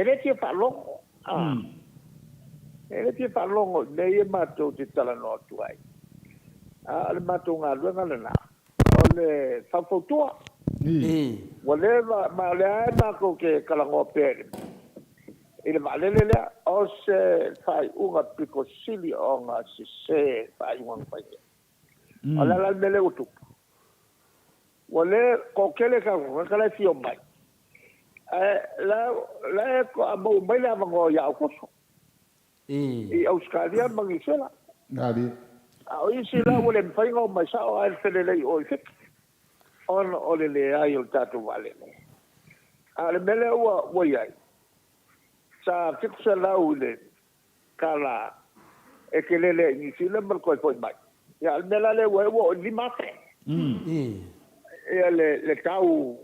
E le fia faalogo, a. E le fia faalogo i mea ia matou te talanoa atu ai. A o le matou galuega lena, o le faufautua. Ua leva, ma o lea lava matou te talanoa pea i le vaalele lea, o se faaiuga pito sili ona sese le faaiuga na fai nei. O le a la le mea lea ua tupu? Ua le toatele tatou tagata la e fia omai, ae la e faatoa maua mai le avanoa ia Aokuso i Ausetalia ma Niu Sila. A o isi la ua le mafai ona omai sao ae felelei i o i Fiti ona o le leai o le tatou vaalele. A o le mea lea ua i ai, sa 700 i le $1 e te lele ai i Niu Sila ma le toe foi mai. Ia, a o le mea la lea ua i ai ua oo i le $5,000. Ia le tau,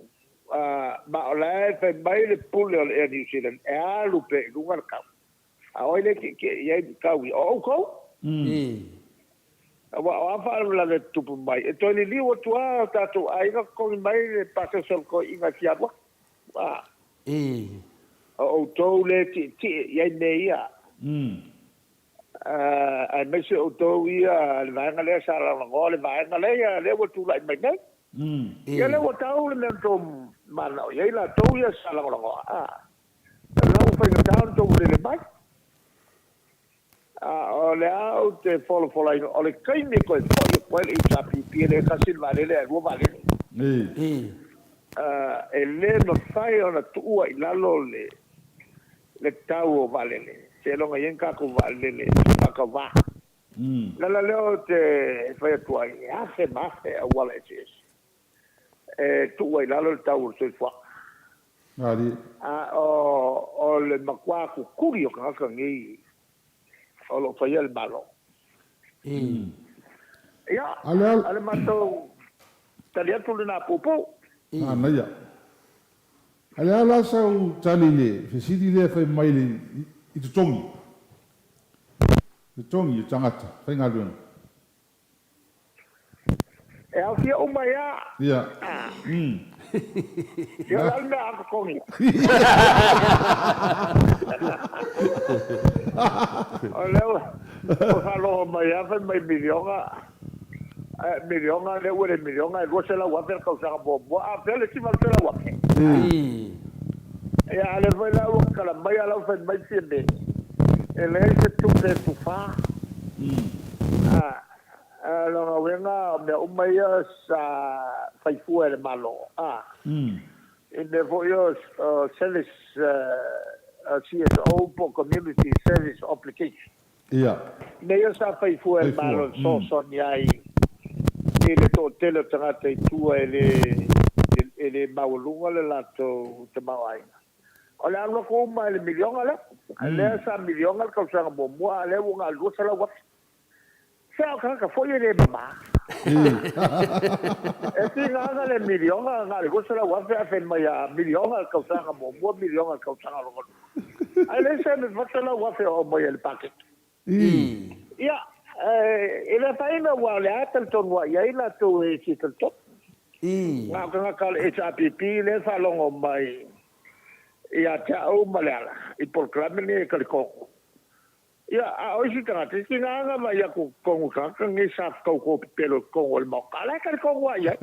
ma o la e fai mai le pule o le Air New Zealand e alu pea i luga le tau. A o ai lea e tietie i ai i tau ia? O outou. Aua o a faalavelave e tutupu mai, e toe liliu atu lava o tatou aiga totogi mai le pasese o le toeaina e fia alu atu. O outou lea e tietie i ai mea ia, aemaise outou ia le vaega lea sa lagolagoa le vaega lea, lea ua tulai mai nei. Ia lea ua tau le mea na outou mananao i ai latou ia sa lagolagoa, o lena ua faigata ona outou lele mai. A o lea ou te folafolaina, o le taimi e toe foi atu ai le HRPP, e le tasi le vaalele ae lua vaalele. E le mafai ona tuua i lalo le tau o vaalele, seiloga e i ai ni tatou vaalele faatauva. O le ala lea ou te fai atu ai, e afe ma afe auala eseese e tuu ai i lalo le tau o le soifuaga. A o le matua tutuli o tagata nei o lo o faia le Malo. Ia, o le matou tali atu lena puupuu. Manaia. A le a la sau tali i le fesili lea e fai mai i totogi, totogi o tagata faigaluega? E aofia uma ai a. Ia. Ia o le a le mea a totogi? O lea ua faalogo mai a fai mai miliona, miliona lea ua le miliona e 200,000 le tausaga muamua, a o fea le isi 800,000? Ia a o lea foi la ua tatala mai a la ua fai mai Fiame e leai se tupe e tufa. A o lona uiga o mea uma ia sa fai fua e le Malo, i mea foi ia o service CSO po o Community Service Obligation. Mea ia sa fai fua e le Malo e fesoasoani ai i le toatele o tagata i tua e le maualuga le latou tamaoaiga. O le alu atu uma i le miliona lea. Lea sa miliona le tausaga muamua, a o lea ua na o le $200,000. Se o tagata foi e le mama. E tiga le miliona na o le $200,000 ae fai mai a miliona le tausaga muamua, miliona le tausaga lona lua. Ae leai se $400,000 o aumaia i le paketi. Ia, e le afaina aua o lea e talitonu lava i ai latou e fia talitonu. Na o tagata o le HRPP lea e faalogo mai ia te au ma Leala i polokalame nei e talitonu. Ia, a o isi tagata, e tiga lava ona vaai atu i totonu o tagata nei sa tauto pepelo i totonu o le Maota, a o la e talitonu lava i ai.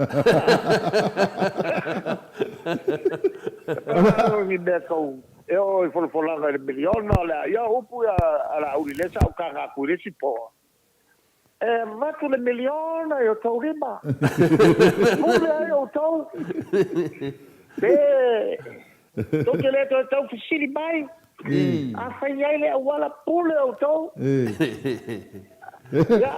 O ni mea tau e oo i folafolaga i le miliona, o le a, ia o upu ia a Laauli lea sa ou taga atu i le isi po, e avatu le miliona i outou lima, pule ai outou, pe tou te le toe tau fesili mai, afai i ai le auala, pule outou. Ia.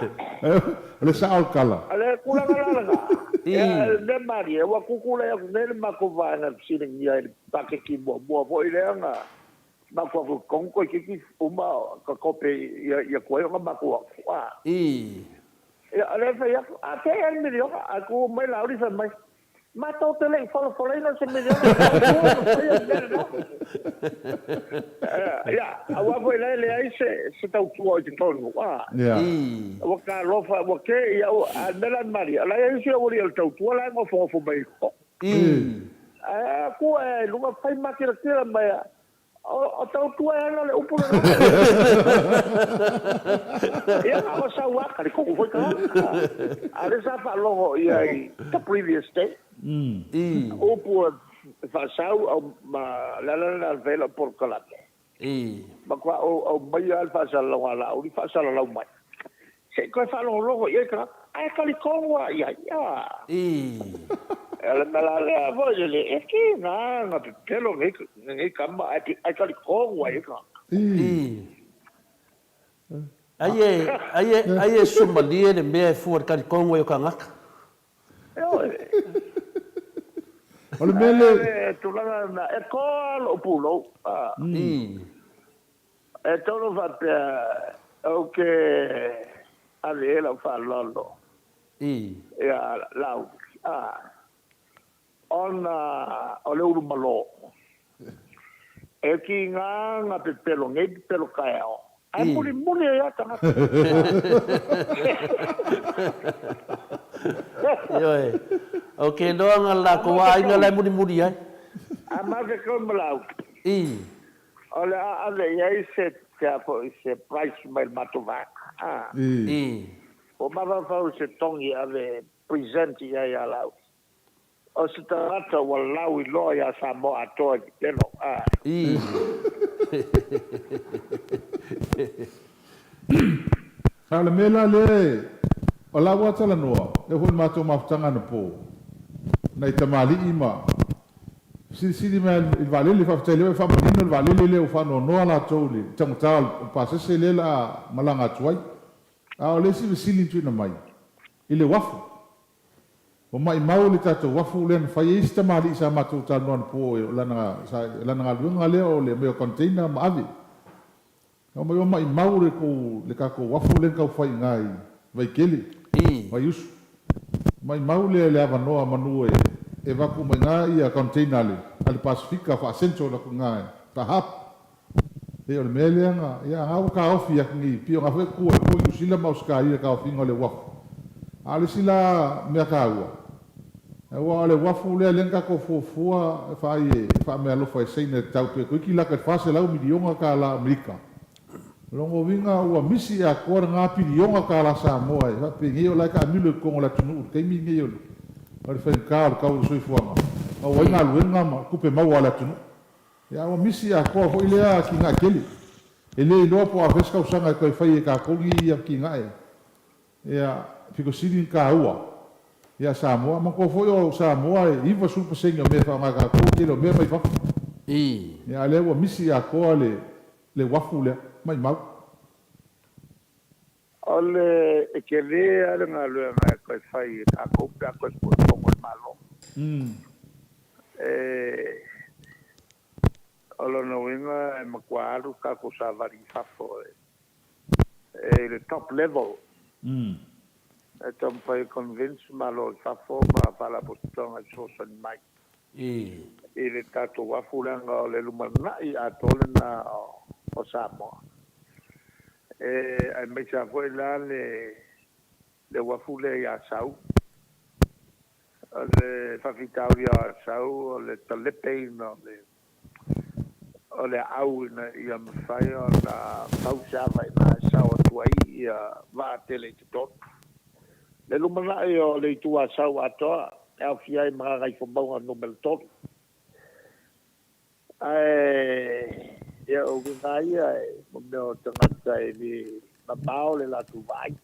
O le sao o le tala. O le tulaga la lena, ia, o le mea malie, ua tutulai atu nei le matou vaega e fesiligia i le paketi muamua foi lea na matou alu i totonu toeitiiti uma ka kope ia tuai ona matou atu. Ia, o lea e fai atu, a fea ea le miliona? Ae tu mai Laauli fai mai, Matou te le i folafolaina se miliona tau ua ma faia le mea lena. Ia, aua foi la e leai se tautua i totonu, a. Ua talofa, ua te i au, a o le mea la e malie, o la e i ai isi aualii o le tautua la e nofonofo mai i totonu. Ae a tuu ae i luga fai matilatila mai a. O tautua e ana le upu lena. Ia, a o sau lava, talitonu foi tagata. A o lea sa faalogo i ai the previous day. Upu e faasau au ma le ala lena na fai ai lau polokalame. Matua ou aumaia lava le faasalalauga a Laauli faasalalau mai. Se i toe faalogologo i ai tagata, ae talitonu lava i ai. O le mea la lea foi lele, e tiga ona pepelo lenei tama ae talitonu lava i ai tagata. Ai e, ai e, ai e sumalie le mea e fua i le talitonu ai o tagata. Ioe. O le mea lea. O le tulaga lena, e toa lou pulou. E tonu faapea ou te ave i ai lau faaaloalo ia Laauli, ona o le ulu malo. E tiga ona pepelo nei pepelo taeao, ae mulimuli ai lava tagata. Ioe. Ou te iloa na o le latou aiga la e mulimuli ai. A matou te ma Laauli. O le a ave i ai se a foi se price mai le matou vaega a. Ua mafaufau i se togi e ave e present i ai ia Laauli. O se tagata ua lau iloa ia Samoa atoa i pepelo a. A o le mea la lea o la ua talanoa, e oo foi i le matou mafutaga anapo, nai tamalii ma Silisili mai i le vaalele, faafetai lea ua e faamanino le vaalele lea ua faanoanoa latou i le taugata o le pasese lea la a malaga atu ai. A o le isi fesili na tuuina mai, i le uafu. Ua maimau le tatou uafu lea na fai e isi tamalii sa matou talanoa anapo o lana lana galuega lea o le aumai o container ma ave. Na omai ua maimau le kou le tatou uafu lea na tau fai i ina i Vaitele, Vaiusu. Maimau le le avanoa manu e e avatu uma i ina ia container a le a le Pasefika faa-central atu i ina e faa-hub. Pei o le mea lea na ia a na ua taofi atu nei pei o na foi e tutu ai foi Niu Sila ma Ausetalia i le taofiga o le uafu. A o le isi la mea taua, aua o le uafu lea lea na tatou fuafua e fai e faameaalofa e Saina e tau pe toeitiiti lata i le 400 miliona tala Amerika. O lona uiga ua misi atoa lena piliona tala Samoa e faapenei o la e taamilo i totonu o le atunuu i le taimi lenei o le faigata o le tau o le soifuaga, maua ai galuega ma tupe maua a le atunuu. Ia ua misi atoa foi lea atinae tele. E le iloa po o afea se tausaga e toe fai e tatou nei atinae. Ia, pito sili ona taua ia Samoa. Manatua foi o Samoa e 90% o mea e faaaoga e tatou, o le tele o mea e mai fafo. Ia, a o lea ua misi atoa le le uafu lea. Maimau. O le e tele lava le galuega e toe fai e tatou pe a toe foi i totonu o le Malo. E, o lona uiga e matua alu le tatou savali i fafo e i le top level e taumafai e convince Malo i fafo ma Faalapotopotoga e fesoasoani mai i le tatou uafu leaga o le lumanai atoa lena o Samoa. Aemaise lava foi la le uafu lea i Asau. O le faafitauli o Asau o le talepeina o le o le aau ina ia mafai ona fau se ava i ina e sao atu ai ia vaa tele i totonu. Le lumanai o le Itu Asau atoa e aofia ai ma Gagaifomauga Numera 3. Ae ia o uiga lava ia mo mea o tagata e le mamao le latou vaai.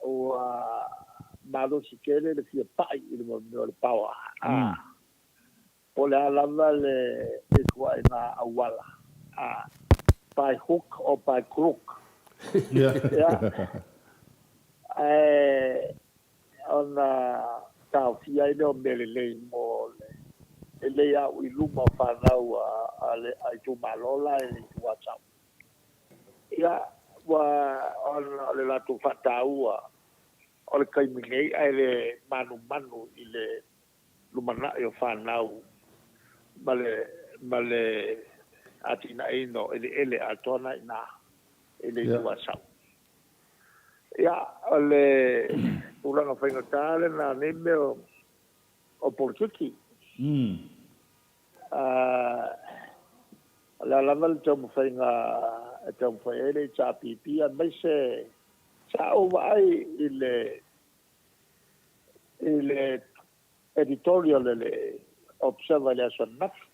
Ua malosi tele le fia pai i le mea o le power. Po o le a lava le ituaiga auala, by hook or by crook. Ia, ae ona taofia ai lea o mea lelei mo le lelei au i luma o fanau a le itumalo la i le Itu Asau. Ia, ua ona o le latou faataua o le taimi nei ae le manumanu i le lumanai o fanau ma le ma le atinaeina o eleele atoa na i ina i le Itu Asau. Ia, o le tulaga faigata lena nei mea o polokiki. le a lava le taumafaiga e taumafai ai le HRPP aemaise sa ou vaai i le i le editorial a le Observer i le aso ananafi.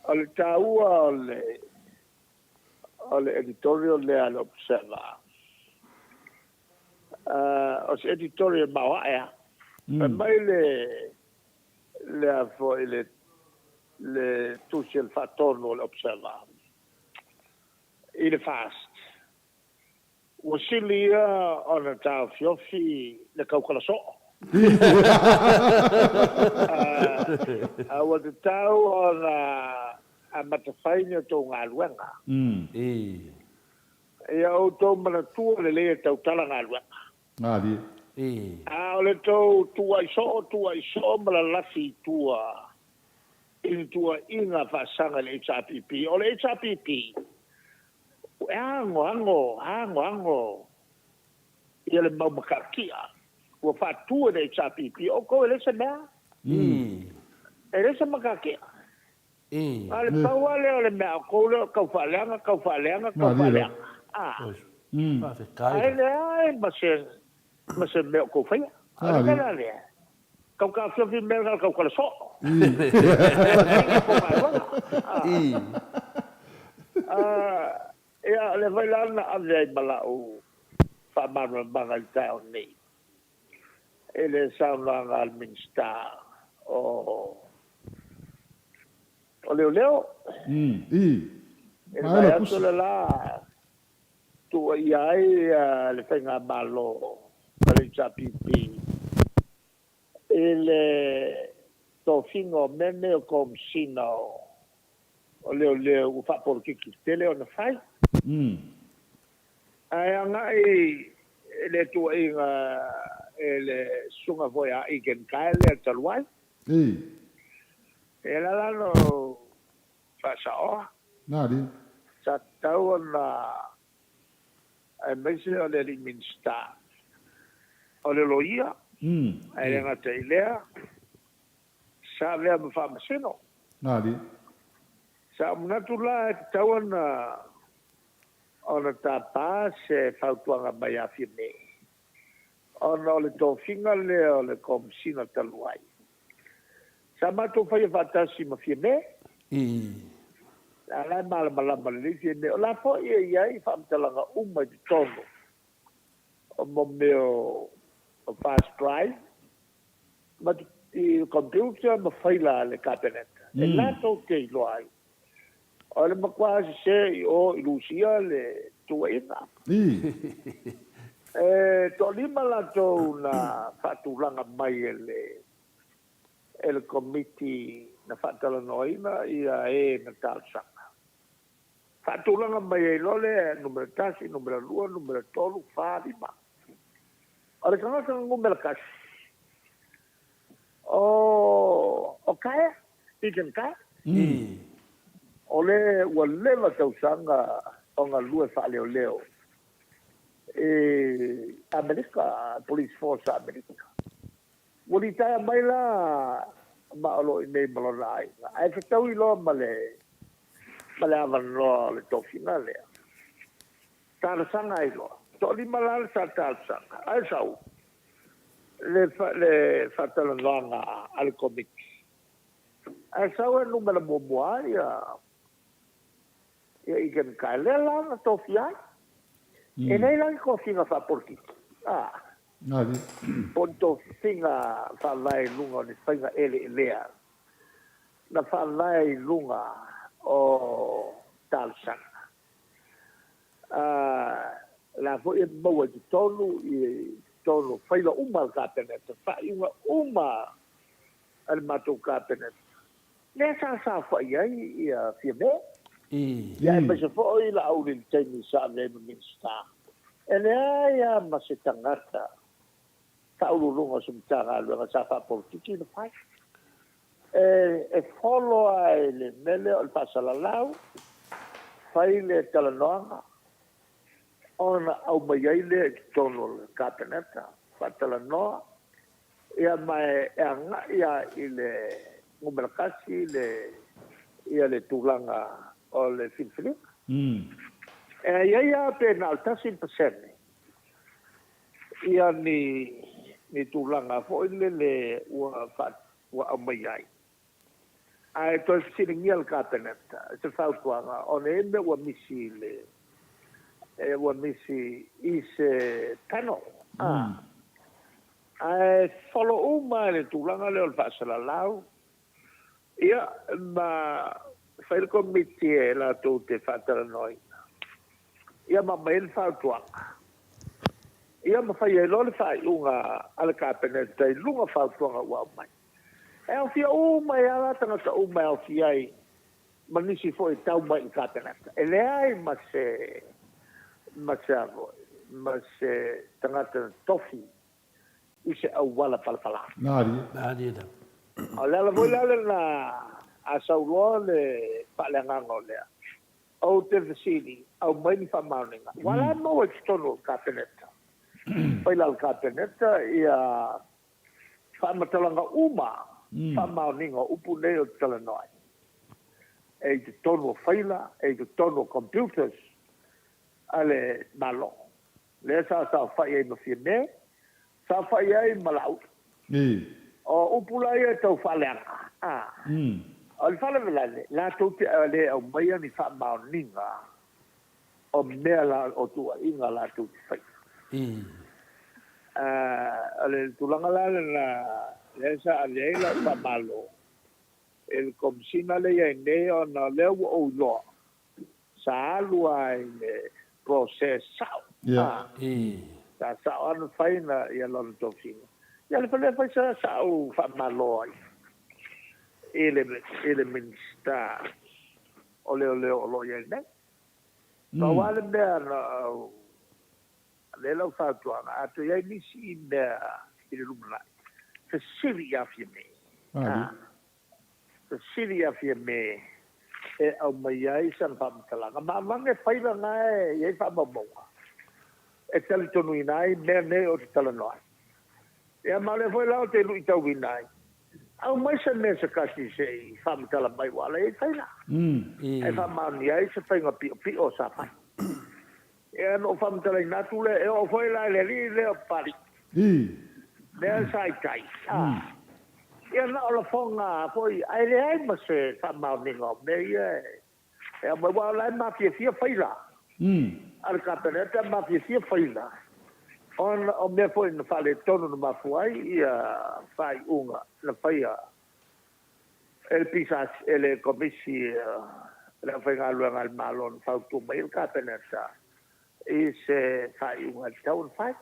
O le taua o le o le editorial lea a le Observer, o se editorial maoae lava. Fai mai le lea foi le le tusi a le Faatonu o le Observer i le FAST, ua sili ia ona taofiofi le tautala soo. A ua tatau ona amata fai ni a outou galuega. Ia outou manatua lelei e tautala galuega. A o le tou tuuai soo, tuuai soo ma lalafi i tua i ni tuuaiga faasaga i le HRPP. O le HRPP, e anoano, anoano ia le mau matautia ua faatu e le HRPP. O outou e leai se mea. E leai se matautia. A o le pau lava lea o le mea a outou lea o le tau faaleaga, tau faaleaga, tau faaleaga. Ae leai ma se, ma se mea o outou faia. A o le mea la lea, tau taofiofi mea na o le tautala soo. Ia, o lea foi la na ave ai ma lau faamalamalamaga i le taeao nei i le saunoaga a le Minisita o Leoleo. I le vaiaso le la, tuuaia ai le Faigamalo a le HRPP i le tofiga o mea nei o Komesina o Leoleo ua faapolokiki tele ona fai. Ae agai i le tuuaiga i le susuga foi a Egan Kyle lea talu ai. Ia la la na ou faasaoa. Sa tatau ona aemaise o le alii Minisita o le loia, ae le gata i lea, sa avea ma faamasino. Sa ou manatu la e tatau ona ona tapa se fautuaga mai ia Fiame, ona o le tofiga lea o le Komesina talu ai. Sa matou faia faatasi ma Fiame. A la e malamalama lelei Fiame. O la foi e i ai faamatalaga uma i totonu o mo mea o fast drive ma i computer ma faila a le Kapeneta e latou te iloa ai. O le matua sese i o i Lusia le tuuaiga. E toalima latou na faatulaga mai e le e le Komiti na faatalanoaina ia e na talosaga. Faatulaga mai ai loa lea numera tasi, numera lua, numera tolu, fa, lima. O le tagata na numera tasi, o o Kaea, Stephen Kaea. O le ua leva tausaga o galue faaleoleo i Amerika, Police Force a Amerika. Ua litaea mai la ma o lo o i inei ma lona aiga, ae fetaui loa ma le ma le avanoa o le tofiga lea. Talosaga ai loa. Toalima la le sa talosaga, ae sau le le faatalanoaga a le Komiti. Ae sau e numera muamua ai ia ia Egan Kyle, lea la na tofia ai. E leai la ni tofiga faapolokiki. A. Po o ni tofiga faavae i luga o ni faiga eleelea na faavae i luga o talosaga. A, la foi e maua i totonu i totonu o faila uma a le Kapeneta, faaiuga uma a le matou Kapeneta, lea sa saofai ai ia Fiame. Ia aemaise foi Laauli i le taimi sa avea ai ma Minisita. E leai lava ma se tagata faauluuluga o se Matagaluega sa faapolokiki na fai. E follow lava i le mea lea o le faasalalau, fai le talanoaga ona aumai ai lea i totonu o le Kapeneta, faatalanoa, ia ma e agai lava i le numera tasi le Ia le tulaga o le filifiliga. E i ai lava pe na o le 1% ia ni ni tulaga foi lele ua faa ua aumai ai. Ae toe fesiligia le Kapeneta i se fautuaga ona e i ai mea ua misi i le e ua misi i se panel a. Ae follow uma le tulaga lea o le faasalalau Ia, ma fai le Komiti e latou te faatalanoaina, ia ma aumai ai le fautuaga, ia ma fai ai loa le faaiuga a le Kapeneta i luga o fautuaga ua aumai. E aofia uma ai lava la tagata uma e aofia ai ma nisi foi e tau mai i le Kapeneta. E leai ma se, ma se a foi, ma se tagata na tofi i se auala palapala. Malie. O le ala foi la lena a sau loa le faaleagaga o lea, ou te fesili, aumai ni faamaoniga. Aua la e maua i totonu o le Kapeneta, fai la le Kapeneta ia faamatalaga uma, faamaoniga o upu nei ou te talanoa ai. E i totonu o faila, e i totonu o computers a le Malo. Lea sa saofai ai ma Fiame, saofai ai ma Laauli. O upu la ia e tau faaleaga, a. O le faalavelave, latou te le aumaia ni faamaoniga o mea la, o tuuaiga latou te faia. O le tulaga la lena lea sa ave ai lau faamalo i le Komesina lea e i ai nei ona o lea ua ou iloa Sa alu lava i le process sao. Sa sao lava na fai na ia lona tofiga. Ia le fale fai sa sa ou faamalo ai i le i le Minista o Leoleo o lo o i ai nei. Pau lava le mea na ou ave ai lau fautuaga, a toe i ai nisi mea i le lumanai, fesili ia Fiame. Fesili ia Fiame e aumai ai sana faamatalaga. Ma avane faila na e i ai faamaumauga e talitonuina ai mea nei ou te talanoa ai. Ia ma o lea foi la ou te luitauina ai, aumai se mea se tasi se i faamatala mai ua ala i ai faila, e faamaonia ai se faiga piopio sa fai. Ia ona ou faamatalaina atu lea, e oo foi la i le alii lea o Papalii, lea sa i tai, a, ia na o lafoga foi, ae leai ma se faamaoniga o mea ia e aumai, aua o la e mafiafia faila a le Kapeneta, mafiafia faila ona o mea foi na faaletonu na mafua ai ia faaiuga na faia e le PSC, e le Komisi o le Aufaigaluega a le Malo na fautua mai ai le Kapeneta i se faaiuga e tatau ona fai.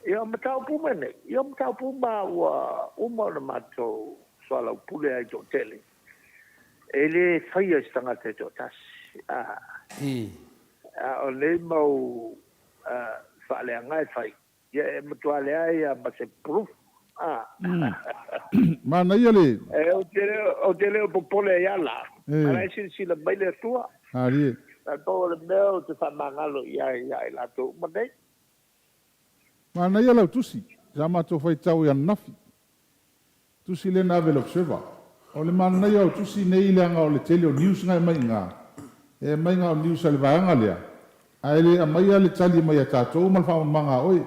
Ia o mataupu uma nei, ia o mataupu uma ua uma ona matou soalaupule ai toatele, e le faia e se tagata e toatasi. A o nei mau faaleaga e fai, Ia e matua leai lava ma se proof a. Manaia le. E ou te le ou te le o popole ai lava la. A la e silasila mai le Atua. Alie. Ae pau o le mea ou te faamagalo i ai ia i latou uma nei. Manaia lau tusi sa matou faitau i ananafi. Tusi lea na ave i le Observer. O le manaia o tusi nei leaga o le tele o news na e aumai i ina, e aumai na o news a le vaega lea, ae le aumaia le tali mai a tatou ma le faamamaga a oe.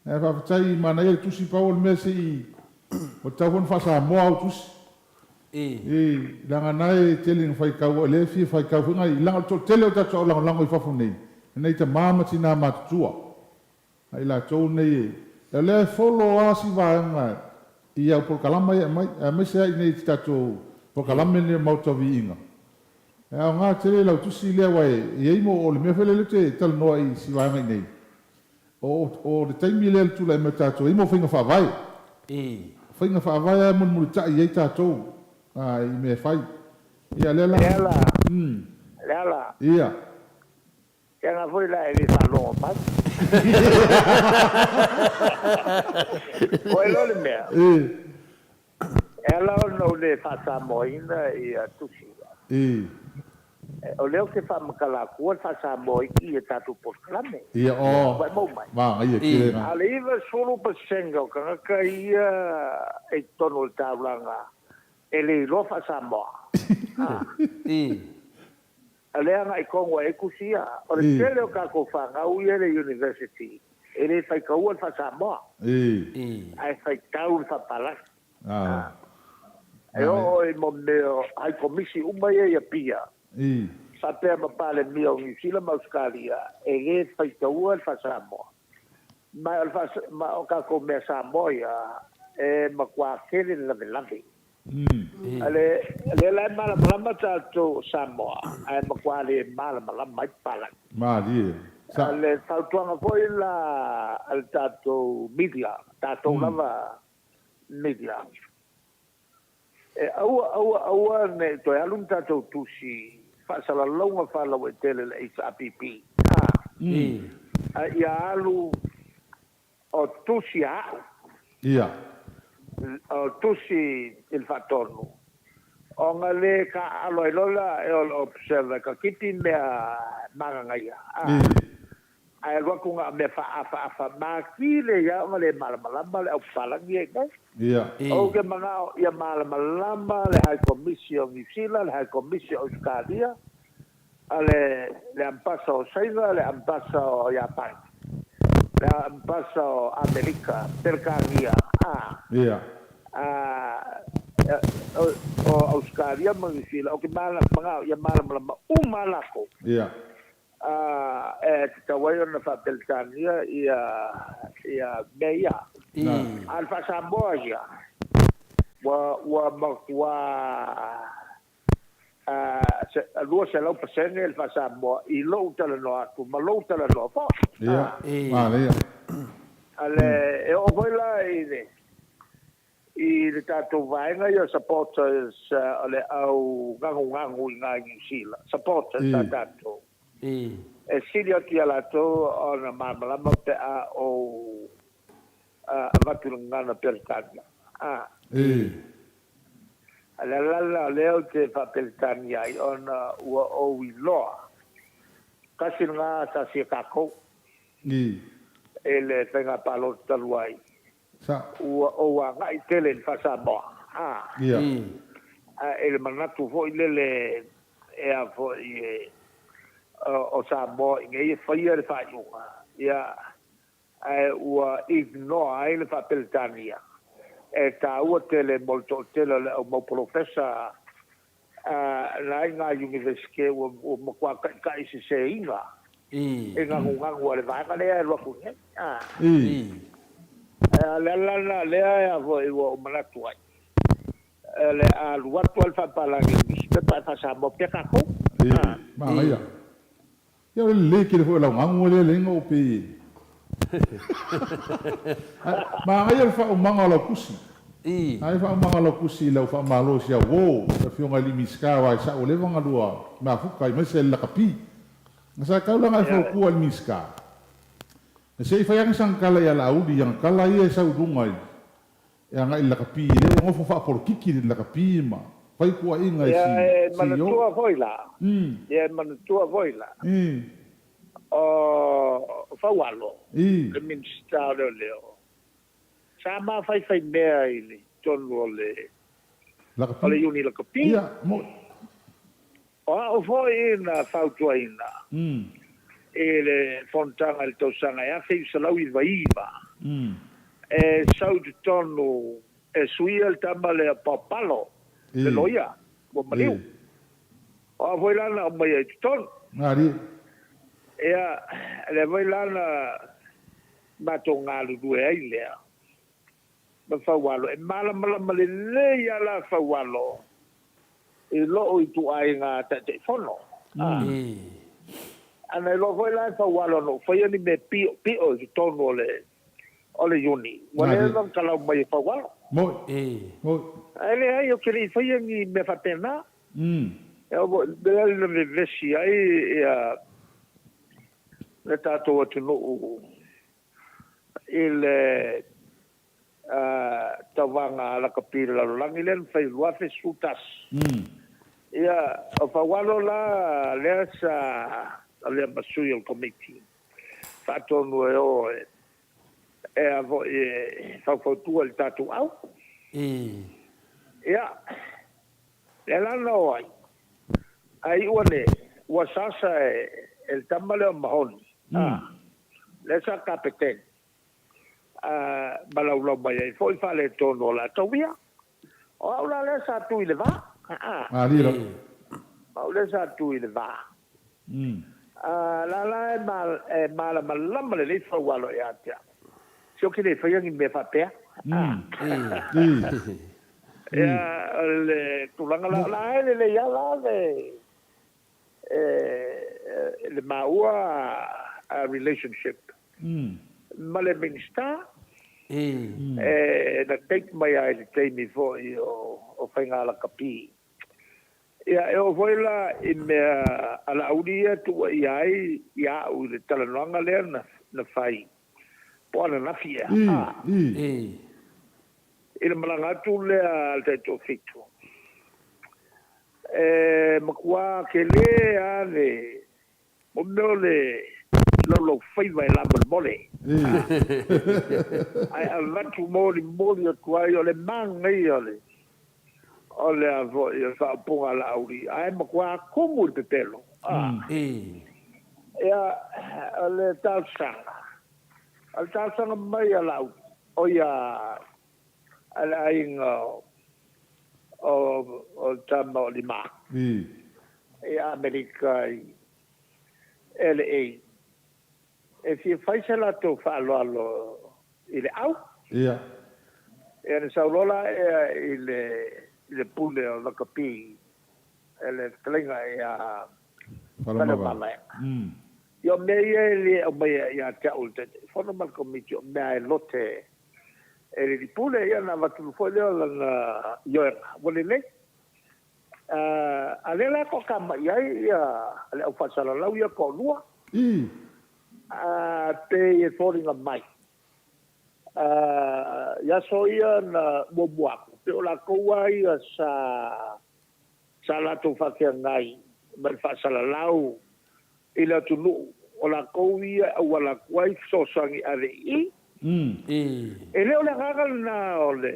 Ae faafetai manaia le tusi pau o le mea se i ua tatau foi ona faa-Samoa au tusi. I, leaga na e tele ina faitau o lea e fia faitau foi nai, leaga o le toatele o tatou aulagolago i fafo nei, nai tama ma tina matutua. A i latou nei e, o lea e follow lava si vaega i au polokalama ia e aumai, aemaise lava i inei i te tatou polokalame lenei o le Maota o Viiga. E aoga tele lau tusi lea aua e i ai mo, o le mea foi lea ou te talanoa i si vaega i inei, o, o le taimi lea i le tulai mai o tatou, e i ai mo faiga faavae. O faiga faavae lava e mulimulitai i ai tatou i mea e fai. Ia lea la. Leala, Leala. Ia. Leaga foi la e le faalogo mai. Ua iloa le mea, e ala ona ou le faa-Samoaina ia tusi ia, o lea ou te faamatala atua le faa-Samoa i i a tatou polokalame. Ua e maua mai? A o le 90 pasene o tagata ia e i totonu o le taulaga e le iloa faa-Samoa. A lea agai tonu ai tusi ia. O le tele o tatou fanau ia i le university e le faitaua le faa-Samoa ae faitau le faa-Palagi. E oo i mo mea o High Komisi uma ia i Apia faapea ma Palemia o Niu Sila ma Ausetalia e le faitaua le faa-Samoa. Ma o le faa, ma o tatou mea Samoa ia e matua tele le lavelave. A lea la e malamalama tatou o Samoa, ae matua le malamalama ai papalagi. Malie. Sa. O le fautuaga foi la a le tatou media, tatou lava media, e aua, aua, aua ne i toe alu ni tatou tusi faasalalauga faalauaitele i le HRPP, a ia alu O tusi a au. Ia. O tusi i le faatonu, ona le taaalo ai loa la e o le observer e katipi mea magagaia, a. Ae alu atu na o mea faaafaafa matili ai lava ona le malamalama le au papalagi ia i inei. Ia. Ou te manao ia malamalama le High Komisi o Niu Sila, le High Komisi o Ausetalia, a le Ambasa o Saina, le Ambasa o Iapani, le Ambasa o Amerika, Peretania, a, a, o Ausetalia ma Niu Sila, ou te manao ia malamalama uma lava latou. A, e tatau ai ona faa-Peretania ia, ia mea ia. A o le faa-Samoa ia, ua, ua matua 200% le faa-Samoa i lou talanoa atu ma lou talanoa foi. Ia, manaia. A le, e oo foi la i le, i le tatou vaega ia supporters o le au gagugagu i ina i Niu Sila, supporters a tatou. E sili atu ia latou ona malamalama pe a ou avatu i le gagana Peretania. A le ala lea ou te faa-Peretania ai ona ua ou iloa tasi lena tasi a tatou i le faiga palota talu ai, ua ou agai tele i le faa-Samoa, ae i le manatu foi lele e a foi o Samoa i inei e faia le faaiuga, ia, ae ua ignore ai le faa-Peretania, e taua tele mo le toatele o le au mau polofesa na i ngā iunivesite ua matua taita'i seseina i gagugagu a le vaega lea e alu atu nei. A o le ala lena lea e a foi ua ou manatu ai, o le a alu atu lava le faapalagi i le nusipepa ae faa-Samoa pea tatou. Manaia. Ia o le lelei tele foi o lau gagu lea leai na ou pei e Manaia le faaumaga o lau tusi. Manaia le faaumaga o lau tusi i lau faamalo i si au uo, le afioga i le Minisita aua e sa'o ua leva ona lua mafuta aemaise le lakapi. Na sa tau la ona e fautua i le Minisita, se i fai ane sana tala ia Laauli i ana tala ia e sau i luga i E agai i le lakapi, lea ua nofo faapolokiki le lakapi ma fai tuuaiga i si Ia e manatua foi la, ia e manatua foi la, o Faualo, le Minisita o Leoleo, sa mafaifai mea i le totonu o le o le Iuni Lakapi. O au foi na fautuaina i le fonotaga i le tausaga e 1999 e sau i totonu e suia le tama lea o Paopalo, le loia ua maliu. O au foi la na aumaia i totonu. Ia, lea foi la na matou galulue ai lea ma Faualo. E malamalama lelei lava la Faualo i lou ituaiga Taitaifono. A na iloa foi la e Faualo na ou faia ni mea piopio i totonu o le o le Iuni, ua leva ona talau mai e Faualo. Ae leai, ou te le i faia ni mea faapena. E oo foi i le mea lea na vevesi ai ia le tatou atunuu i le tauvaga lakapi i le lalolagi lea na fai i le 2011. Ia, o Faualo la lea sa avea ma sui o le Komiti faatonu e o e a foi e faufautua i le tatou au. Ia, lea la na o ai. Ae iu ane, ua sasa e le tama lea o Mahoni, lea sa kapeteni, ma laulau mai ai foi faaletonu o latou ia. O au la lea sa tu i le va. O au lea sa tu i le va. La la e malamalama lelei Faualo ia te au. Se ou te le faia ni mea faapea. Ia, o le tulaga la, la e lelei lava la le maua relationship ma le Minisita, na take mai lava i le taimi foi o faiga lakapi. Ia, e oo foi la i mea a Laauli ia e tuuaia ai ia au i le talanoaga lea na fai, po o ananafi ea, i le malaga atu lea a le Taitoafitu, e matua tele lava le Mo mea o le laulaufaiva e lamolemole. Ae avatu molimoli atu ai, o le manaia o le o le a foi o le faaupuga a Laauli, ae matua tumu i le pepelo. Ia, o le talosaga, o le talosaga mai a Laauli, o ia a le aiga o le tama o Lima i Amerika i LA e fia fai se latou faaaloalo i le au. Ia. Ia na sau loa la ea i le pule o Lakapi e le fetalaiga ia Faleomavaega. Ia o mea ia e le aumaia ia te au o le Taitaifono ma le Komiti o mea e lote e le Pule, ia ona avatu foi lea o lana ioega, ua lelei. A lea la e toatamai ai ia le au faasalalau ia toalua. Pei e foliga mai i aso ia na muamua atu, pei o latou lava ia sa latou faafeagai ma le faasalalau i le atunuu, o latou ia e auala atu ai fesoasoani e ave i i. E le o le agaga lena o le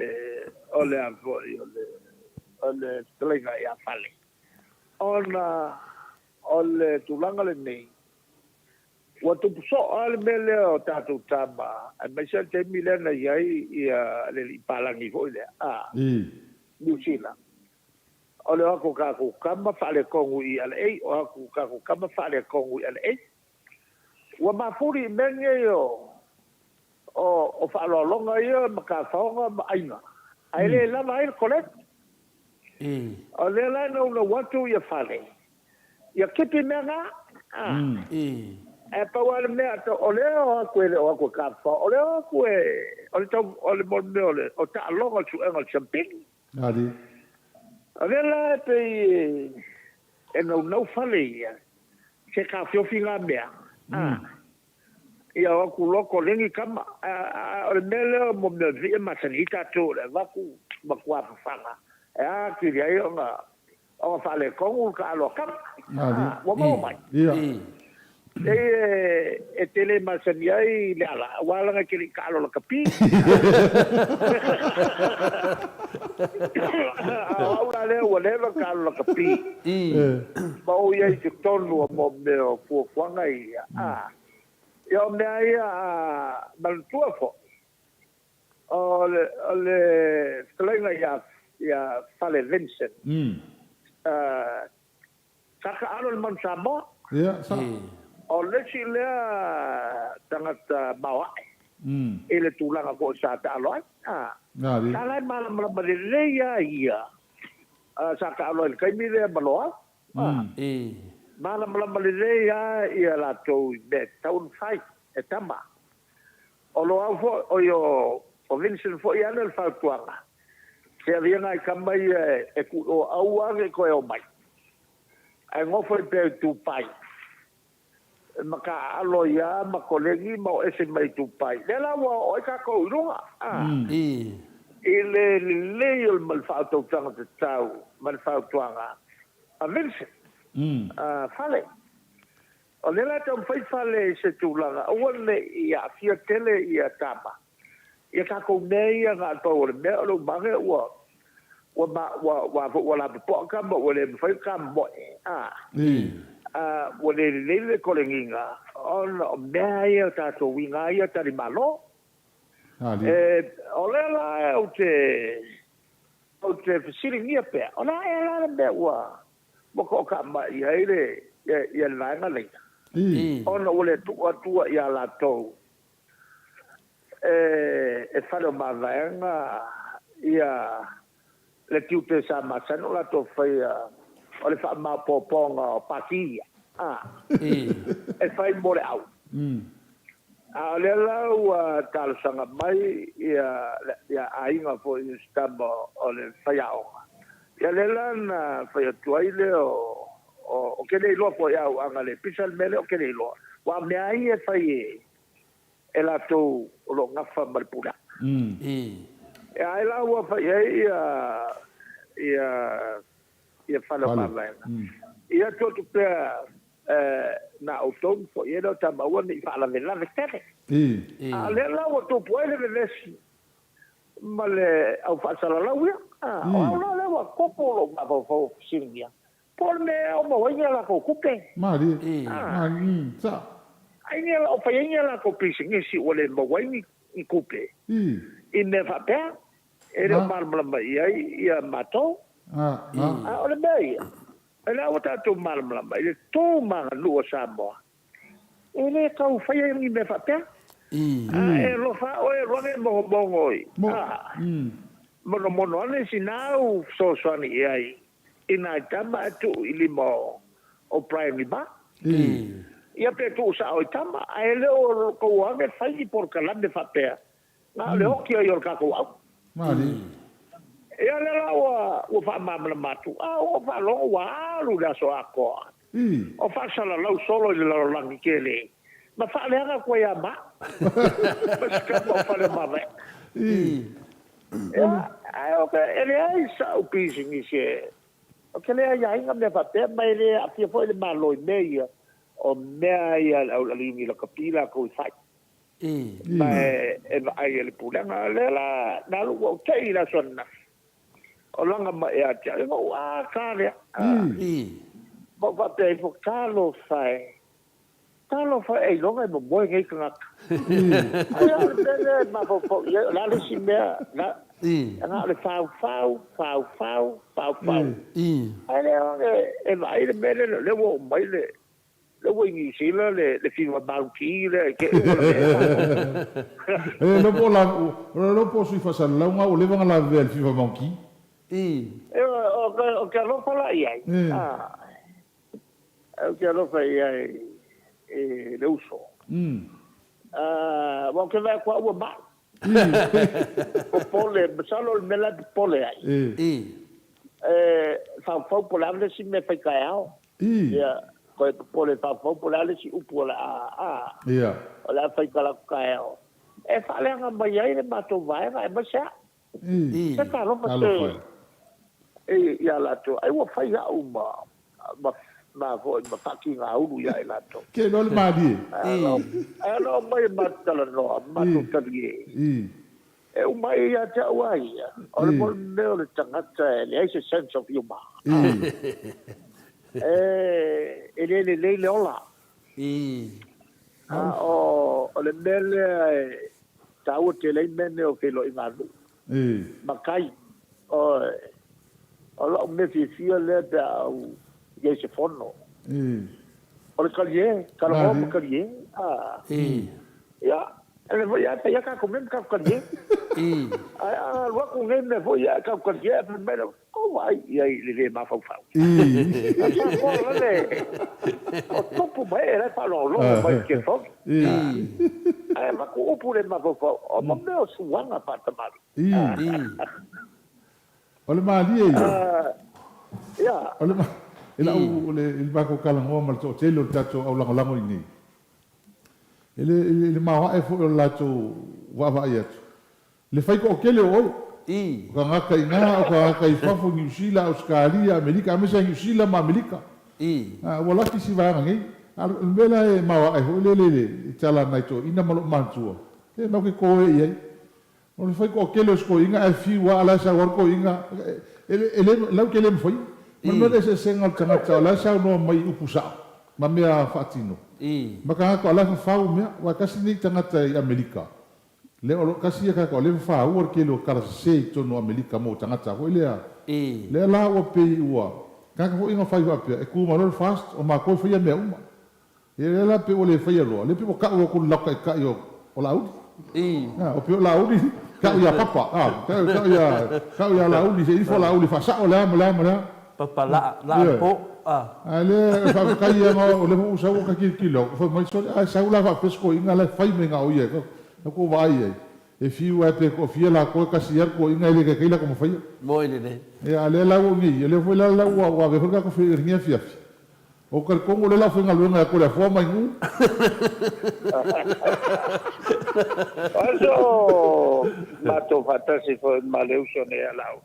o le a foi o le o le fetalaiga ia Fale, ona o le tulaga lenei, ua tupu soo lava le mea lea o tatou tama, aemaise le taimi lea na i ai ia le alii palagi foi lea, a, Niu Sila. O le o atu o tatou tama faaletonu i LA, o atu tatou tama faaletonu i LA. Ua mafuli i mea nei o o faaaloaloga ia ma tafaoga ma aiga, ae le lava ai le koleni. O lea la e naunau atu ia Fale, ia kepi mea na. Ae pau lava le mea, o lea e o atu e le o atu e tafafao, o lea e o atu e, o le tau, o le mea o le taaloga o le suega o le siampini. O lea la e pei e naunau Fale ia, se taofiofi na mea, ia o atu loa koleni tama. A o le mea lea mo mea o e masani ai tatou o le avatu matua fafaga e atili ai ona faaletonu le taalo a tama. Ua maua mai. Pei e te le masani ai le ala, aua leaga e te le i taalo lakapi. A o au la lea ua leva ona taalo lakapi, ma ou i ai i totonu o mo mea o fuafuaga ia. Ia o mea ia, manatua foi, o le fetalaiga ia Fale Vincent, Sa taalo i le Manu Samoa. Ia, sa. O le isi lea tagata maoae i le tulaga foi sa taalo ai. Sa la e malamalama lelei lava ia, sa taalo ai i le taimi lea ma Loau. Malamalama lelei lava ia latou i mea e tatau ona fai e tama. O Loau foi, oi o Vincent foi ana le fautuaga, se avea nai tama ia e tuu o aua ne i toe omai, ae nofo ai pea i Tupai, ma taaalo ai lava ma kolegi ma o ese mai i Tupai. Lea la ua oo ai tatou i luga, i le lelei o le faautautaga tatau ma le fautuaga a Vincent Fale. O lea la e taumafai Fale i se tulaga aua ne i aafia tele ia tama, ia tatou mea ia na o le pau o le mea o le umage ua Ua ma, ua, ua foi ua lapopoa tama ua le mafai ona tamomoe, a. A, ua le lelei le kolegiga ona o mea ia o tatou uiga lava ia tali malo. E, o lea la ou te, ou te fesiligia pea, o le a ea la le mea ua, ua toatamai ai le, ia le vaega lea, ona ua le tuu atua ia latou e fale o mavaega ia le tiute sa masani o latou faia o le faamaopoopoga o pati ia, a, e fai mo le au. A o lea la ua talosaga mai ia aiga foi i si tama o le faiaoga, ia lea la na fai atu ai lea o, ou te le iloa foi au a na le pisa le mea lea ou te le iloa, aua o mea lava ia e fai e latou o lo o nafa ma le puleaga. Ia ai la ua fai ai ia ia ia fale o mavaega. Ia tuu atu pea na outou ma foi ai lea o tama aua ne i faalavelave tele. A o lea la ua tupu ai le vevesi ma le au faasalalau ia. O au la lea ua topo lou mafaufau o fesiligia Po o le mea ea o maua ai ni a latou tupe? Malie. Malie. Sa. Ai ni o fai ai ni a latou pisinisi ua le maua ai ni tupe i mea faapea, e le o malamalama i ai ia matou. A o le mea ia, o lea ua tatou malamalama i le tu ma aganuu a Samoa, e le tau faia ni mea faapea. A e alofa lava oe, alu ane e mogomogo i, monomono ane sina au fesoasoani i ai i nai tama ae tuu i lima o Brian Lima. Ia pe tuu sao i tama, ae le o tou o ane fai ni polokalame faapea, na o le oti ai o le tatou au. Ia lea la ua faamalamalama atu, a ua ou faalogo ua alu le aso atoa o faasalalau solo i le lalolagi tele ma faaleaga atu ai ia ma ma si tama o Faleomavaega. Ia, ae o ke, e leai sa'u pisinisi e, ou te le aiaina mea faapea, ma e le aafia foi le Malo i mea ia, o mea ia a le au lakapi latou e fai. Ma e vaai e le Pulega. O lea la, na alu ua ou te'i i le aso ananafi, o laga mai ia te au, ia na ou a ta lea. Ma ou faapea ifo, talofa e, Talofa e ailoga e momoe nei tagata. Ai o le mea lea e mafaufau i ai, o le a le isi mea, na, na o le faufau, faufau, faufau. Ae le o e vaai le mea lea, lea ua oo mai le, lea ua i Niu Sila le, le fiva maluki lea i te i ua lavea ai. E le po la, o le po sui faasalalauga ua leva ona lavevea i le fiva monkey. E o ke alofa la i ai. Ou te alofa i ai i le uso. Aua ou te vaai atu au ua mai. Popole, masalo o le mea la e popole ai. E faufau po o le a le isi mea e fai taeao. Ia, toe popole faufau po o le a le isi upu o le a, a, o le a fai talaatu taeao. E faaleaga mai ai le matou vaega aemaise au. Se talofa te ia latou, ai ua fai au ma ma ma foi ma faatigaulu ia i latou. Ke loa le malie. Ae na omai e matou talanoa, matou talie. E uma ai ia te au a ia, o le mea o le tagata e leai se sense of humor. E le lelei le ola. A o le mea lea e taua tele ai mea nei o feiloaiga a nuu. Matai, oe, o lau mea fiafia lea pe a ou i ai i se fono. O le talie, talanoa ma talie. Ia, e le foi a fai a tatou mea ma tatou talie. Ae a alu atu nei mea foi ia ae tatou talie ae fai mai lea, Tou vaai i ai i le le mafaufau. A Samoa lale, o tupu ma ee la e faalogologo mai i le telefoni. Ae avatu upu le mafaufau, o mo mea o suaga faatamalii. O le malie ia. O le, i lau, i le matou talanoa ma le toatele o le tatou au lagolago i inei, i le maoae foi o le latou vaavaai atu, Le fai toatele o oe. O tagata i ina, o tagata i fafo, Niu Sila, Ausetalia, Amerika, aemaise lava Niu Sila ma Amerika. Ua laki si vaega nei. A o le mea la e maoae foi lele i le tala a nai toeaiina ma lou manatua, e matou te toe i ai. O le fai toatele o si toeaina ae fiu lava a o la e sau lava le toeaina. E le, lau te le mafaia. Ma le mea le eseesega o le tagata o la e saunoa mai i upu sao ma mea faatino, ma tagata o la e fafau mea. Aua e tasi lenei tagata i Amerika, lea o lo, tasi ia tagata o lea e fafaua le tele o tala sese i totonu o Amerika mo tagata foi lea. Lea la ua pei ua, tagata foi na fai faapea, e tu mai loa le FAST, o matou e faia mea uma. Ia lea la pei ua le faia loa, lea pei ua tau atu le latou taitai o Laauli. O pei o Laauli tau ia Papa, tau tau ia tau ia Laauli se i ifo Laauli faasao le a ma le a ma le a. Papa laa laa le po a. A lea e faafetai ia ma o lea foi ua sau ua ta tilotilo atu, fai mai sole a e sau la faapea si toeaina la e fai mai na o ia e tou vaai i ai. E fiu lava pe toafia latou e tasi lava le toeaina e le taitai la taumafai. Moi lelei. Ia a lea la ua i nei, o lea foi la ua avea foi le tatou feiloaiga i lenei afiafi. Ou te talitonu o lea la faigaluega ia Toleafoa mai Nuu. Aso matou faatasi foi ma le uso nei a Laauli.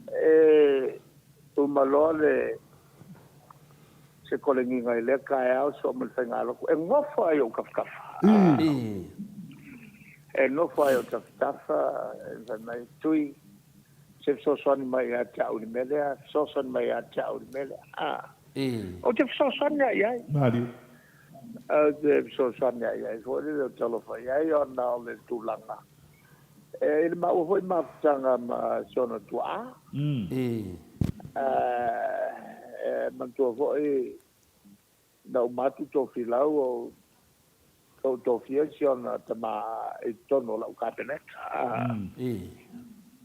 E uma loa le se kolegiga i lea taeao soo ma le faigalotu e nofo lava i ou tafatafa. E nofo lava i ou tafatafa e fai mai, Tui, se fesoasoani mai ia te au i le mea lea, fesoasoani mai ia te au i le mea lea. A. Ou te fesoasoani lava i ai. Malie. Ou te fesoasoani lava i ai foi lele, ou te alofa i ai ona o le tulaga. E, i le maua foi mafutaga ma si ona tuaa. E manatua foi na uma atu Tofilau ou ou tofia si ona tama i totonu o lau Kapeneta.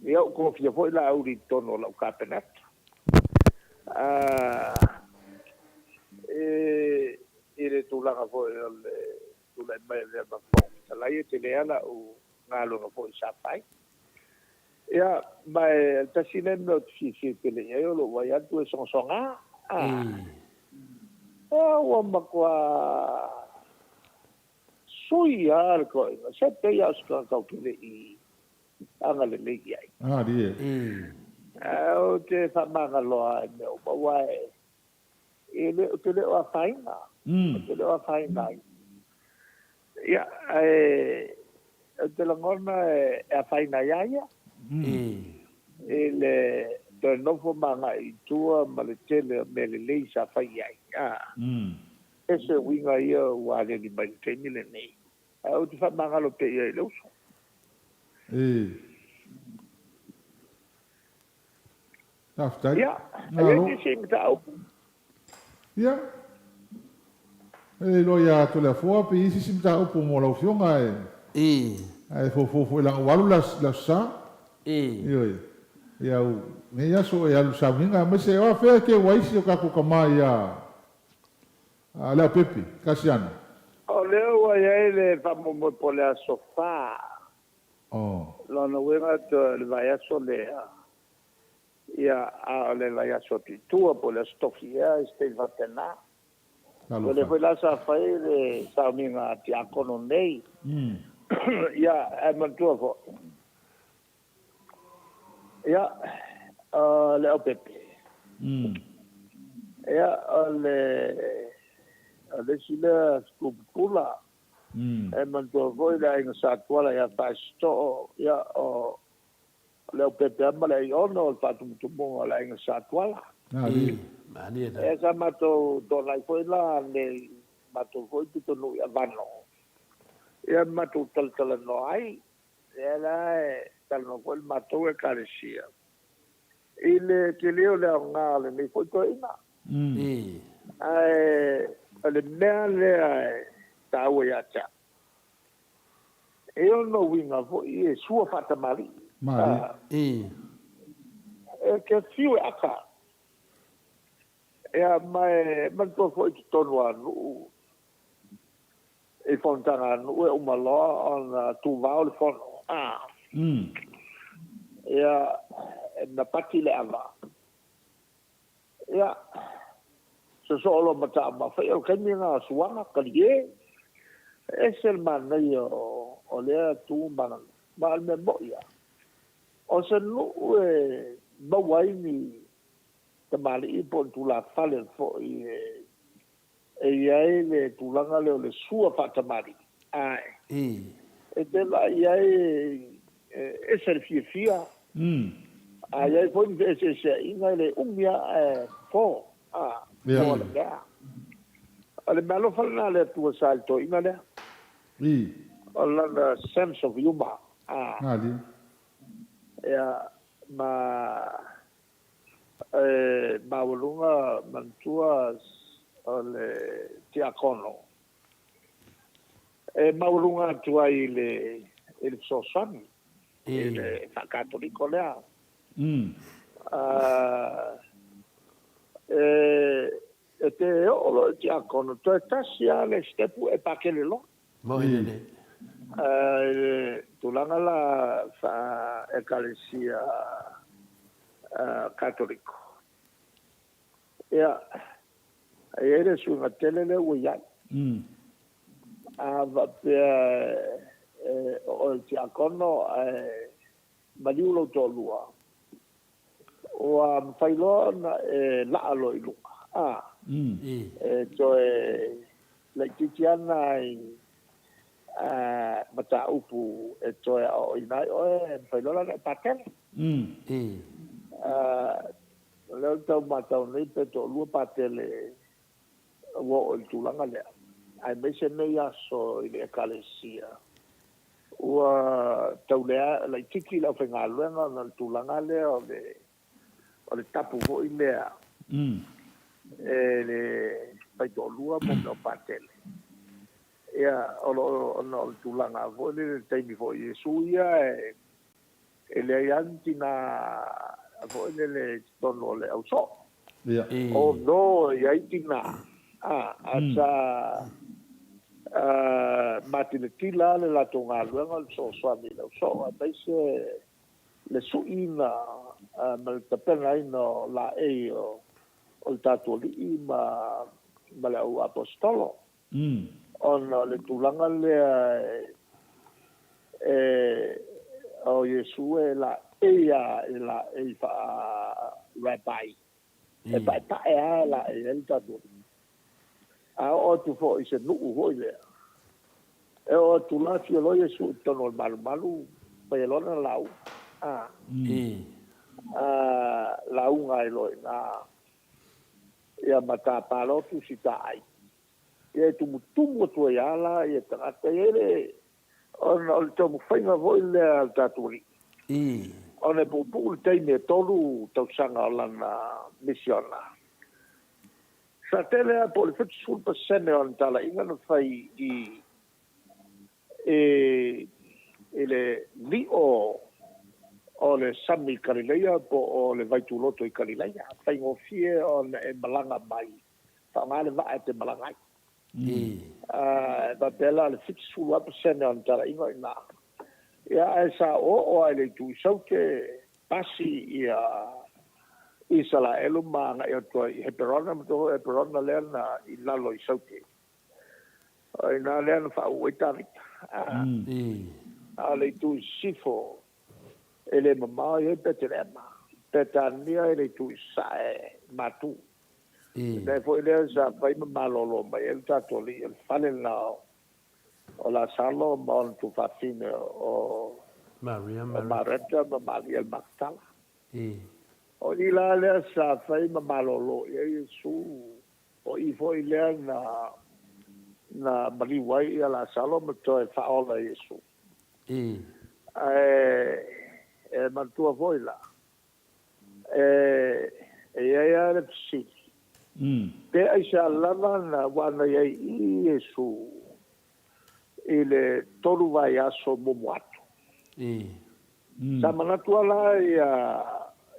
Ia, ou tofia foi Laauli i totonu o lau Kapeneta. I le tulaga foi o le tulai mai o lea ma Fofoga Fetalai, e tele lava lau galuega foi sa fai. Ia, ma e tasi lea mea ou te fiafia tele i ai o lou vaai atu e sogasoga. Ia, ua matua sui lava le toeaina, se pei lava o se tagata ou te le i agalelei i ai. Ou te faamagaloa lava i mea uma, aua e le, ou te le o afaina, ou te le o afaina ai. Ia, ae ou te lagona e afaina ia ia, i le toe nofo ma agai i tua ma le tele o mea lelei sa fai i ai. Ese uiga ia ua aleli mai i le taimi lenei, ae ou te faamagalo pea i ai i le uso. Faafetai. Ia, e i ai nisi mataupu? Ia, e le iloa ia Toleafoa pe i ai se isi mataupu mo lau Afioga ae ae foufou foi leaga ua alu le Aso Sa. Ioe. Ia lenei aso e alu i le sauniga aemaise o afea e teu ai si o tatou tama ia Leaupepe Kasiano. O lea ua i ai le faamoemoe po o le Aso Fa. Lona uiga toe o le vaiaso lea, ia, a o le vaiaso atu i tua po o le Aso Tofi ea, i se taimi faapena. O lea foi la sa fai le sauniga a Tiakono nei. Ia, ae manatua foi, ia, o le Leaupepe, ia, o le, o le isi lea fetu pupula. E manatua foi le aiga Sa Tuala ia Fasitoo, ia, o Leaupepe lava ma le Aiono o le faatumutumuga o le aiga Sa Tuala. Ia sa matou toanai foi la nei matou foi pitonuu i Avano, ia matou talatalanoa ai, lea la e talanoa foi le matou Ekalesia i le tele o le aoga o lenei foi toeaina. Ae o le mea lea e taua ia te au, e ono uiga foi e sua faatamalii. E te fiu e aka. Ia, ma e manatua foi i totonu o nuu, i fonotaga a nuu e uma loa ona tuvao le fono. Ia, na pati le ava. Ia, sosoo loa ma taumafa, ia o le taimi lena o suaga, talie. E ese le manaia o lea tu ma ma o le mea moni lava, o se nuu e maua ai ni tamalii po o ni tulafale foi e i ai le tulaga lea o le sua faatamalii. Ae e te vaai i ai e ese le fiafia. A i ai foi ni feeseeseaiga e le umi lava ae fo, a, fo le mea. O le meaalofa lena a le Atua sa i le toeaina lea. O lana sense of humour, a. Ia, ma e maualuga manatua o le tiakono e maualuga atu ai i le i le fesoasoani i le faakatoliko lea. E te oo loa i le tiakono, toe tasi lava le sitepu e pakele loa. Moni lelei. I le tulaga la faa-Ekalesia Katoliko, ia, e i ai le suiga tele lea ua i ai. A faapea e oo i le tiakono ae maliu lou toalua, ua mafai loa ona e laa loa i luga, a, e toe laitiiti lava nai mataupu e toe aoaoina ai oe, e mafai loa la ona e patele. O lea ou te tau matau nei pe toalua patele ua oo i le tulaga lea, aemaise nei aso i le Ekalesia, ua tau laitiiti le aufaigaluega ona o le tulaga lea o le tapu foi lea e le faitoalua mo mea o patele. Ia, ona o le tulaga foi lele i le taimi foi o Iesu ia, e leai lava ni tina foi lele i totonu o le ausoo. Although e i ai tina, ae sa matilatila lava le latou galuega o le fesoasoani i le ausoo, aemaise le suiina ma le tapenaina o laei o le tatou Alii ma le au Aposetolo. Ona o le tulaga lea o Iesu e laei lava i laei faa-rabbi, e paepae lava e laei ai le tatou Alii. A oo atu foi i se nuu foi lea, e oo atu la afio loa Iesu i totonu o le malumalu, fai loa lana lauga, lauga ai loa i ina, ia ma tapa loa Tusitaai. Ia e tumutumu atu ai lava la ia tagata ia i le, ona o le taumafaiga foi lea a le tatou Alii. Ona e puupuu le taimi e 3 tausaga o lana misiona. Sa tele lava po o le 70% o ana talaiga na fai i i le li'o o le sami i Kalileia po o le vaituloto i Kalileia, faigofie ona e malaga mai, faaaoga le vaa e te malaga ai. E faapea la o le 70% o ana talaiga o i ina. Ia, ae sa oooo lava i le itu i Saute, pasi ia Isalaelu ma agai atu ai i Heperona, manatua foi o Heperona lea na i lalo i Saute. O i ina lea na faauu ai Tavita. A o le itu i sisifo, e le mamao e i ai Petelema. Petania i le itu i sasae, Matu. Le mea foi lea sa fai ma malolo mai ai le tatou alii, o le fale lena o Lasalo ma ona tuafafine o Mareta ma Maria le Makatala. O i la lea sa fai ma malolo i ai Iesu. O i foi lea na na maliu ai ia Lasalo ma toe faaola e Iesu. Ae e manatua foi la, e i ai lava le fesili, pe aisea lava na aua na i ai i i Iesu i le 3 vaiaso muamua atu. Sa manatu lava la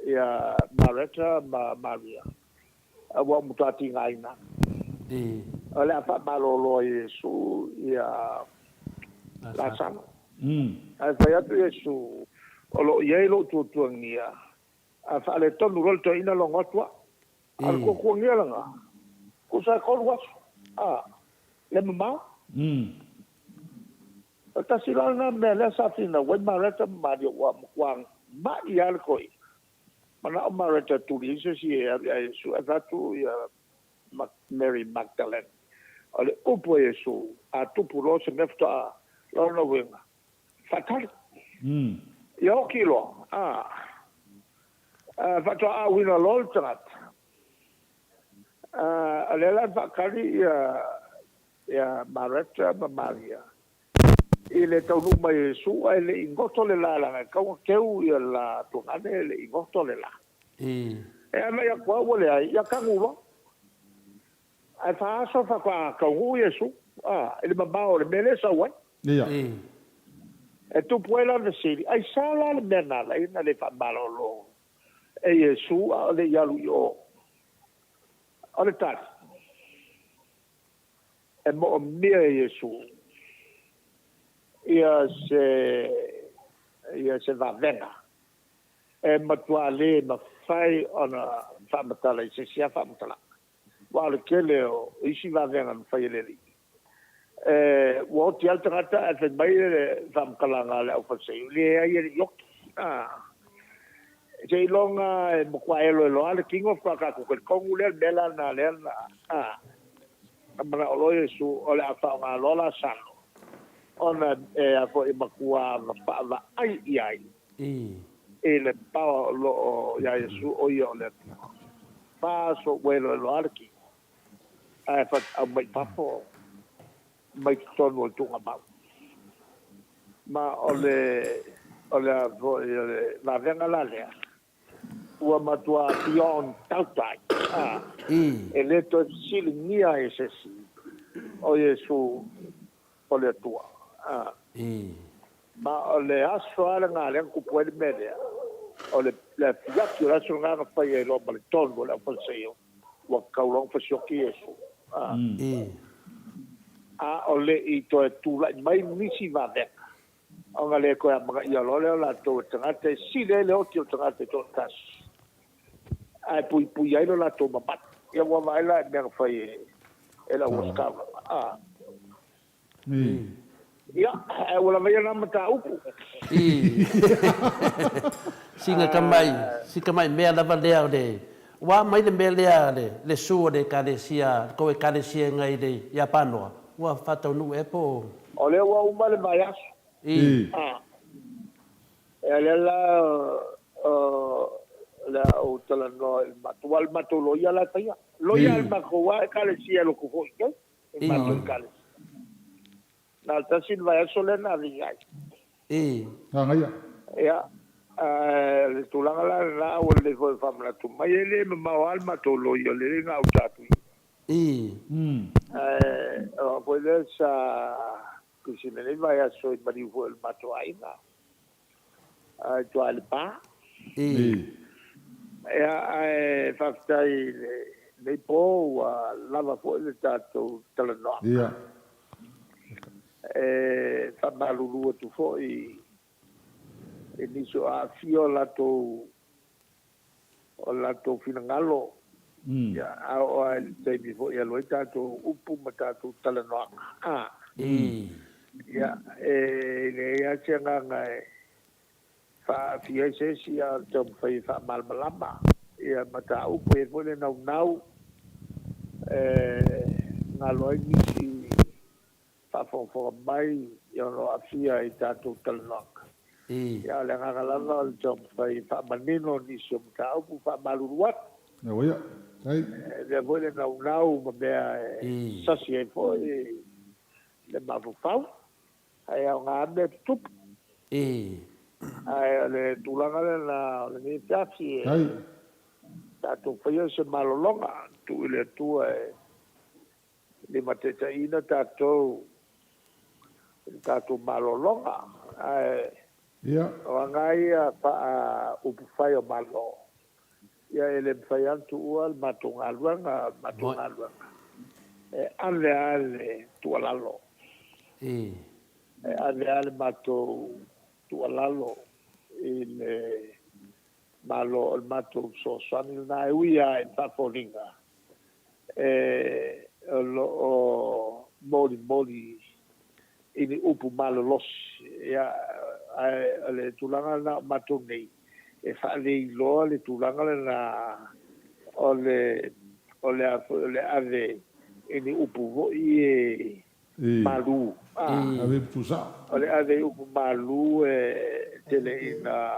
ia Mareta ma Maria, ua matua tigaina. O le a faamalolo ai e Iesu ia Lasalo. Ae fai atu Iesu, O lo o i ai lou tuatuagia, a faaletonu loa le toeaina logo atu au. A o le tuatuagia lena, tusa e 3 aso, a, le mamao. O tasi la lena mea lea sa finau ai Mareta ma Maria, ua matua ma'i lava le toeaina. Manao Mareta e tuli ai se isi e alu ia Iesu, ae fai atu ia Mary Magdalene, O le upu a Iesu, a tupu loa se mea faatoa lona uiga, faatali. Ia oti loa, a. Faatoa auina loa le tagata, o lea la na faatali ia Mareta ma Maria i le taunuu mai o Iesu ae le i goto le la, leaga e tatau ona teu le la tuagane e le i goto le la. E agai atu lava ua leai, ia tanu loa. Ae fa aso faatoa taunuu Iesu i le mamao o le mea lea e sau ai. E tupu ai la le fesili, aisea la le mea na ala ai ona le faamalolo e Iesu a o le i alu i o? O le tali, e moomia e Iesu ia se ia se vavega e matua le mafai ona faamatala i se isi lava faamatalaga. Aua o le tele o isi vavega na fai e le Alii, ua oti lava le tagata ae fai mai le faamatalaga a le aufaleseio, leai e le i oti. Seiloga e matua eloeloa lava le tino faatoa tatou talitonu lea le mea la lena lea na manao loa Iesu o le a faaaoga loa Lasalo ona e matua vaavaai i ai i le power o lo o ia Iesu o ia o le Atua. Fa aso ua eloeloa le tino ae aumai i fafo mai totonu o le tuugamau. Ma o le o le a foi o le vavega la lea ua matua beyond doubt ai, a, e le toe fesiligia ai e se isi o Iesu o le Atua. A, ma o le aso lava lena lea na tupu ai le mea lea, o le afiafi o le aso lena na fai ai loa ma le tonu o le aufaleseio, ua tatau loa ona fasioti Iesu. A, a o le i toe tulai mai nisi vavega, ona le toe amanaia loa lea o latou e tagata e sili ai le oti o le tagata e toatasi, ae puipui ai lo latou mamalu. Ia ua vaai la i mea na fai e le auositaulaga. A. Ia, ae ua lava ia na mataupu. I. Sina tamai, si tamai mea lava lea o le, ua aumai le mea lea le, le su o le Ekalesia, le tou Ekalesia i nai le Iapanoa, ua faataunuu ea po o. O lea ua uma le vaiaso. I. A. Ia lea la o le a ou talanoa i le matou, aua o le matou loia la e faia. Loia a le matou lava Ekalesia e lotu foi i ai. I matou Ekalesia. Na o le tasi le vaiaso lea na ave i ai. Manaia. Ia, ae o le tulaga la lena ua lelei foi e faamanatu mai, e le mamao lava le matou loia o lea e gauta atu i i. Ae o au foi lea sa tusi i lenei vaiaso i maliu foi o le matou aiga i tua i Lepa. Ia, ae faafetai i lenei po ua lava foi le tatou talanoaga. E faamalulu atu foi i nisi o aafia o latou o latou finagalo, ia, a oo lava i le taimi foi e alu ai tatou upu ma tatou talanoaga, a, ia, e leai lava se agaga e faaaafia ai se isi, a o le taumafai e faamalamalama ia mataupu. E i ai foi le naunau e galo ai nisi faafogafoga mai o lo o aafia i tatou talanoaga. Ia, o le agaga lava o le taumafai e faamanino nisi o mataupu, faamalulu atu. E avea foi le naunau ma mea e sasi ai foi le mafaufau, ae aoga lava mea tutupu. Ae o le tulaga lena o lenei afiafi, e tatou faia se malologa, tuu i le Atua e limataitaiina tatou i le tatou malologa, ae o aga ia faa-upufai o Malo, ia e le mafai lava ona tuua le matou galuega, o le matou galuega e ave lava le tuualalo, e ave lava le matou tuualalo i le Malo, o le matou fesoasoani lena, e ui lava i faafoliga o lo o molimoli i ni upu malolosi, ia, ae o le tulaga lena o matou nei, e faaleiloa le tulaga lena o le, o le a foi, o le ave i ni upu foi e malu, a. Ave upu tuusao. O le ave i upu malu e tele ina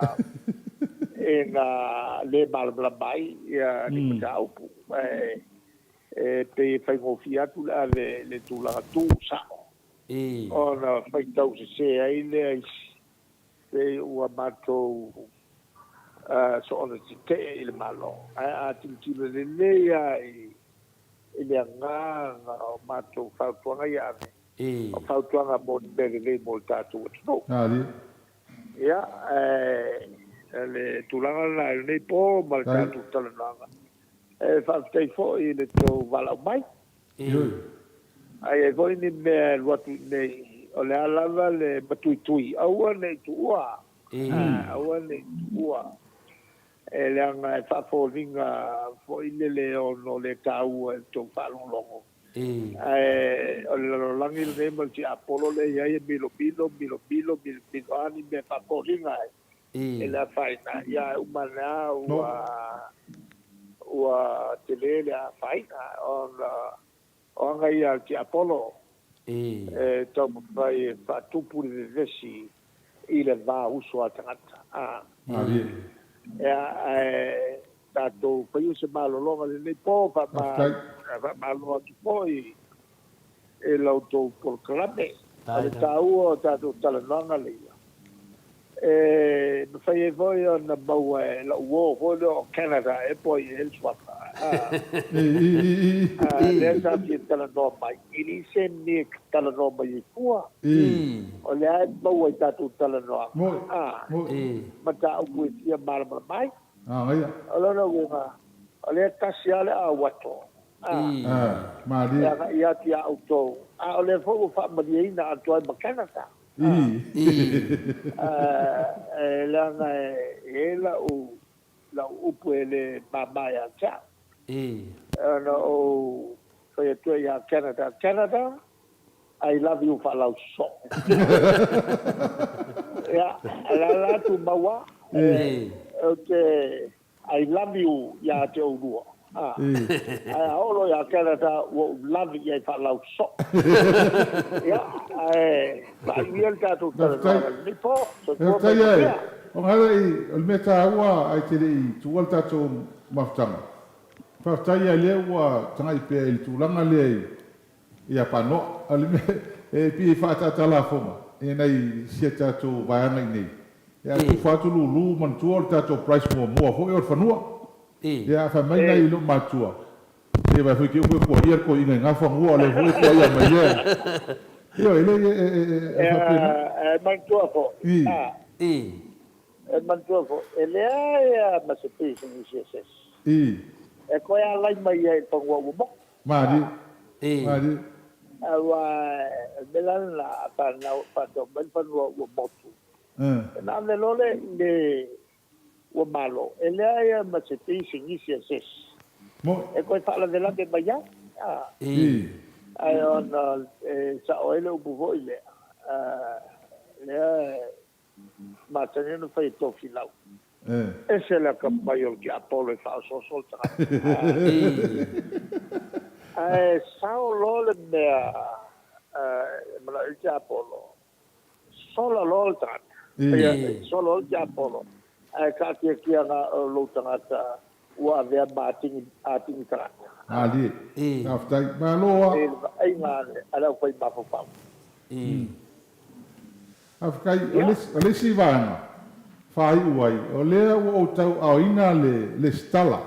ina le malamalama ai ia ni mataupu. Ae e pei e faigofie atu le ave i le tulaga tu sao ona faitau sesē ai lea isi pei ua matou soona tetee i le Malo. Ae a tilotilo lelei lava i le agaga o matou fautuaga ia ave, o fautuaga mo ni mea lelei mo le tatou atunuu. Ia, ae o le tulaga lena i lenei po ma le tatou talanoaga. E faafetai foi i le tou valaau mai. A i ai foi ni mea e alu atu i inei, o le a lava le matuitui, aua ne i tuua, aua ne i tuua, e leaga e faafoliga foi lele e ono le taua i le tou faalogologo. Ae o le lalolagi lenei ma le tiapolo lea e i ai e milomilo, milomilo, milomilo a ni mea faafoliga ai e le afaina. Ia ae uma ane lava ua, ua tele le afaina ona o aga ia a le tiapolo e taumafai e faatupu le vevesi i le va uso a tagata. Ia, ae tatou faia se malologa i lenei po, faamalo atu foi i la outou polokalame. O le taua o tatou talanoaga lea, e mafai ai foi ona maua e lou uo foi lea o Canada ea po o ai ea le suafa, lea sa fia talanoa mai, e leai se mea e talanoa mai ai fua. O lea e maua i tatou talanoaga mataupu e fia malamalama ai. O lona uiga, o lea e tasi lava le auato e agai atu ia outou, a o lea foi ua faamalieina atu ai ma Canada. E leaga e i ai lau upu e le mama ia te au. Ona ou fai atu ai ia Canada, Canada, I love you faalausoso. Ia, o la la tumau lava. Ou te I love you ia te oulua. Ae a oo loa ia Canada ua ou love i ai faalausoso. Ia, ae faaiu ia le tatou talanoaga i lenei po. Soifua ma ia manuia. Faafetai e. O le mea taua ae te le i tuua le tatou mafutaga, faafetai a lea ua tagai pea i le tulaga lea i Ia Panoa. O le mea e pei e faaataata lafoga i nai si a tatou vaega i inei. Ia tufa atu lulu manatua o le tatou price muamua foi o le fanua. Ia fai mai nai lou matua, se vaai foi te i ua tuuaia le toeaina i na fanua o lea foi e tuuaia mai lea. Ioe, e le e faapena. E manatua foi, e manatua foi, e leai lava ma se pisinisi a se isi e toe alai mai ai i le fanua ua motu. Malie. Malie. Aua o le mea la lena, a fanau, faatau mai le fanua ua motu, ona ave loa lea i le ua malo, e leai lava ma se pisinisi a se isi e toe faalavelave mai ai. Ae ona e sao ai le upu foi lea, lea e masani ona fai e Tofilau, Ese le atamai o le tiapolo e faaosooso le tagata. Ae sao loa le mea e manao ai le tiapolo, sola loa le tagata. Sola loa le tiapolo, ae taatiatia na o lou tagata ua avea ma atigi tagata. Malie. Faafetai. Malo a. I le vaaiga a le aufai mafaufau. Faafetai. O le isi vaega faaiu ai, o lea ua ou tauaaoina le lesitala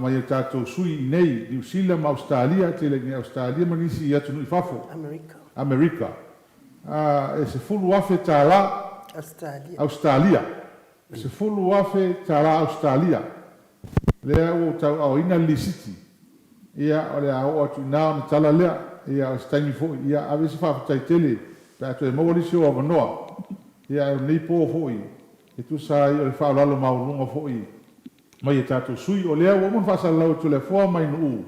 mai a tatou sui i inei, Niu Sila ma Ausetalia, tele i Ausetalia ma nisi i atunuu i fafo, Amerika, e $10,000 Ausetalia, e $10,000 Ausetalia. Lea ua ou tauaaoina le lisiti, ia, o le a oo atu i ina ona tala lea, ia, o se taimi foi, ia, ave se faafetai tele pe a toe maua nisi ou avanoa, ia, ae o lenei po foi, e tusa ai o le faaaloalo maualuga foi mai a tatou sui. O lea ua uma ona faasalalau e Toleafoa mai Nu'u,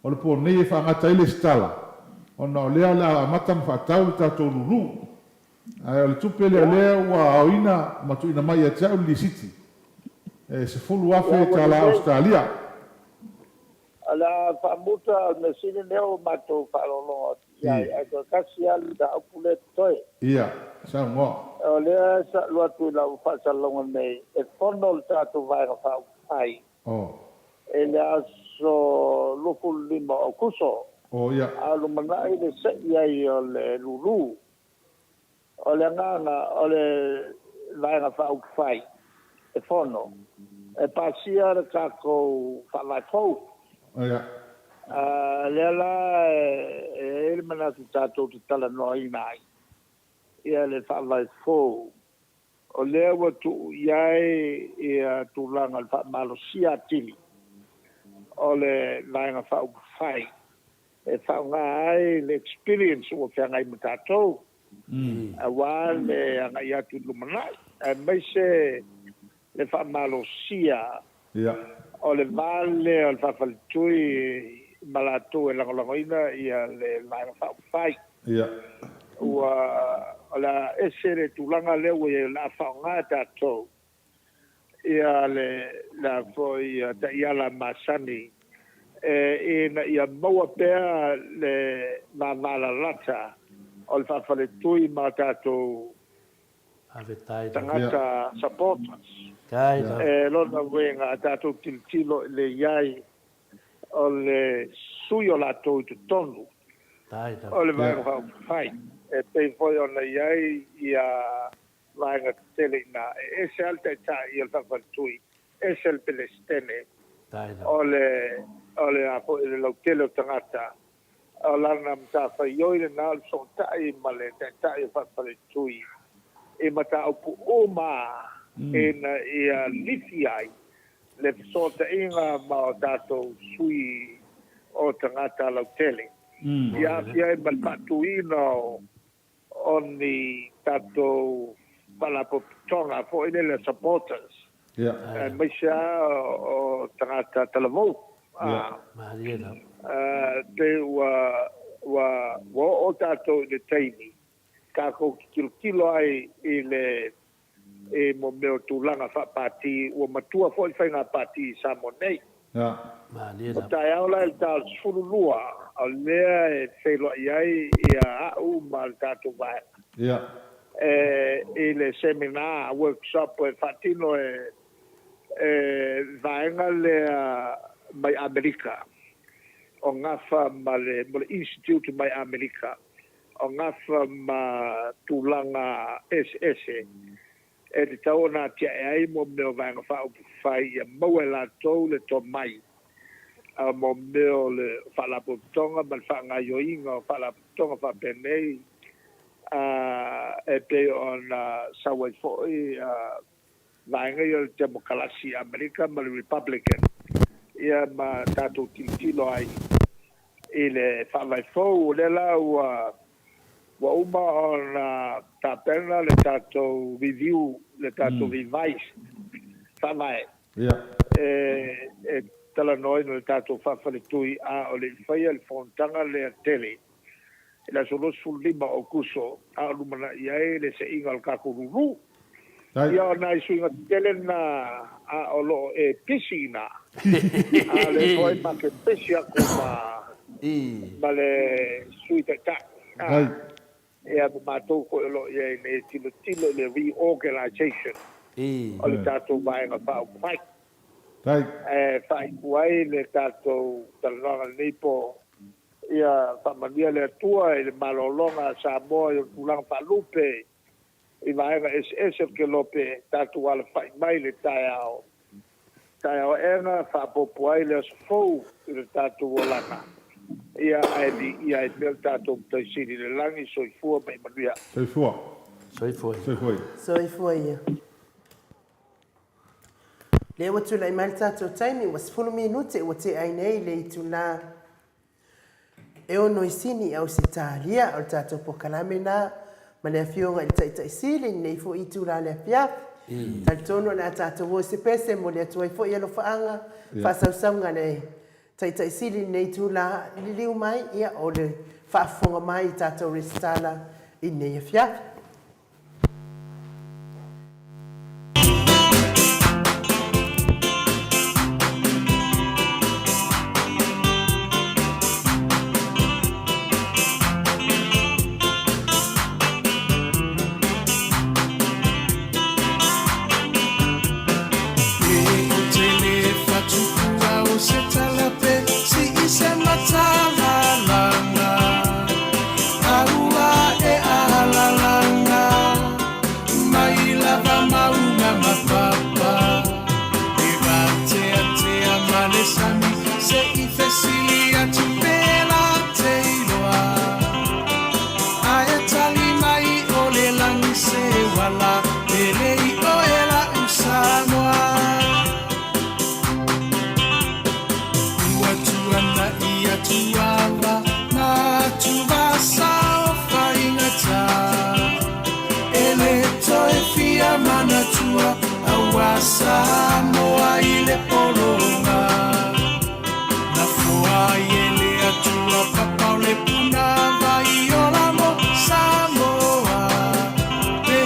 o le po nei e faagata ai le lesitala, ona o lea o le a amata ona faatau le tatou lulu. Ae o le tupe lea o lea ua aoina ma tuuina mai ia te au le lisiti, e $10,000 Ausetalia. O le a faamuta o le measili lea ua matou faalogologo atu. i ai, ae toe tasi lava le mataupu lea e totoe. Ia, saunoa. O lea sa alu atu i lau faasalalauga nei, e fono le tatou Vaega Faaupufai i le aso 25 o Aokuso, a o lumanai le sei ai o le lulu. O le agaga o le Vaega Faaupufai e fono, e pasia le tatou Faavae fou. A lea la e i ai le manatu tatou te talanoaina ai ia le Faavae fou, o lea ua tuu i ai ia tulaga o le faamalosia atili o le Vaega Faaupufai e faaaoga ai le experience ua feagai ma tatou aua le agai atu i le lumanai, aemaise le faamalosia o le va lea o le faafaletui ma latou e lagolagoina le Vaega Faaupufai. Ua o le a ese le tulaga lea ua i ai o le a faaaoga e tatou ia le a foi taiala masani ina ia maua pea le vavalalata o le faafaletui ma tatou tagata supporters. E lona uiga a tatou tilotilo i le i ai o le sui o latou i totonu o le Vaega Faaupufai, e pei foi ona i ai ia vaega tetele i ina, e ese lava le taitai o le faafaletui, ese le Pelesitene o le o le a foi le lautele o tagata, o lana matafaioi lena o le fesootai ma le taitai o le faafaletui i mataupu uma ina ia lifi ai le fesootaiga ma o tatou sui o tagata lautele. Ia aafia ai ma le faatuina o o ni tatou faalapotopotoga foi lele supporters, aemaise lava o tagata talavou. Pei ua ua ua oo tatou i le taimi tatou te tilotilo ai i le i mo mea o tulaga faapati, ua matua foi le faiga pati i Samoa nei. O taeao la i le ta o le 12, o lea e feiloai ai ia a'u ma le tatou vaega i le seminar, workshop e faatino e vaega lea mai Amerika, o gafa ma le Institute mai Amerika. O gafa ma tulaga eseese e tatau ona atiae ai mo mea o Vaega Faaupufai ia maua e latou le tomai mo mea o le faalapotopotoga ma le faagaoioiga o faalapotopotoga faapenei e pei ona sau ai foi vaega ia o le Temokalasi i Amerika ma le Republican, ia ma tatou tilotilo ai i le faavae fou. O lea la ua ua uma ona tapena le tatou review, le tatou revise faavae e talanoaina i le tatou faafaletui, a o le i faia le fonotaga lea tele i le aso 25 o Aokuso, a o lumanai ai le seiga o le tatou lulu. Ia, o nai suiga tetele na, a o lo o e pisi ina. A o lea foi ma te pisi atu ma, ma le Sui Taitai. A, ia ma matou foi o lo o i ai nei e tilotilo i le reorganization o le tatou Vaega Faaupufai. E faaiu ai le tatou talanoaga i lenei po. Ia faamanuia le Atua i le malologa a Samoa i ona tulaga faalupe i vaega eseese o le kelope, tatou alafai mai le taeao, taeao aena faaopoopo ai le aso fou i le tatou olaga, ia ae viia ai pea le tatou Matai Sili i le lagi. Soifua ma ia manuia. Soifua. Soifua ia. Soifua ia. Soifua ia. Lea ua tulai mai le tatou taimi, ua 10 minute ua tea ai nei le itula E ono i Sini i Ausetalia, o le tatou polokalame lena ma le Afioga i le Taitai Sili i lenei foi itula o le afiafi. Talitonu o le a tatou o i se pese, momoli atu ai foi alofaaga, faasausauga a le Taitai Sili i lenei itula, liliu mai, ia, o le faafofoga mai i tatou resitala i lenei afiafi. Samoa i le pologa Na foa ai e le Atua papa o le puna vai ola mo Samoa Le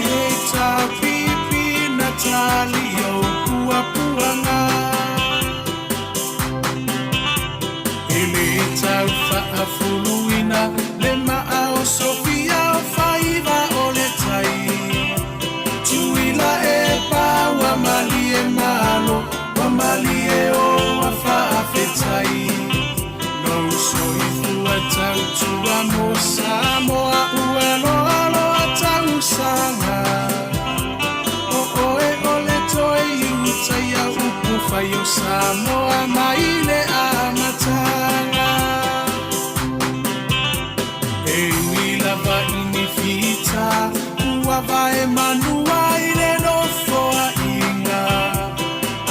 HRPP na tali ou puapuaga E le tau faafuluina le maa o Sofia o faiva o le tai Tuila e pa ua malie malo ua malie o ua faafetai Lou soifua tautua mo Samoa ua loaloa tausaga O oe o le toe Iutaia upu fai o Samoa mai le amataga E ui lava i ni fita ua vae manua i le nofoaiga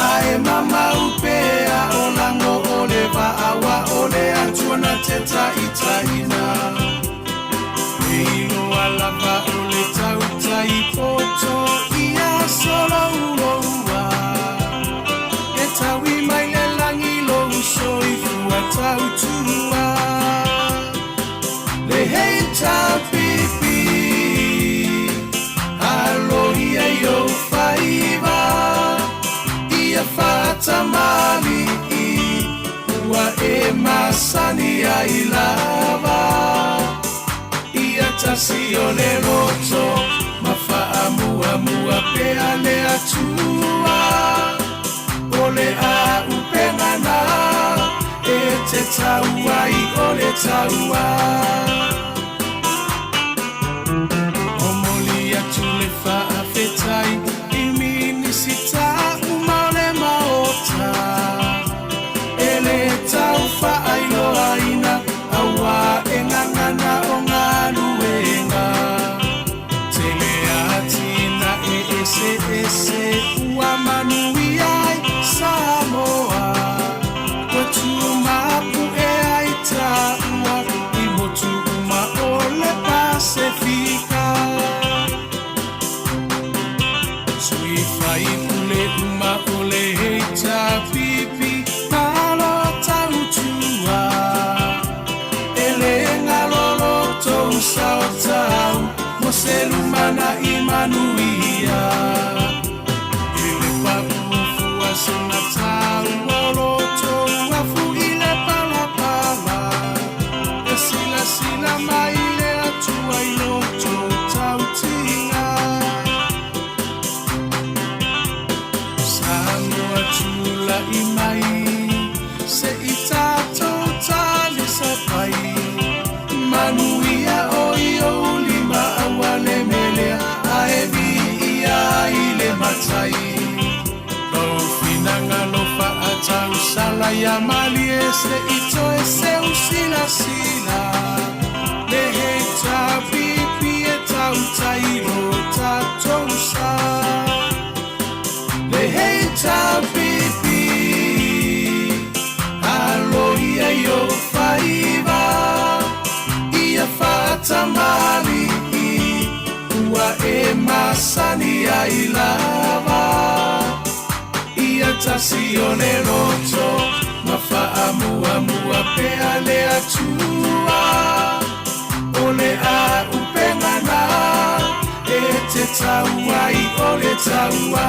Ae mamau pea o lago o le vaa ua o le Atua na te taitaiina E iloa lava o le tautai poto ia solouloua E taui mai le lagi lou soifua tautua Le HRPP Aloia i ou faiva Ia faatamalii Ua e masani ai lava Ia tasi o le loto Ma faamuamua pea le Atua O le auupega na E te tau ai o le taua Momoli atu le faafetai i Minisita uma o le Maota E le tau faailoaina auā e gagana o galuega Tele atinae eseese ua manuia ai Samoa Ua tumapu'e ai taua i motu uma o le Pasefika Sui faipule uma o le HRPP malo tautua E le galo lo tou sao tau mo se lumanai manuia E le paʻu fua sina taua o lo tou afu i le palapala E silasila mai le Atua i lo tou tautiga Samoa tula'i mai se i tatou talisapai Manuia o i ou lima aua le melea ae viia ai le Matai Lou finagalo faatausala ia malie se i toe seu silasila Le HRPP e tautai lo tatou sa Le HRPP Aloia i ou faiva Ia faatamalii Ua e masani ai lava Ia tasi o le loto Ma faamuamua pea le Atua O le auupega na E te tau ai o le taua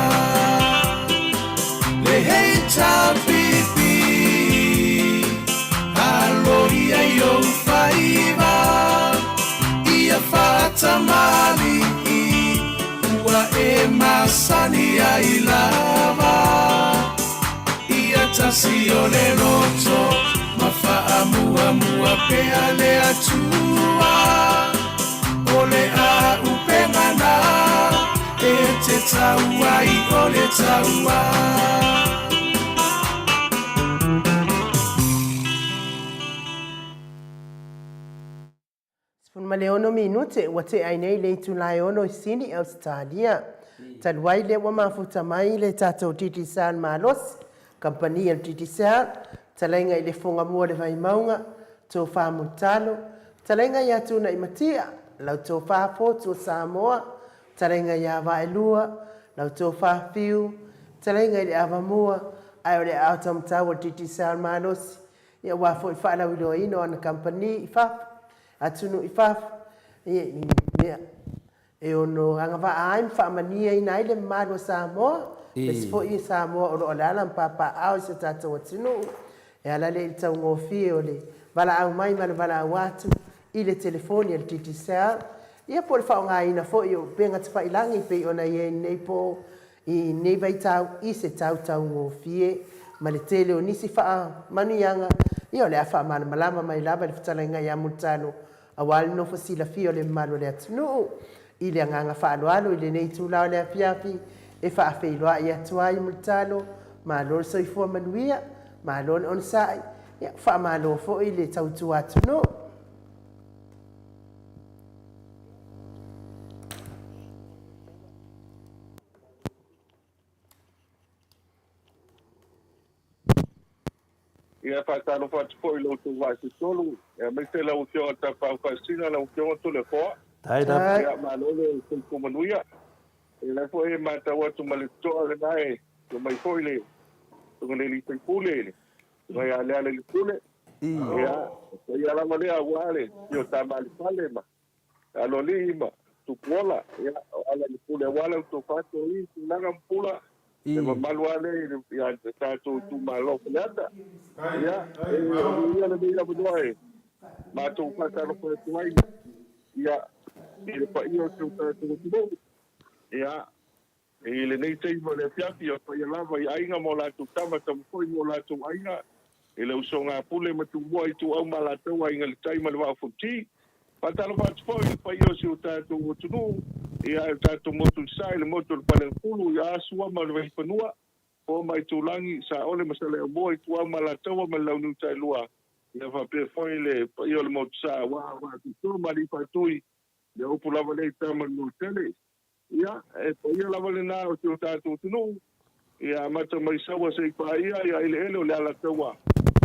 Le HRPP Aloia i ou faiva Ia faatamalii Ua e masani ai lava Ia tasi o le loto Ma faamuamua pea le Atua O le auupega na E te tau ai o le taua 16 minute ua tea ai nei le itula e ono i Sini, Ausetalia. Talu ai lea ua mafuta mai le tatou Digicel malosi, kamupani a le Digicel, talaiga i le Fogamua o le Vaimauga, Tofa Mulitalo, talaiga ia Tuunaimatia, lau Tofa Fotu o Samoa, talaiga ia Vaelua, lau Tofa Fiu, Fetalaiga i le Avamua, ae o le aao taumatau o le Digicel malosi, ia aua foi le faalauiloaina o ana kamupani i fafo, atunuu i fafo, ia i mea e ono agavaa ai ma faamaniaina ai le mamalu o Samoa, aemaise foi Samoa o lo o alaala ma papaaao i si o tatou atunuu, e ala lea i le taugofie o le valaau mai ma le valaau atu i le telefoni a le Digicel, ia po o le faaaogaina foi o upega tafailagi pei ona i ai i lenei po i lenei vaitau i se tau taugofie ma le tele o nisi faamanuiaga, ia o le a faamalamalama mai lava i le fetalaiga ia Mulitalo aua le nofo silafia o le mamalu o le atunuu. I le agaga faaaloalo i lenei itula o le afiafi e faafeiloai atu ai Mulitalo, malo le soifua manuia, malo le onosai, ia faamalo foi le tautua atunuu. Ia, faatalofa atu foi i lo outou vaa se tolu, aemaise lau Afioga i le Tapaau Faasisina, lau Afioga Toleafoa. Ia, malo le soifua manuia. O lea foi e matau atu ma le totoa lena e afio mai foi le Susuga i le Alii Faipule, le Susuga ia Lealailepule. Ia, o paia lava lea aua le afio o Tama a le Fale ma Aloalii ma Tupuola, ia, o Alailepule aua la outou faatoii, tulaga ma pula, le mamalu lava lea ia le tatou itumalo o Faleata. Ia, e manuia lenei avanoa e matou faatalofa atu ai, ia, i le paia o si o tatou atunuu, ia, I lenei taimi o le afiafi, o paia lava i aiga ma o latou tama, tama foi ma o latou aiga, i le usoga a Pule ma Tumua, Ituau ma Alataua, Aiga i le Tai ma le Vaa o Fonoti. Faatalofa atu foi i le paia o si o tatou atunuu, ia le tatou motu i le Sae, le motu o le Faleagafulu, ia Sua ma le Vaifanua, Foa ma Aitulagi, Saole ma Saleaaumua, Ituau ma Alataua ma le Launiu Taelua, ia faapea foi le paia o le Motu Sa aua Vaa ma Alii Faatui, le upu lava lea i Tama le Manuatele. Ia, e paia lava lena o si o tatou atunuu, ia amata mai Saua seia paia ia eleele o le Alataua,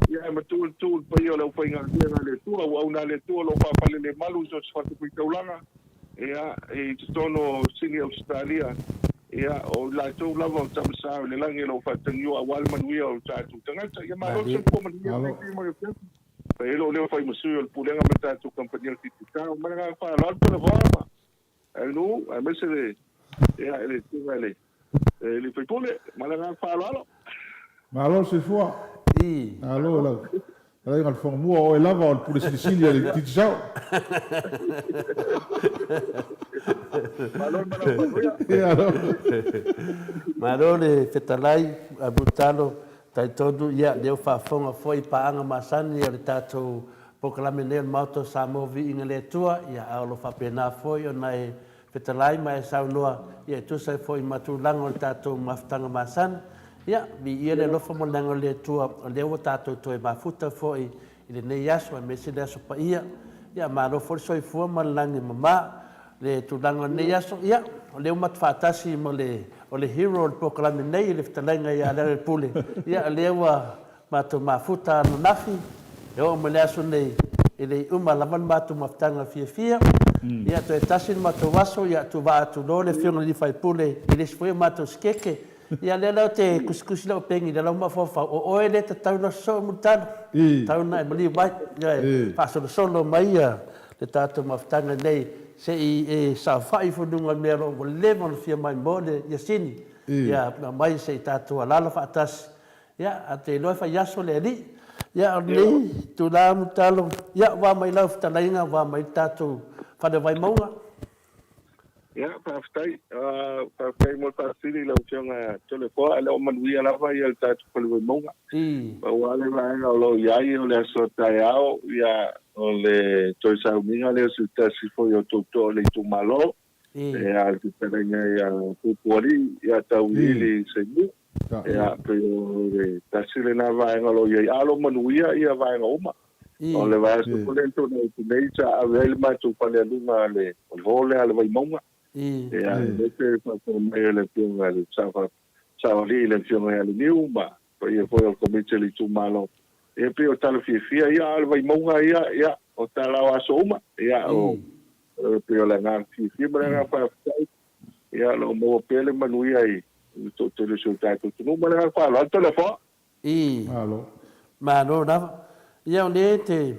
ia ae matua le tuu i le paia o le aufaigaluega a le Atua, auauna a le Atua o lo o faafalelemalu i so o se fatafaitaulaga, ia, i totonu o Sini Ausetalia, ia, o i latou lava o Tama Sa o le Lagi o lo o faatagiua aua le manuia o tatou tagata. Ia malo le soifua manuia lenei taimi o le afiafi. Fai ai lou leo fai ma sui o le Pulega ma le tatou Kamupani o le Digicel. Ma le agaga faaaloalo, Toleafoa. Aganuu, aemaise le, ia, le susuga i le, le sui usufono. Ma le agaga faaaloalo. Malo le soifua. Malo i lau fetalaiga i le Fono Mua, o oe lava o le Pule Silisili a le Digicel. Malo le malaga manuia. Malo le fetalai, Mulitalo, talitonu ia lea ua faafofoga foi i paaga masani a le tatou Polokalame nei o le Maota o Samoa Viiga le Atua, ia a o lo o faapena foi ona e fetalai ma e saunoa, ia e tusa ai foi ma tulaga o le tatou mafutaga masani. Ia, viia le alofa ma le agaga o le Atua, o lea ua tatou toe mafuta foi i lenei aso aemaise le aso paia. Ia, malo foi le soifua ma le lagi e mama. Le tulaga o lenei aso, ia, o lea ua matou faatasi ma le, o le hero o le polokalame nei, le fetalaiga ia Lealailepule, ia, o lea ua Matou mafuta ananafi, e oo mai le aso nei, e le i uma lava le matou mafutaga fiafia. Ia, toe tasi le matou aso, ia tuuvaa atu loa le Afioga i le Sui Usufono i le isi foi o matou sikeke. Ia, lea la ou te tusitusi lau peni i le lau mafaufau, o oe lea e tatau ona sosoo Mulitalo, tatau ona e maliu mai, e faasolosolo mai le tatou mafutaga nei, se i e saofai ifo i luga o le mea o lo o ua leva ona fia maimoa le Iasini, ia aumai se i tatou alaala faatasi. Ia, ae ou te iloa e fai aso le Alii. Ia, o lenei itula Mulitalo, ia, ua mai lau fetalaiga, ua mai le tatou fale o Vaimauga. Ia, faafetai. Faafetai mo le faafesili i lau Afioga Toleafoa. E le o manuia lava ia le tatou fale Vaimauga. Pau lava le vaega o lo o i ai o le aso taeao, ia, o le toe sauniga lea o se tasi foi o tootoo o le itumalo, ia, le fetalaiga ia Pupualii, ia Tauiliili Seimu. Ia, pei o le tasi lena vaega o lo o i ai, a o lo o manuia ia vaega uma. O le vaiaso foi lea na tuanai atu nei sa ave ai le matou falealuga a le, o le hall lea a le Vaimauga. Ia, aemaise le faafofoga mai a le Afioga i le Saoalii, le Afioga ia Leniu ma paia foi o le Komiti a le itumalo. Ia, pei o tala fiafia ia, a o le Vaimauga ia, ia, o tala o aso uma. Ia, o, pei o le agaga fiafia ma le agaga faafetai, ia, o lo o maua pea le manuia i le toatele o si o tatou atunuu. Ma le agaga faaaloalo, Toleafoa. Ii. Malo. Malo lava. Ia o lea te,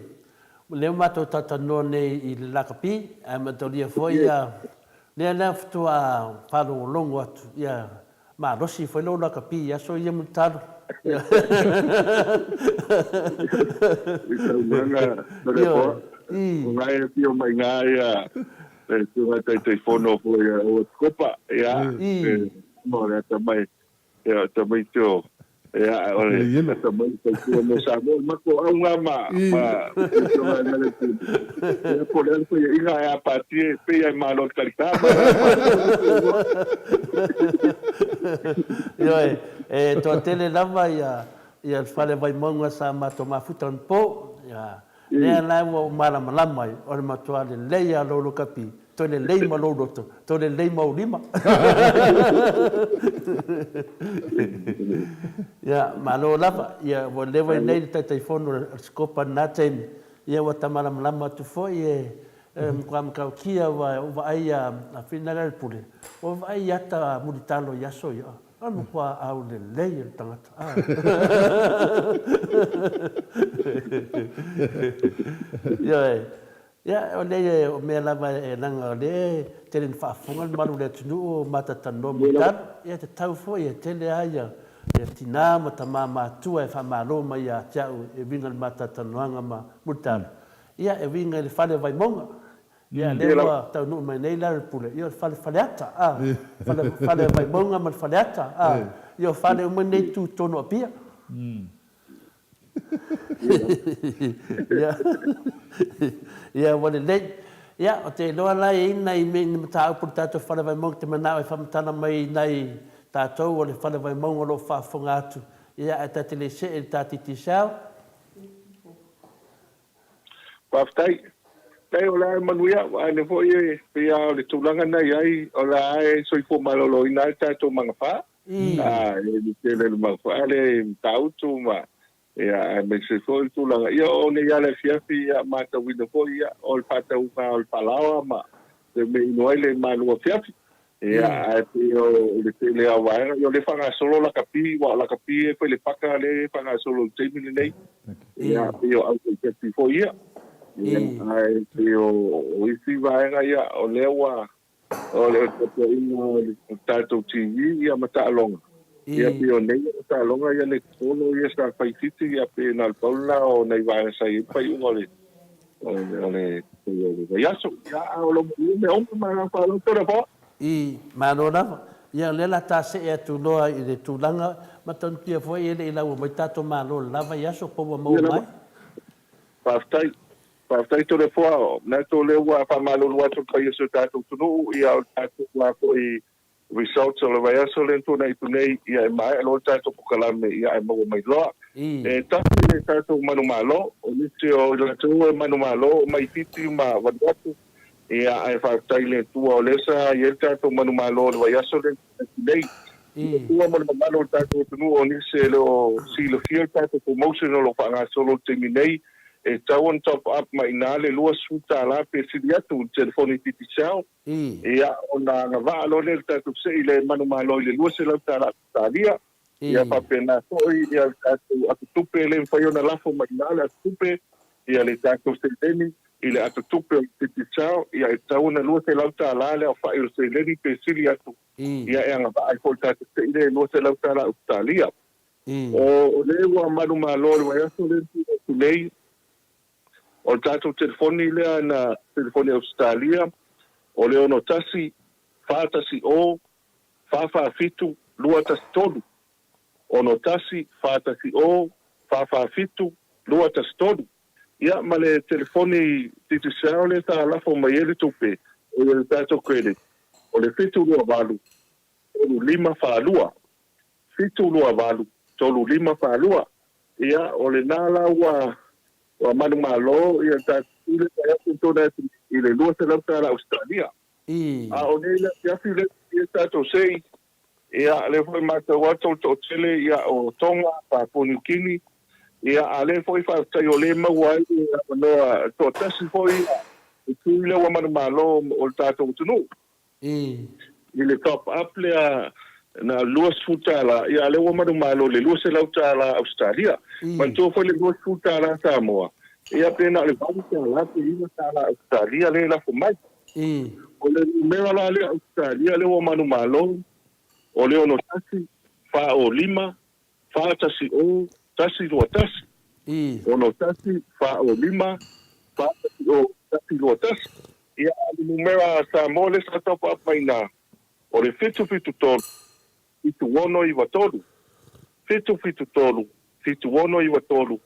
o lea ua matou talatalanoa nei i le lakapi, ae mataulia foi ia, lea la faatoa faalogologo atu, ia malosi foi lou lakapi i aso ia Mulitalo. I saunoaga Toleafoa, o na e afio mai ina ia le Susuga Taitaifono foi a Uatikopa, ia, o le atamai Ia, o tamaiti o, ia, o le atamai o tautua mo Samoa, o le matou auga ma, ma afioga i le Pule. Ia, po o le a le faiaina ae a patie, e pei lava e malo le talita ma e patie le igoa. Ioe, e toatele lava ia, ia le fale Vaimauga sa matou mafuta anapo, ia, Lea la ua ou malamalama ai, o le matua lelei lava o lou lokapi, toe lelei ma lou loto, toe lelei ma ou lima. Ia, malo lava. Ia, ua leva i nei le Taitaifono o le Sikopa i lena taimi, ia ua ta malamalama atu foi e matua matautia aua ua vaai ia Finagalepule, ua vaai i ata mulitalo i aso ia. O le matua aulelei o le tagata. Ioe. Ia, o lea o mea lava e leaga o lea e tele ina faafofoga le mamalu o le atunuu o matatanoa ma talo. Ia, e tatau foi e tele lava ia tina ma tama matua e faamalo mai ia te au e uiga i le matatanoaga ma Mulitalo. Ia, e uiga i le fale o Vaimauga. Ia, lea ua taunuu mai nei la le pule, ia o le fale Faleata, a, fale, fale Vaimauga ma le Faleata, a, ia o fale uma nei tu tonu Apia. Ia, ia ua lelei. Ia, ou te iloa la e i ai nai mea ni mataupu o le tatou fale Vaimauga te manao e faamatala mai i nai tatou o le fale Vaimauga o lo o faafofoga atu, ia ae ta te le see i le ta Digicel. Faafetai. Faafetai o la e manuia, aua o lea foi e pei lava o le tulaga na i ai, o la e soifua maloloina ai le tatou magafa. A, e le tele le magafa lea i Matautu ma, ia, aemaise foi le tulaga, ia o nei lava le afiafi, ia, matauina foi, ia, o le faatauga o le falaoa ma le mea e inu ai le malu afiafi. Ia, ae pei o le tele lava o vaega, ia o lea e faagasolo lakapi, aua o lakapi e fai le paka lea e faagasolo i le taimi lenei. Ia, pei o aufaitapi foi ia. Ia, ae pei o isi vaega ia, o lea ua, o le tapuaiga o le tatou TV ia ma taaloga. Ia, pei o nei ia taaloga ia netipolo ia sa fai i Fiti, ia pei na o le pau lena o nai vaega sa i ai le faaiuga o le o le vaiaso. Ia, a o lo manuia mea uma ma le faaaloalo tele foi. I Malo lava. Ia, o lea o le a ta see atu loa i le tulaga matautia foi e le i laua mai tatou Malo i le la vaiaso po ua maua mai. Faafetai. Faafetai Toleafoa. Manatu o lea ua faamalulu atu i le paia o si o tatou atunuu, ia o le tatou lava foi Results o le vaiaso lea na tuanai atu nei, ia e maea loa le tatou pokalame, ia ae maua mai loa. E tasi le tatou manumalo, o nisi o i latou e manumalo o mai Fiti ma Vanuatu, ia ae faafetai i le Atua o lea sa i ai le tatou manumalo o le vaiaso lea na tuanai atu nei. Le Atua ma le mamalu o le tatou atunuu o nisi e le o silafia le tatou promotion o lo o faagasolo i le taimi nei, e tatau ona top up mai i ina le $20 pe sili atu i le telefoni Digicel. Ia, ona agavaa loa lea i le tatou sei le manumalo i le $200 Ausetalia. Ia faapena foi ia le tatou atotupe le mafai ona lafo mai i ina le atotupe, ia le tatou seleni i le atotupe o le Digicel, ia e tatau ona $200 le aofai o le seleni pe sili atu, ia e agavaa ai foi le tatou sei lea i $200 Ausetalia. O lea ua manumalo i le vaiaso lea na tuuina atu nei, O le tatou telefoni lea na telefoni Ausetalia, o le 61 410 447 213, 61 410 447 213. Ia ma le telefoni Digicel lea sa lafo mai ai le tupe, o ia le tatou credit, o le 728 3542. 728 3542. Ia, o lena la ua ua manumalo ia tatou le fai atu tona atu i le $200 Ausetalia. A o nei le afiafi lea e tatou sei, ia lea foi matau atu o le toatele ia o Tonga, Papua Niu Kini, ia a lea foi faafetai o lea e maua ai le avanoa toatasi foi le sui lea ua manumalo o le tatou atunuu. I le top up lea. Na o le $20, ia a lea ua manumalo i le $200 Ausetalia. Manatua foi le $20 Samoa, ia pe na o le $8 pe $9 Ausetalia lea e lafo mai. O le numera la lea Ausetalia lea ua manumalo, o le 61 405 410 121. 61 405 410 121. Ia a o le numera Samoa lea sa top up mai i ina, O le 773, 7693, 773, 7693,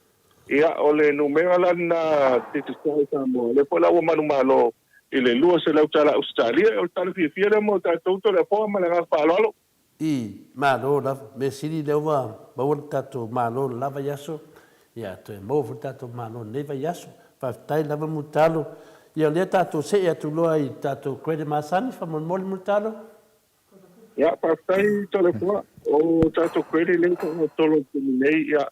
ia, o le numera la lena Digicel Samoa, lea foi la ua manumalo i le $200 Ausetalia. O le tala fiafia lea mo tatou Toleafoa ma le agaga faaaloalo. I Malo lava. Mea sili lea ua maua le tatou Malo le la vaiaso, ia toe maua foi le tatou Malo lenei vaiaso. Faafetai lava Mulitalo. Ia o lea tatou see atu loa i tatou credit masani, faamolemole Mulitalo. Ia, faafetai Toleafoa. O tatou credit lea ua faagasolo i le taimi nei, ia,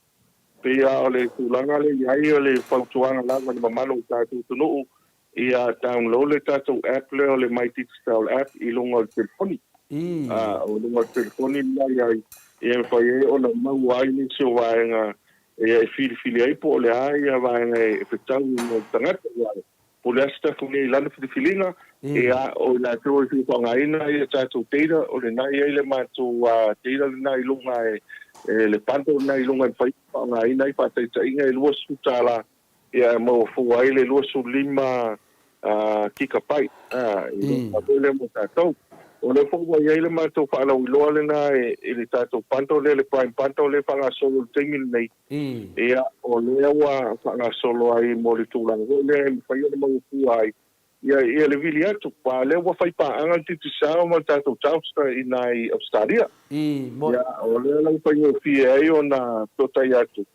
pei lava o le tulaga lea e i ai o le fautuaga lava i le mamalu o le tatou atunuu, ia download le tatou app lea o le My Digicel app i luga o le telefoni. O luga o le telefoni lena e i ai, ia e mafai ai ona maua ai nisi o vaega e filifili ai po o le a ia vaega e fetau mo le tagata. Aua po o le a se tatou nei i lana filifiliga, ia, o i latou e fia faaaogaina ia tatou data, o lena e i ai le matou data lena i luga e, le bundle lena i luga e mafai ona faaaogaina ai faataitaiga e $20 Ia e maua fua ai le 25 gigabyte i luga foi lea mo tatou. O lea foi ua i ai le matou faalauiloa lena i le tatou bundle lea, le prime bundle lea e faagasolo i le taimi lenei. Ia, o lea ua faagasolo ai mo le tulaga foi lea e mafai ona maua fua ai ia le vili atu. Aua o lea ua fai paaga le Digicel ma le tatou Telstra i ina i Ausetalia. Ia, o lea la ua faigofie ai ona fesootai atu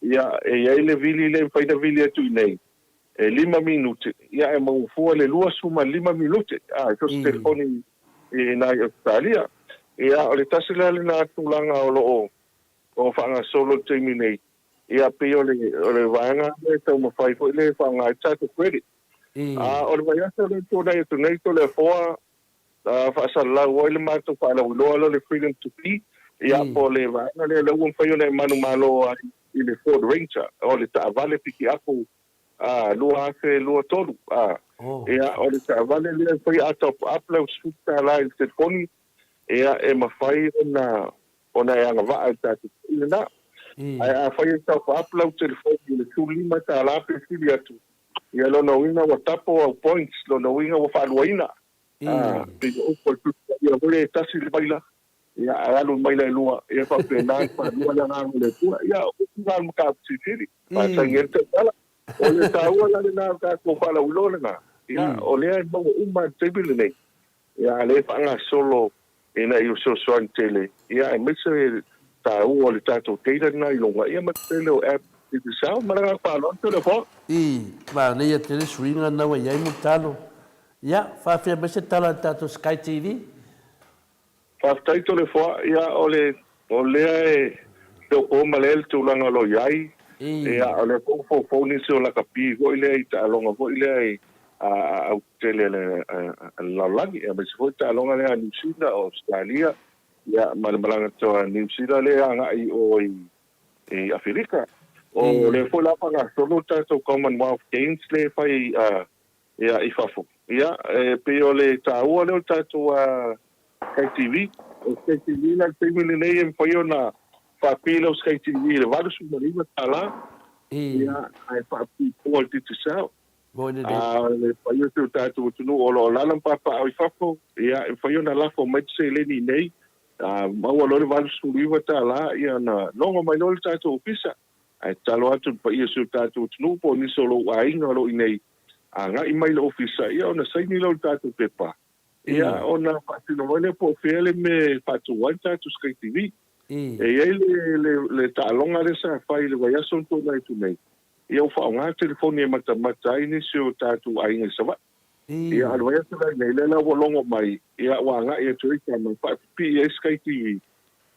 Ia, e i ai le vili lea e mafai ona vili atu i inei, e lima minute, ia ae maua fua le 25 minute, a, i so o se telefoni i ina i Ausetalia. Ia, o le tasi la lena tulaga o lo o o faagasolo i le taimi nei, ia pei o le o le vaega lea e taumafai foi lea e faaaoga ai le tatou credit. A o le vaiaso lea e tulai atu nei Toleafoa, faasalalau ai le matou faalauiloa lea o le Freedom to Be, ia, po o le vaega lea lea ua mafai ona e manumalo ai i le Ford Ranger, o le taavale pikiapu 2023. Ia, o le taavale lea e mafai a top up lau $10 i le telefoni, ia, e mafai ona ona e agavaa i le tatou tai lena. Ae afai e top up lau telefoni i le $15 pe sili atu, ia lona uiga ua double au points, lona uiga ua faaluaina. A, pei o upu a le Tusi Paia foi lea e tasi le maila, ia, ae alu le maila e lua, ia e faapena ona faalua le Agaga o le Atua. Ia, o upu na a le mataupu silisili, faasagi ai le tautala. O le taua la lena o le tatou faalauiloa lena, ia, o lea e maua uma i le taimi lenei, ia, a o lea e faagasolo ina ia fesoasoani tele, ia, aemaise le taua o le tatou data lena i luga, ia ma le tele o app i te sao. Ma le agaga faaaloalo, Toleafoa. I manaia tele suiga na ua i ai Mulitalo. Ia, faafia mai se tala i le tatou Sky TV. Faafetai Toleafoa, ia o le o lea e feopo ma lea le tulaga o lo o i ai, ia o lea foi ua foufou nisi o lakapi foi lea i taaloga foi lea i a au tetele a le lalolagi, aemaise foi taaloga lea a Niu Sila o Ausetalia, ia ma le malaga atu a Niu Sila lea e agai i o i i Aferika. O lea foi la faagasolo le tatou Commonwealth Games lea e fai ia, i fafo. Ia, e pei o le taua lea o le tatou Sky TV. O Sky TV la i le taimi lenei e mafai ona faapipii lau Sky TV i le $89, ia, ae faapipii fua i le Digicel. A o le paia o si o tatou atunuu o lo o alaala ma papaaao i fafo, ia, e mafai ona lafo mai le seleni i inei, a maua loa le $89, ia ona logo mai loa le tatou ofisa. Ae tatalo atu i le paia o si o tatou atunuu po o nisi o lou aiga o lo o i inei, agai mai i le ofisa, ia ona saini lea o le tatou pepa, ia ona faatino mai lea po o fea le mea e faatu ai le tatou Sky TV. E i ai le, le, le taaloga lea sa fai i le vaiaso na tuanai atu nei, ia ua faaaoga le telefoni e matamata ai nisi o tatou aiga i Savaii. Ia, a o le vaiaso la i nei, lea la ua logo mai, ia ua agai atu ai tama e faapipii ai Sky TV,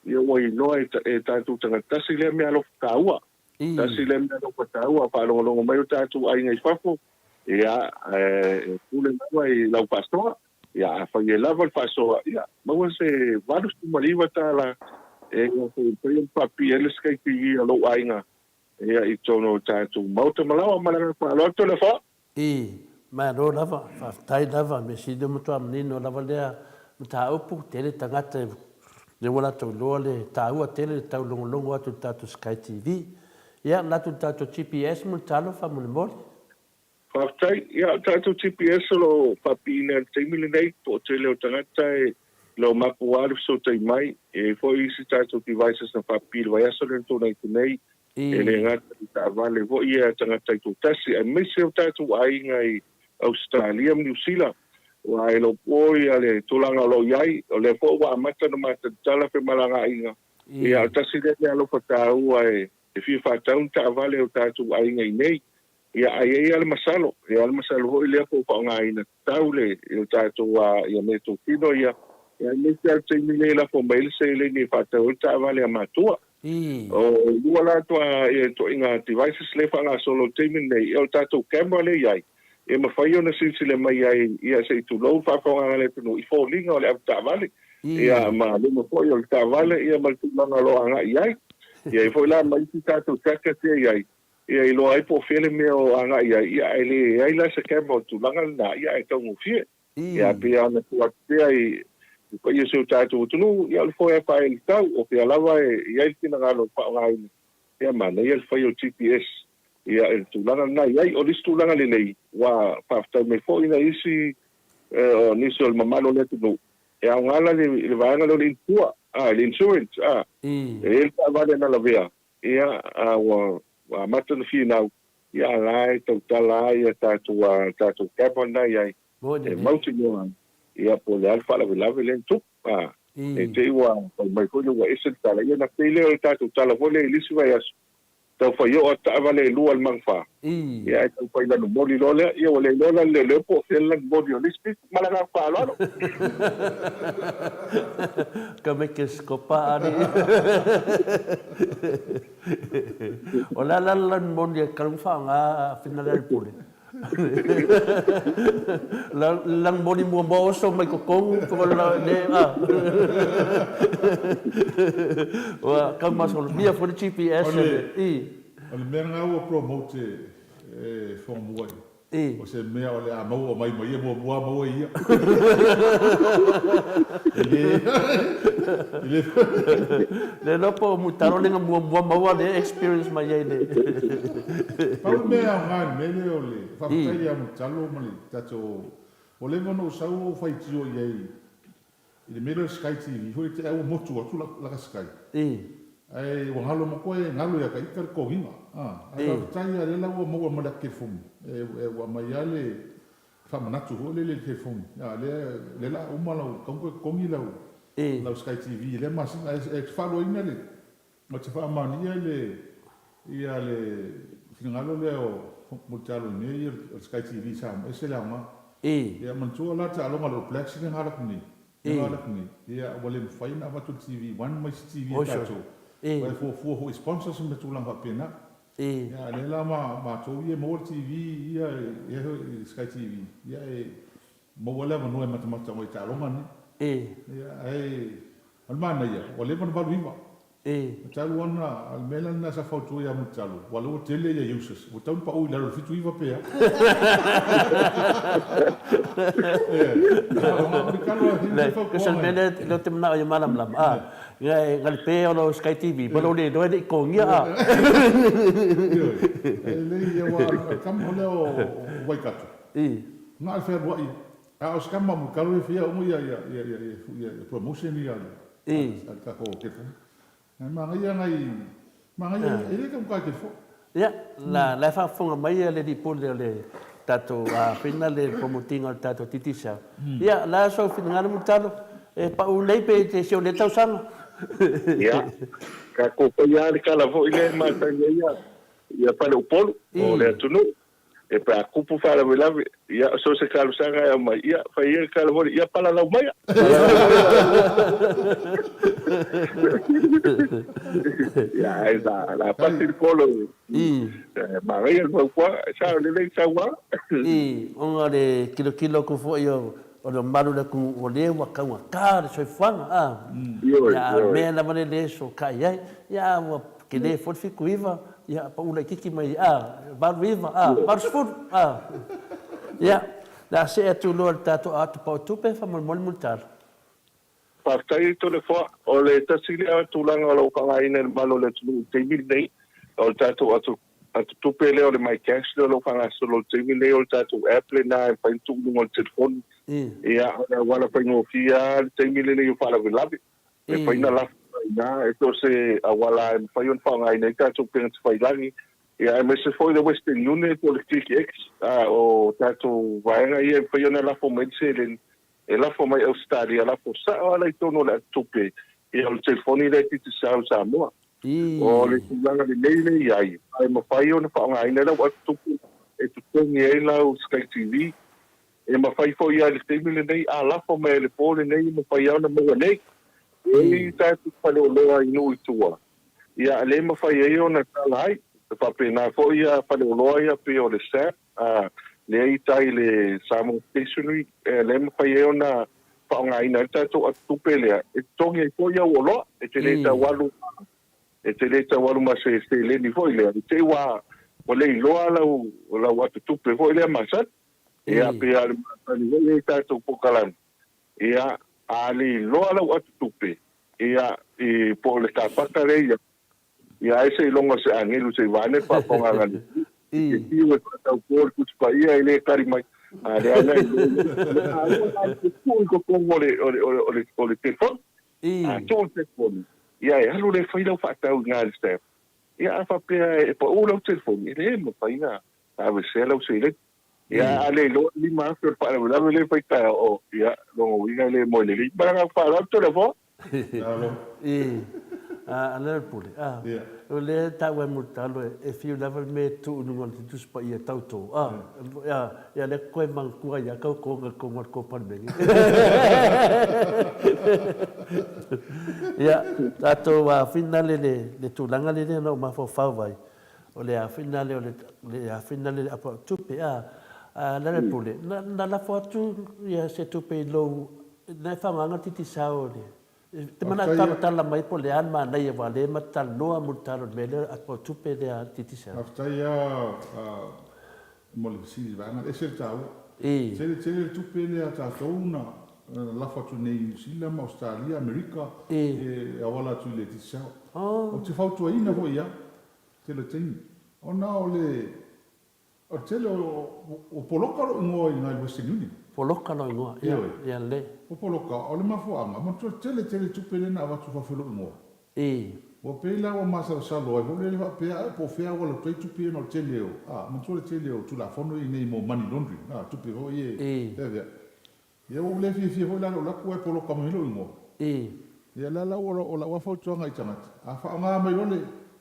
Ia ua iloa e tatou tagata tasi lea mea alofa taua. Tasi lea mea alofa taua, faalogologo mai o tatou aiga i fafo, ia, e pule lava i lau faasoa. Ia, afai e lava le faasoa, ia, maua se $89 e mafai ona faapipii ai le Sky TV a lou aiga ia, i totonu o tatou maota ma laoa. Ma le agaga faaaloalo, Toleafoa. I, malo lava, faafetai lava, mea sili ua matua manino lava lea mataupu, tele tagata lea ua latou iloa le taua tele le taulogologo atu i le tatou Sky TV. Ia, latou i le tatou GPS mo le talofa molemole. Faafetai. Ia, o le tatou GPS o lo o faapiina i le taimi lenei, toatele o tagata e le o mapuaa le fesootai mai. E i ai foi isi tatou devices na faapipii i le vaiaso lea na tuanai atu nei, e le gata i taavale foi ia a tagata taitoatasi, aemaise o tatou aiga i Ausetalia ma Niu Sila. Aua e le o po le tulaga o lo o i ai, o lea foi ua amata ona matalatala femalagaaiga. Ia, o le tasi lea mea alofa taua e fia faatau ni taavale a o tatou aiga i inei. Ia, a i ai lava le masalo, e i ai lava le masalo foi lea po o faaaogaina tatau le o tatou ia meatotino ia, ia aemaise lava le taimi lea e lafo mai ai le seleni e faatau ai le taavale a matua. O lua la tua ia ituaiga devices lea e faagasolo i le taimi lenei, ia o le tatou camera lea e i ai, e mafai ona silasila mai ai ia se i tulou le faafofogaaga a le atunuu i foliga o le avetaavale, ia ma luma foi o le taavale ia ma le tulaga o lo o agai i ai. Ia e i ai foi la ma isi tatou trackers ia e i ai, Ia iloa ai po o fea le mea o agai i ai, ia ae leai la se camera o le tulaga lena, ia ae taugofie. Ia pei lava ona tuu atu pea i le paia o si o tatou atunuu, ia o le foe a pae i le tau, o fea lava e i ai le finagalo e faaaogaina, ia manaia le fai o GPS ia i le tulaga lena i ai. O le isi tulaga lelei, ua faafetai mai foi nai isi o nisi o le mamalu o le atunuu, e aoga la le vaega lea o le insure, le insurance, e i ai le taavale na lavea, Ia, a ua amata ona finau, ia a la e tautala lava ia tatou, tatou camera lena i ai, e mautinoa ai, ia po o le a le faalavelave lea na tupu. A, ne i te i ua fai mai foi lea ua ese le tala, ia ona pei lea o le tatou tala foi lea i le isi vaiaso, tau fai oo atu taavale e lua i le magafa, ia ae tau fai lanumoli loa lea, ia ua le iloa la le leoleo po o fea le lanumoli o le isi pito. Ma le agaga faaaloalo. Ka me ke skopa ani. O le a la le lanumoli e kalunga faaaoga finale a le pule. La lanumoli muamua oso mai totonu le a. Ua taumasolomia foi le GPS i. O le mea lena ua promote e Fogamua i. O se mea o le a maua mai ma ia muamua maua e ia. E le, e le. Le iloa po o Mutalo le na muamua maua lea experience mai ai le. Pau le mea e aoga i le mea lea o le faafetai ia Mutalo ma le tatou, ua leva ona ou sau ou faitio i ai I le mea lea o le Sky TV foi te au motu atu laka Sky. Ae ua galo matua e galo ia ka ita le totogiga. Ae faafetai lava lea la ua maua ma le ata telefoni. E ua aumai lava le faamanatu foi lele i le telefoni. A lea lea la a uma lau tatau ona toe totogi lau lau Sky TV i lea masina. Ae e faaluaina le Ou te faamaonia le ia le finagalo lea o Mulitalo i mea ia o le Sky TV i Samoa, ese le aoga. Ia manatua la taaloga a le All Blacks lea na alu atu nei, lea na alu atu nei, ia ua le mafai ona avatu e le TV One ma isi TV a tatou, aua e fuafua foi i sponsors ma tulaga faapena. Ia a lea la ma matou ia e maua le TV ia i Sky TV, ia e maua le avanoa e matamata ai i taaloga nei. Ia ae O le manaia, ua leva ona 89. E talu ona, o le mea la lena sa fautua ia Mulitalo, aua o lea ua tele ia users, ua tatau ona pau i lalo i le 79 pe a. Kasi o le mea lea ou te manao ia malamalama, a, nga le pe o lo Sky TV, ma lou le iloa e le i totogia, a. Ioe, e lelei, aua o le tama lea o Waikato, na o le fealuai A o se tama Mulitalo e fia uma ia ia ia ia ia ia promotion ia a le tatou telefoni. Ae manaia nai manaia e le taugata le telefoni. Ia, la la e faafofoga mai le alii pule o le tatou fina le promote ina o le tatou Digicel. Ia, la sou finagalo Mulitalo, e pau lelei pe te si o lea tausaga. Ia, tatou faia lava le tala foi lea e masani ai ia Faleupolu o le atunuu. E pe a kupu faalavelave, ia, so se talosaga e aumai, ia, fai ia le tala foi, ia palalau maia. Ia, ae la, la pasi le polo, manaia le fautuaga, e sao lelei le saunoaga. I, ona o le kilokilo atu foi o o le mamalu o le atunuu o lea ua taugata le soifuaga a. Ia a o le mea lava lea e le sokai ai, ia a ua tele foi le 79, ia pau laitiiti mai a, 89 a, 80 a. Ia, o le a see atu loa i le tatou ata pau tupe faamolemole Mulitalo. Faafetai Toleafoa. O le tasi lea tulaga o lo o faaaogaina e le mamalu o le atunuu i le taimi lenei, o le tatou ata tupe lea o le MyCash lea o lo o faagasolo i le taimi lenei, o le tatou app lena e mafai ona tuu i luga o le telefoni. Ia, o le auala faigofie lava i le taimi lenei o faalavelave, e mafai ona lafo mai i ina, e so o se auala lava e mafai ona faaaogaina ai tatou upega tafailagi, ia aemaise foi le Western Union po o le KickEx, o tatou vaega ia e mafai ona lafo mai le seleni E lafo mai Ausetalia, lafo sao lava la i totonu o le atutupe, ia o le telefoni lea e Digicel i Samoa. O le tulaga lelei lea e i ai, e mafai ona faaaogaina lau atutupe e totogi ai lau Sky TV. E mafai foi lava i le taimi lenei, a lafo mai i le po lenei, e mafai lava ona maua nei. E i ai tatou faleoloa i nuu i tua, ia lea e mafai ai ona tala ai. E faapena foi faleoloa ia pei o le SAP, A lea i tai i le Samoa Stationery, lea e mafai ai ona faaaogaina ai le tatou atutupe lea e totogi ai foi au oloa, e te le tau alu, e te le tau alu ma se seleni foi lea, i te i ua le iloa lau, lau atutupe foi lea masani. Ia, pei lava o le masani foi lea i tatou polokalame, ia, a le iloa lau atutupe, ia, i, po o le kapaka lea i ai, Ia ai seiloga o se agelu se i vaeane le faafofogaaga a le Atua. I te fiu e faataupo le Tusi Paia e le tali mai, a lea ana i le tuu i totonu o le, o le, o le, o le telefoni. A tuu i le telefoni, ia e alu lea e fai lau faatau i ina i le stamp. Ia a faapea e pau lau telefoni, e le mafai ona aveesea lau seleni. Ia a le iloa e $5,000 o le faalavelave lea e fai taeao, o, ia, lona uiga e le moe lelei. Ma le agaga faaaloalo Toleafoa. I, a lea le pule, a, o lea e taua e Mulitalo e fiu lava le mea e tuu i luga o le Tusi Paia e tauto, a, ia lea koe manatua ia tautoga i totonu o le tou Palemene. Ia, tatou finale le tulaga lea na ou mafaufau ai, O le afina lea o le afina lea o le apa o tupe, a, a Lealepule, na, na lafo atu ia se tupe i lou, na e faaaogaina le Digicel o le, e te manatu talatala mai po o le a le manaia aua o lea ma te talanoa mulitalo i le mea lea o le apa o tupe lea a le Digicel. Faafetai lava mo le fesili vaega lea, e ese le taua. Tele tele le tupe lea a tatou na lafo atu nei i Niu Sila ma Ausetalia, Amerika, e auala atu i le Digicel. Ou te fautuaina foi ia, Tele o taimi. Ona o le o le tele o o poloka lou igoa i ina i le Western Union. Poloka lou igoa, ia, Ioe. ia le. O poloka, o le mafuaaga, manatua tele tele tupe lea na avatu i fafo i lou igoa. I. Ua pei la ua masalosalo ai foi lele faapea a po o fea ua alu atu ai tupe ia ona o le tele o, a, manatua le tele o Tulafono ia i inei mo money laundering, a, tupe foi ia e fea fea. Ia ua ou le fiafia foi la i lou laku ae poloka mai lou igoa. I. Ia la la ua o lau lava fautuaga i tagata, a faaaoga mai loa le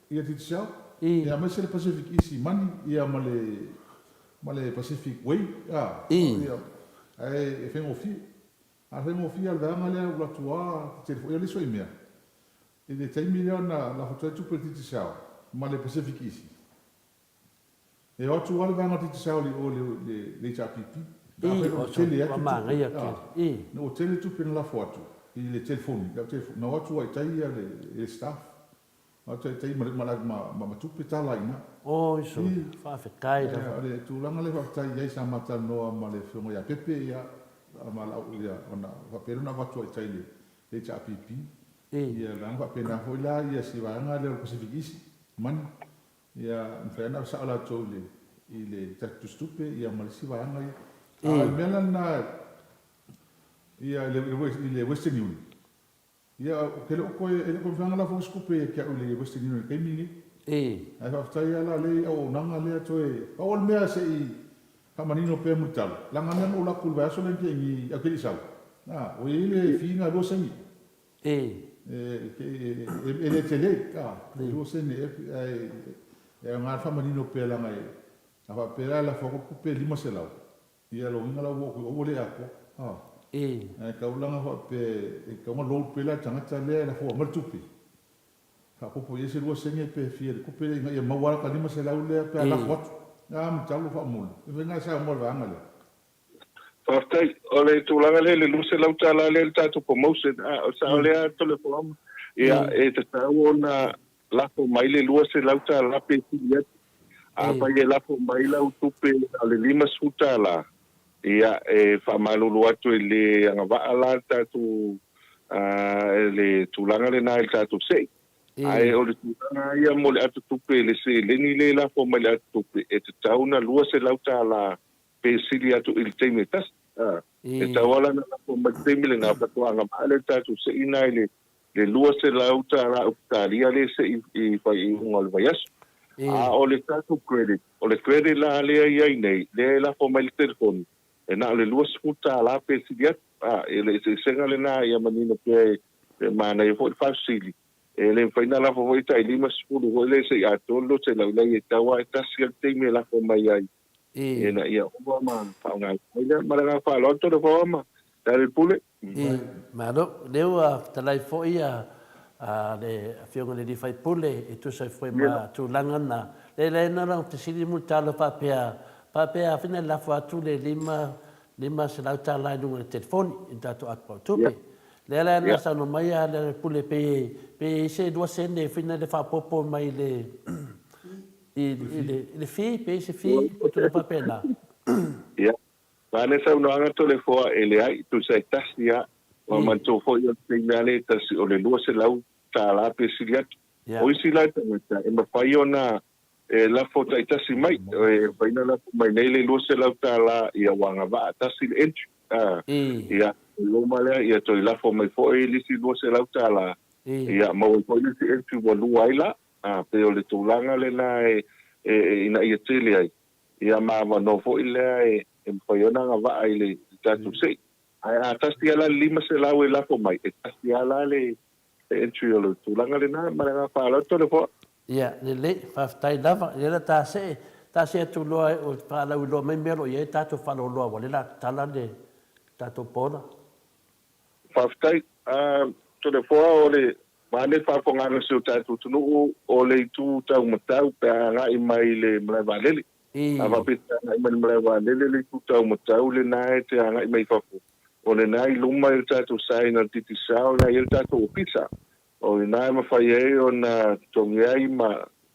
ia Digicel, I. ia aemaise le Pacific Easy Money ia ma le ma le Pacific Way a, I. ia ae e faigofie. A faigofie lava le vaega lea ua alu atu lava tele foi ia le isi mea. I le taimi lea na lafo atu ai tupe i le Digicel ma le Pacific Easy, E o atu lava le vaega Digicel i o i le HRPP. I, o tele atu manaia tele. I. Ua tele tupe na lafo atu i le telefoni, lau telefoni, na o atu ai i tai ia le staff. Na o atu ai i tai ma tupe tala i ina. Oi sole, faafetai lava. O le tulaga lea faafetai i ai sa ma talanoa ma le afioga ia Pepe ia ma lau ia ona faapea lea ona avatu ai i tai i le HRPP. Ia vaega faapena foi la ia si vaega lea o le Pacific Easy Money. Ia mafai ona sao latou i le i le tatou tusitupe ia ma le isi vaega ia. A o le mea la lena ia i le i le Western Union, ia ou te le o toe e le o toe mafai ona lafo se tupe ia te au i le Western Union i le taimi lenei. Ae faafetai lava la lea i auaunaga lea toe pau o le mea se i faamanino pea mulitalo, leaga na ou alu atu i le vaiaso lea na tea nei ae ou te le i sau, a ua i ai le fee na 2 sene. E le tele, e 2 sene ea, ae e aoga le faamanino pea leaga e, a faapea la e lafo atu le tupe e 500, ia lona uiga la ua oo atu ua le atoa. Ae tau laga faapea e tatau ona load pea la le tagata lea e lafoa mai le tupe, faaopoopo i ai se 2 sene pe fia i le tupe lea ina ia maua lata 500 lea pe a lafo atu. A matalo faamuli, e fai na e saunoa i le vaega lea. Faafetai. O le tulaga lea i le $200 lea i le tatou promotion, o le sao lea Toleafoa? Ia, e tatau ona lafo mai le $200 pe sili atu. Afai e lafo mai lau tupe na o le $50, ia, e faamalulu atu e le agavaa la le tatou, le tulaga lena i le tatou sei. Ae o le tulaga lava ia mo le atotupe i le seleni lea e lafo mai i le atotupe, e tatau ona $200 pe sili atu i le taimi e tasi. E tatau lava la ona lafo mai i le taimi lena faatoa agavaa lea i le tatou sei lena i le $200 Ausetalia lea e sei i faaiuga o le vaiaso. A o le tatou credit, o le credit la lea e i ai nei, lea e lafo mai i le telefoni, e na o le $20 pe sili atu. E le eseesega lena ia manino pea e manaia foi le faafesili. E le mafai ona lafo foi tai 50 foi lea se i atoa le 200 leai e tatau lava e tasi lava le taimi e lafo mai ai ina ia ova ma faaaoga ai lea. Ma le agaga faaaloalo Toleafoa ma Lealailepule. Malo. Lea ua fetalai foi le Afioga i le Sui Usufono e tusa ai foi ma tulaga na. E leai na ona fesili Mulitalo faapea, faapea afai na lafo atu le $500 i luga o le telefoni i le tatou app o tupe. Lea la na saunoa mai a Lealailepule pe pe i ai se 2 sene foi na le faaopoopo mai i le i le fee, pe i ai se fee po o tulaga faapena. Ia. Vaeane saunoaga Toleafoa e leai, tusa e tasi a, ua manatua foi o le taimi a lea e tasi o le $200 pe sili atu. O isi la tagata e mafai ona e lafo taitasi mai, e mafai ona lafo mai nei le $200 ia ua agavaa tasi le entry, a, ia e uma lea ia toe lafo mai foi le isi $200 ia maua ai foi le isi entry ua lua ai la, a, pei o le tulaga lena e ina ia tele ai. Ia ma avanoa foi lea e mafai ai ona agavaa i le tatou sei. Ae a tasi lava la le 500 e lafo mai, e tasi lava la le entry o le tulaga lena. Ma le agaga faaaloalo Toleafoa. Ia, lelei, faafetai lava. Ia la ta see, ta see atu loa e faalauiloa mai mea o lo o i ai tatou faaloloa ua le la tatala le tatou border. Faafetai. Toleafoa, o le vae faafogaga o si o tatou atunuu, o le itu taumatau pe a agai mai i le malae vaalele. A faapea e te agai mai i le malae vaalele le itu taumatau lena e te agai mai i fafo, o lena i luma i le tatou sign a le Digicel lena e i ai le tatou ofisa. O i ina e mafai ai ona totogi ai ma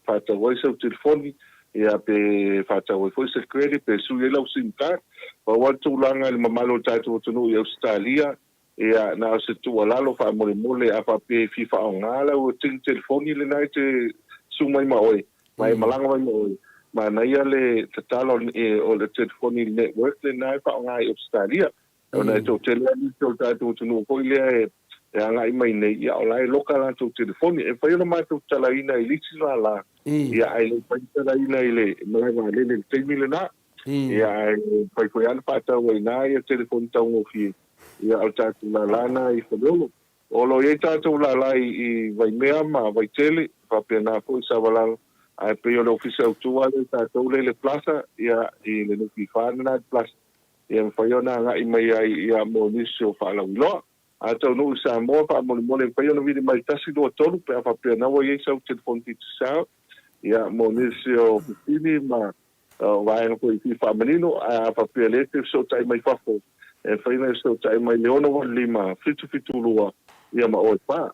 faatau ai sau telefoni, ia pe faatau ai foi se credit pe sui ai lau sim card. Pau lava le tulaga i le mamalu o le tatou atunuu i Ausetalia, ia na o se tuualalo faamolemole a faapea e fia faaaoga lau tini telefoni lena e te susu mai ma oe ma e malaga mai ma oe, manaia le tatalo o le telefoni i le network lena e faaaoga i Ausetalia. Ona e toatele lava nisi o le tatou atunuu foi lea e agai mai nei, ia o la e loka latou telefoni. E mafai ona matou tatalaina i le isi lala, ia ae le mafai ona tatalaina i le malae vaalele i le taimi lena. Ia ae mafai foi lava ona faatau ai i ina ia telefoni taugofie, ia o le tatou lala lena i Faleolo. O lo o i ai tatou lala i Vaimea ma Vaitele, faapena foi Savalalo, ae pei o le ofisa autu lava lea o tatou lea i le Plaza, ia i le NPF lena i le Plaza. Ia mafai ona agai mai ai ia mo nisi o faalauiloa. A taunuu i Samoa, faamolemole e mafai ona vili mai 1, 2, 3 pe a faapea na ua i ai sau telefoni Digicel ia mo nisi o fesili ma vaega foi e fia faamanino. Ae a faapea o lea e te fesootai mai fafo, e mafai ona e fesootai mai i le 685 772 ia ma oe 4.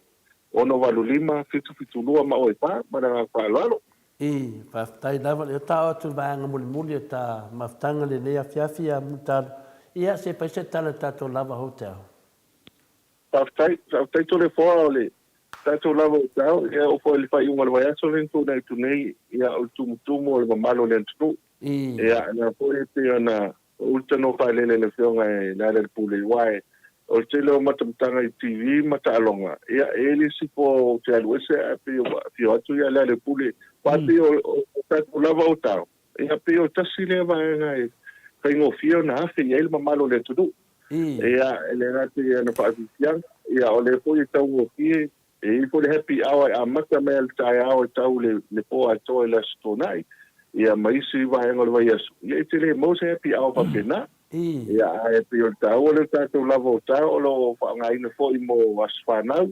685 772 ma oe 4. Ma le agaga faaaloalo. I, faafetai lava. Lea ta oo atu i le vaega mulimuli o ta mafutaga lenei afiafi ia Mulitalo. Ia, se fai se tala i le tatou Lava Hotel. Faafetai, faafetai Toleafoa o le tatou Lava Hotel, ia oo foi i le faaiuga o le vaiaso lea na tuanai atu nei, ia o le tumutumu o le mamalu o le atunuu. Ia, lea foi e pei ona O le tanoa faalele a le Afioga i Lealailepule aua o le tele o matamataga i TV ma taaloga, ia e i ai le isi po ou te alu ese ae pei ua afio atu ia Lealailepule, aua pei o tatou lava o tao, ia pei o tasi lea vaega e faigofie ona afe i ai le mamalu o le atunuu. Ia e le gata i ana faafiafiaga, ia o lea foi e taugofie, e i ai foi le happy hour e amata mai lava i le taeao e tau i le po atoa i le Aso Toonai, ia ma isi vaega o le vaiaso, ia e te le maua se happy hour faapena. Ia, ae pei o le taua lea o le tatou lava o tao o lo o faaaogaina foi mo aso fanau,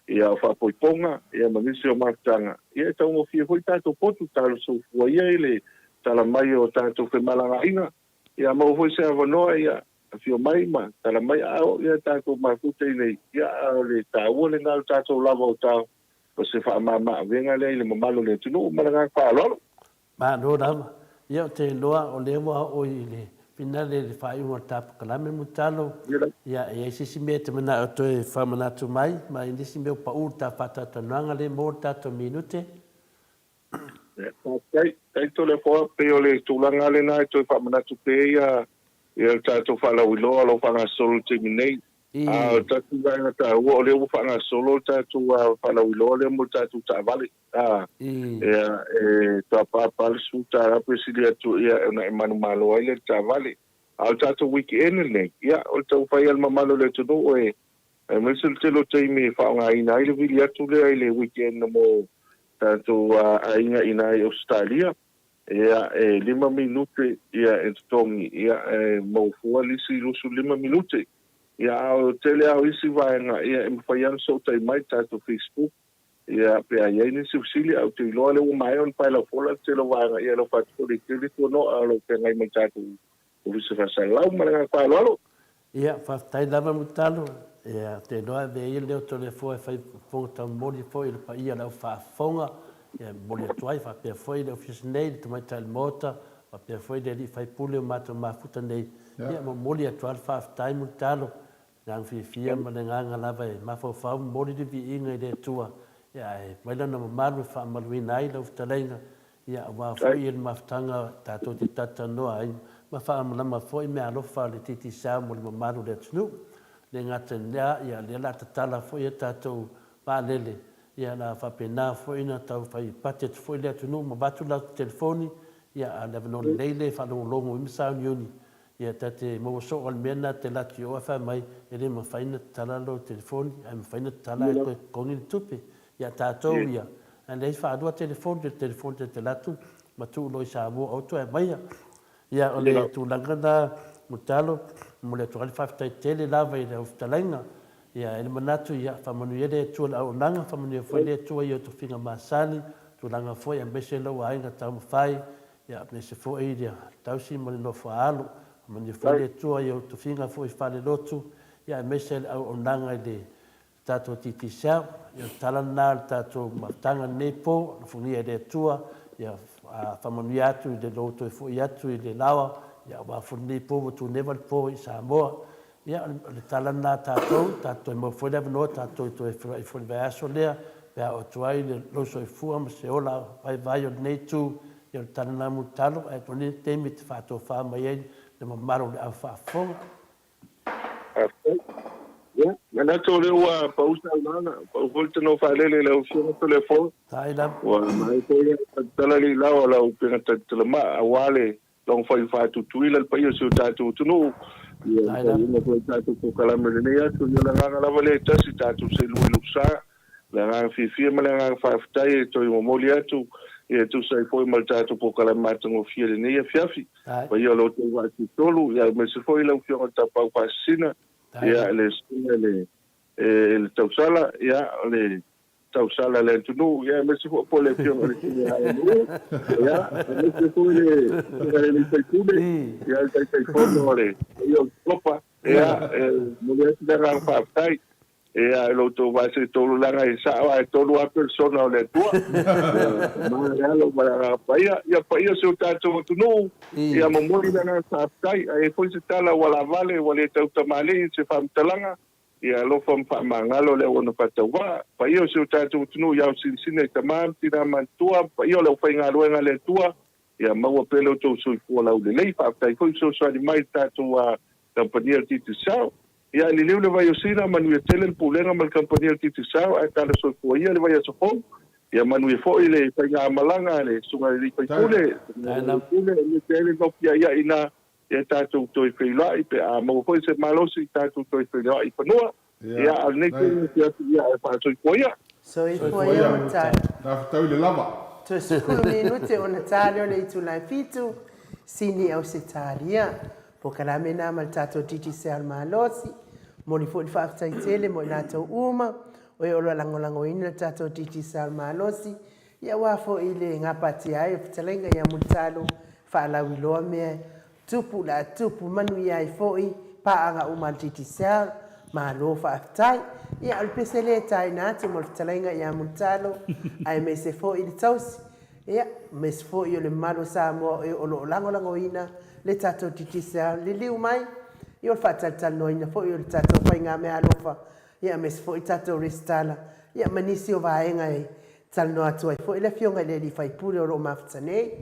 ia o faapoipoga, ia ma nisi o mafutaga, ia e taugofie foi tatou potu talo soifua ia i le tala mai o tatou femalagaaiga, ia maua foi se avanoa, ia. Afio mai ma tala mai a oo ia tatou mafuta i nei, ia a o le taua lena o le tatou lava o tao o se faamama avega lea i le mamalu o le atunuu ma le agaga faaaloalo. Malo lava. Ia ou te iloa o lea ua oo i le finale i le faaiuga o le tapkalame Mulitalo. Ia e i ai se isi mea e te manao e toe faamanatu mai ma i nisi mea ua pau i le ta faatalatalanoaga lea mo le tatou minute. Faafetai. Faafetai Toleafoa. Pei o le tulaga lena e toe faamanatu pea ia ia le tatou faalauiloa o lo o faagasolo i le taimi nei. A o le tatou vaega taua o lea ua faagasolo le tatou faalauiloa lea mo le tatou taavale. A, ia e taapaapa le $10 pe sili atu ia ona e manumalo ai lea i le taavale. A o le tatou weekend lenei, ia o le taumafai a le mamalu o le atunuu e aemaise o le tele o taimi e faaaogaina ai le vili atu lea i le weekend mo tatou aiga i ina i Ausetalia, ia e lima minute ia e totogi, ia e maua fua le isi 25 minute. Ia a o le tele lava o isi vaega ia e mafai lava ona sotai mai i le tatou Facebook, ia pe a i ai nisi fesili, ae ou te iloa lea ua maea ona pae laufola le tele o vaega ia alofa atu foi i le tele tuanoa o lo o feagai ma le tatou Ofisa Faasalalau ma le agaga faaaloalo. Ia, faafetai lava Mutalo. Ia, ou te iloa e avea ia leo Toleafoa e fai fofoga taumoli foi i le paia o le au faafofoga, ia, e momoli atu ai faapea foi le Ofisa nei, le Tamaitai o le Maota, faapea foi le Alii Faipule o matou mafuta nei. Ia, momoli atu lava le faafetai Mulitalo, le agaga fiafia ma le agaga lava e mafaufau, momoli le viiga i le Atua, ia, ae aumai Lona mamalu e faamaluina ai lau fetalaiga, Ia, aua foi le mafutaga tatou te talatalanoa ai ma faalamalama foi meaalofa a le Digicel mo le mamalu o le atunuu. Le gata i lea, ia, lea o le a tatala foi a tatou vaalele, ia, o le a faapena foi ona tau fai budget foi le atunuu ma avatu latou telefoni, ia, a o le avanoa lelei lea e faalogologo ai ma sauniuni Ia ta te maua soo a le mea lena te alu atu i o ae fai mai e le mafai na tatala lou telefoni ae mafai na tatala ae toe totogi le tupe. Ia tatou ia ae leai faalua telefoni le telefoni te alu atu ma tuu loa i Samoa aua toe aumaia. Ia o le tulaga lena Mulitalo momoli atu ai le faafetai tele lava i lau fetalaiga. Ia e le manatu ia faamanuia le Atua i le auaunaga faamanuia foi le Atua i ou tofiga masani tulaga foi aemaise lou aiga taumafai Ia, aemaise foi le tausi ma le nofo a alo, manuia foi le Atua i ou tofiga foi faalelotu, ia aemaise le auaunaga i le tatou Digicel. Ia, o le tala lena o le tatou mafutaga i lenei po, alofagia e le Atua, ia faamanuia atu i le lou toe foi atu i le laoa, ia aua foi lenei po ua tuneva le po i Samoa. Ia, o le tala lena a tatou, tatou toe maua foi le avanoa tatou toe feiloai foi i le vaiaso lea, pe a oo atu ai lou soifua ma se ola vaivai o lenei itu, ia o le tala lena mulitalo, ae ua nei le taimi e te faatofa mai ai le mamalu o le au faafofoga. Faafetai. Ia, manatu o lea ua pau saunoaga, pau foi le tanoa faalele i lau Afioga Toleafoa. Faafetai lava. Ua maea foi le tala le ilaoa o lau upega talitalamaa aua le Taumafai e faatutuila le paia o si o tatou atunuu, ia le faaiuga foi o le tatou polokalame i lenei aso. Ia o le agaga lava lea e tasi, tatou seelua i lou sa, le agaga fiafia ma le agaga faafetai e toe momoli atu e tusa ai foi ma le tatou polokalame matagofie i lenei afiafi. Paia o lo outou vaa tutolu, ia aemaise foi lau Afioga i le Tapaau Faasisina, ia le Susuga i le i le Tausala, ia o le tausala a le atunuu, ia aemaise foi po o le Afioga i le Sui ia aemaise foi le Afioga i le sui usufono, ia le Taitaifono o le paia o le Kopa, ia e momoli atu le agaga faafetai ia i lo outou va se tolu leaga e sao lava e tolu lava persona o le Atua. Ia ma le Alo ma le Agaga Paia, ia paia si o tatou atunuu, ia momoli le agaga faafetai. A i ai foi se tala ua laavale ua le tautamalii i se faamatalaga, Ia alofa ma faamagalo le auauna faatauvaa, paia o si o tatou atunuu i ao sinisina i tama ma tina matutua, paia o le aufaigaluega a le Atua, ia maua pea lo outou soifua laulelei. Faafetai foi fesoasoani mai i le tatou kamupani a le Digicel. Ia liliu le vai o Sina, manuia tele le Pulega ma le kamupani a le Digicel, ae tala soifua ia le vaiaso fou. Ia manuia foi le faigamalaga a le Susuga i le Alii Faipule, le Pule, e le le nofiaiai ina Ia tatou toe feiloai pe a maua foi se malosi tatou toe feiloai i fanua. Ia a o lenei taimi atu atu ia e faasoifua ia. Soifua ia Matai. Faafetai le lava. Toe 10 minute ona ta lea o le itula e fitu, Sini Ausetalia. Polokalame na ma le tatou Digicel malosi. Momoli foi le faafetai tele mo i latou uma o e o lo o lagolagoina le tatou Digicel malosi Ia aua foi le gapatia ai o fetalaiga ia Mulitalo, faalauiloa mea tupu la tupu, manuia ai foi paaga uma a le Digicel, malo faafetai. Ia o le pese lea e taina atu mo le fetalaiga ia Mulitalo aemaise foi le tausi, ia, aemaise foi o le mamalu o Samoa o lo o lagolagoina le tatou Digicel. Liliu mai, ia o le faatalatalanoaina foi o le tatou faigameaalofa, ia aemaise foi tatou resitala, ia ma nisi o vaega e talanoa atu ai foi le Afioga i le sui usufono o lo o mafuta nei.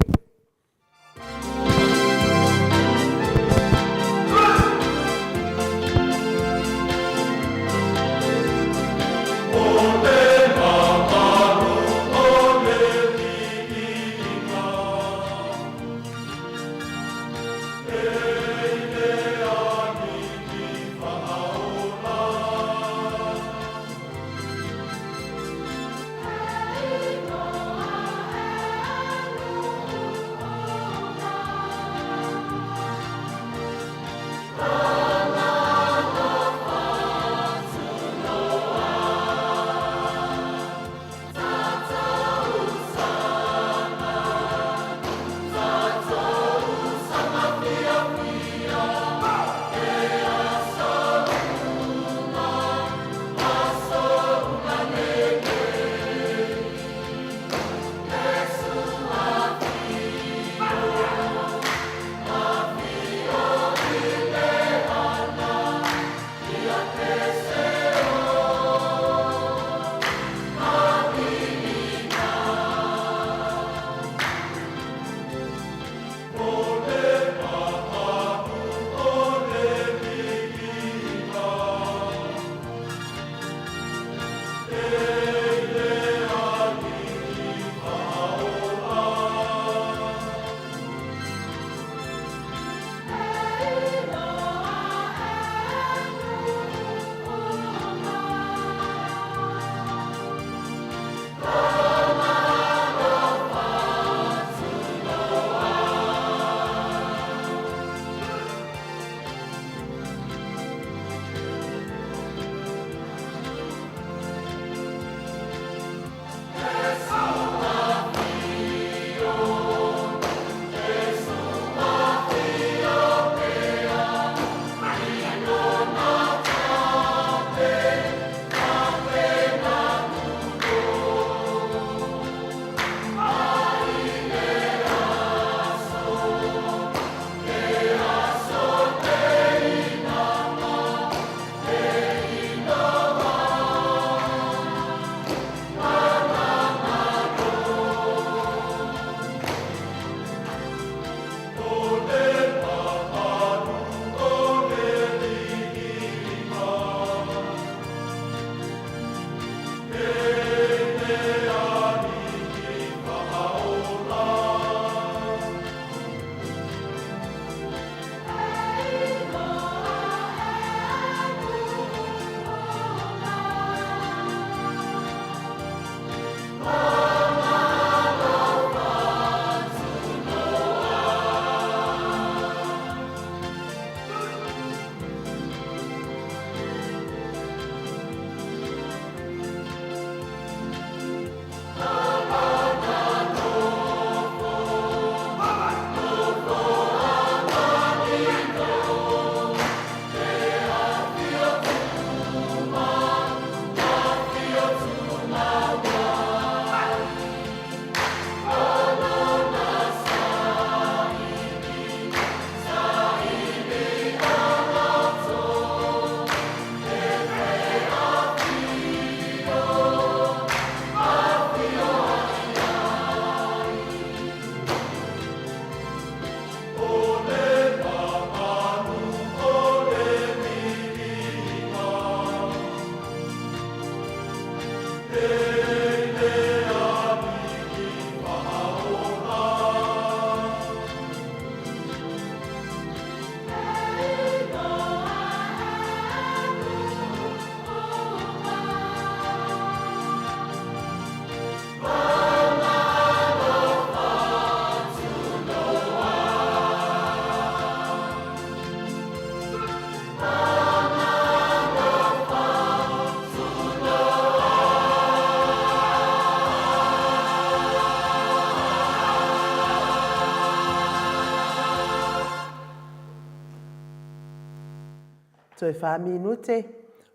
Toe fa minute,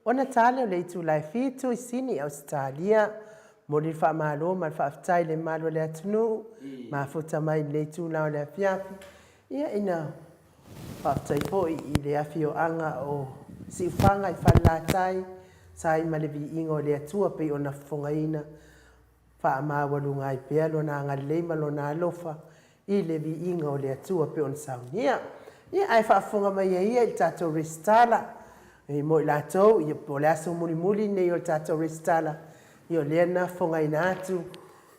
ona ta lea o le itula e fitu i Sini, Ausetalia. Momoli le faamalo ma le faafetai i le mamalu o le atunuu, mafuta mai i lenei itula o le afiafi. Ia ina faafetai foi i le afioaga o Siufaga i Falelatai, sa ai ma le viiga o le Atua pei ona fofogaina Faamaualuga ai pea Lona agalelei ma Lona alofa i le viiga o le Atua pei ona saunia. Ia, ae faafofoga mai ai ia i le tatou resitala, e mo i latou, ia, po o le aso mulimuli lenei o le tatou resitala, ia o lea na fofogaina atu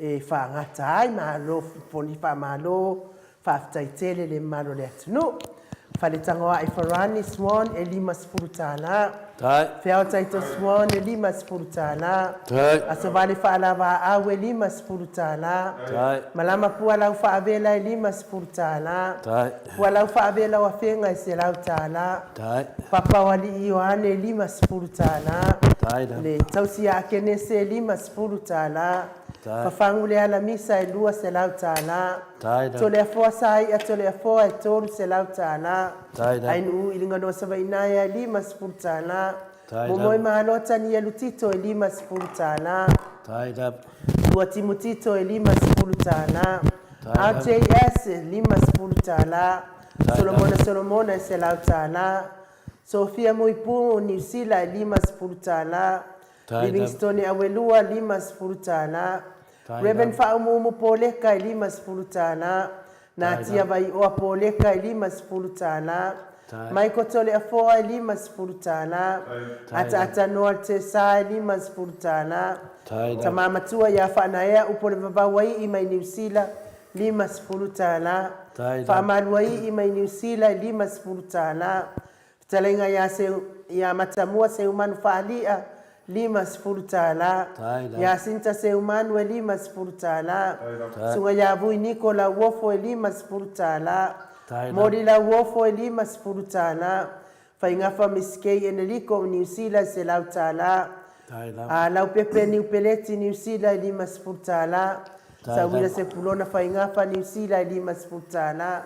e faagata ai. Malo poni faamalo, faafetai tele le mamalu o le atunuu. Faletagoai Farani Swan e $50. Feao Taito Swan e $50. Asovale Faalavaau e $50. Malama Pualau Faavela e $50. Pualau Faavela o Afega e $100. Papa o Alii Ioane e $50. Le Tausi a Akenese e $50. Fafagu Lealamisa e $200. Toleafoa Sai'a Toleafoa e $300. Ainuu i Liganoa Savainaea e $50. Momoe Malo Tanielu Tito e $50. Lua Timu Tito e $50. RJS e $50. Solomona Solomona e $100. Sofia Muipu Niu Sila e $50. Livingstone Awelua $50. Rev. Faaumuumu Poleka e $50. Natia Vaioa Poleka e $50. Michael Toleafoa e $50. Ataatanoa Tesa e $50. Tama Matua ia Faanaea Upolevavauaii mai Niu Sila $50. Faamaluaii mai Niu Sila e $50. Fetalaiga ia Seu, ia Matamua Seumanu Faali'a, $50. Ia Sinta Seumanu e $50. Susuga ia Vui Niko Lauofo e $50. Moli Lauofo e $50. Faigafa Miss Kay Eneliko o Niu Sila e $100. Laupepe Niu Peleti Niu Sila e $50. Sauila Sepulona Faigafa Niu Sila e $50.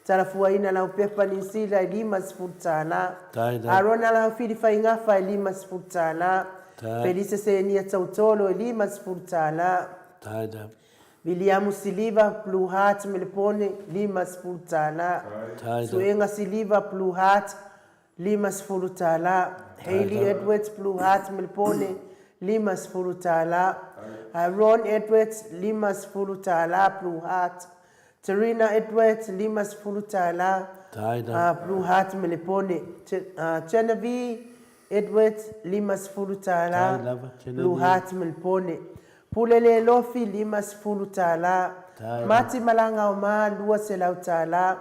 Talafuaina Laupepa Niu Sila e $50. Arona Laufili Faigafa e $50. Felise Senia Tautolo e $50. Viliamu Siliva Blue Heart Melepone $50. Suega Siliva Blue Heart $50. Hayley Edwards Blue Heart Melepone $50. Ron Edwards $50 Blue Heart Terina Edwards, $50, Blue Heart Melepone. Genevieve Edwards, $50, Blue Heart Melepone. Pule Lelofi, $50, Mati Malagaoma, $200,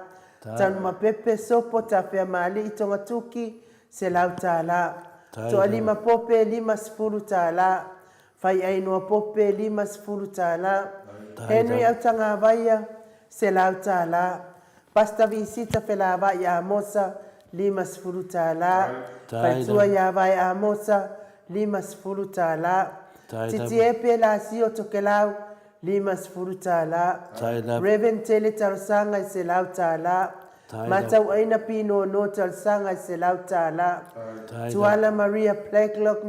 Tanumapepe Sopo Tafeamalii Togatuki, $100, Toalima Pope, $50, Faiainoa Pope, $50. Henry Autagavaia, $100. Pastor Visita Felavai Amosa, $50. Faletua ia Vae Amosa, $50. Titiepe Lasio Tokelau, $50. Rev. Tele Talosaga, $100. Matauaina Pinono Talosaga, $100. Tuala Maria Blacklock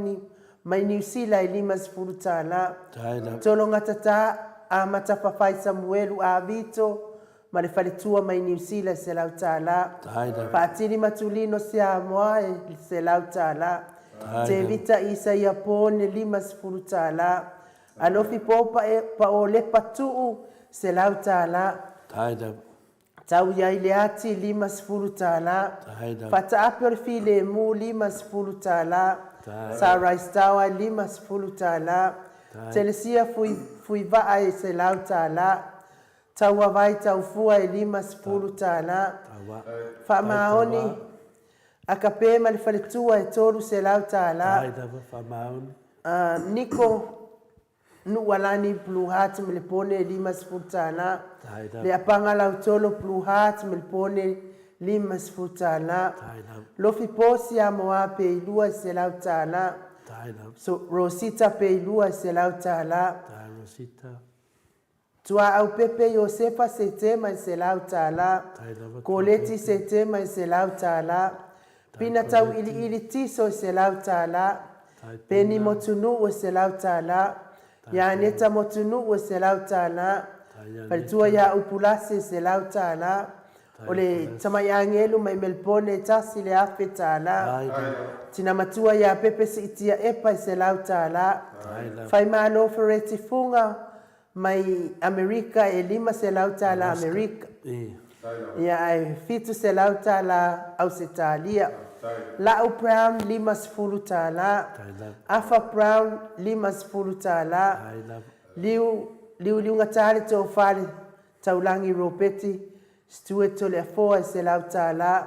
Mai Niu Sila e $50. Tologatata a Matafafai Samuelu a Vito ma le faletua mai Niu Sila e $100. Faatili Matulino Siamoa e $100. Tevita Isaia Pone $50. Alofi Popa Paolepa Tuu $100. Tau i ai le ati, $50. Faataape o le filemu, $50. Sa Rice Tower, $50. Telesia Fui, Fuivaa e $100. Tauavai Taufua e $50. Faamaoni Akape ma le faletua e $300. Niko Nuualani Blue Heart Melepone e $50. Le Apaga Lautolo Blue Heart Melepone $50. Lofi Posi Amoa Peilua e $100. Rosita Peilua e $100. Tuaau Pepe Iosefa Setema e $100. Koleti Setema e $100. Pina Tauiliili Tiso e $100. Peni Motunuu e $100. Ianeta Motunuu e $100. Faletua ia Upulasi e $100. O le tamai agelu mai Melbourne e $1,000. Tina matua ia Pepe Siitia Epa e $100. Faimalo Fereti Fuga mai Amerika e $500 Amerika. Ia ae $700 Ausetalia. La'u Brown $50. Afa Brown $50. Liu Liuliugata le tofa le Taulagi Ropeti Stuart Toleafoa e $100.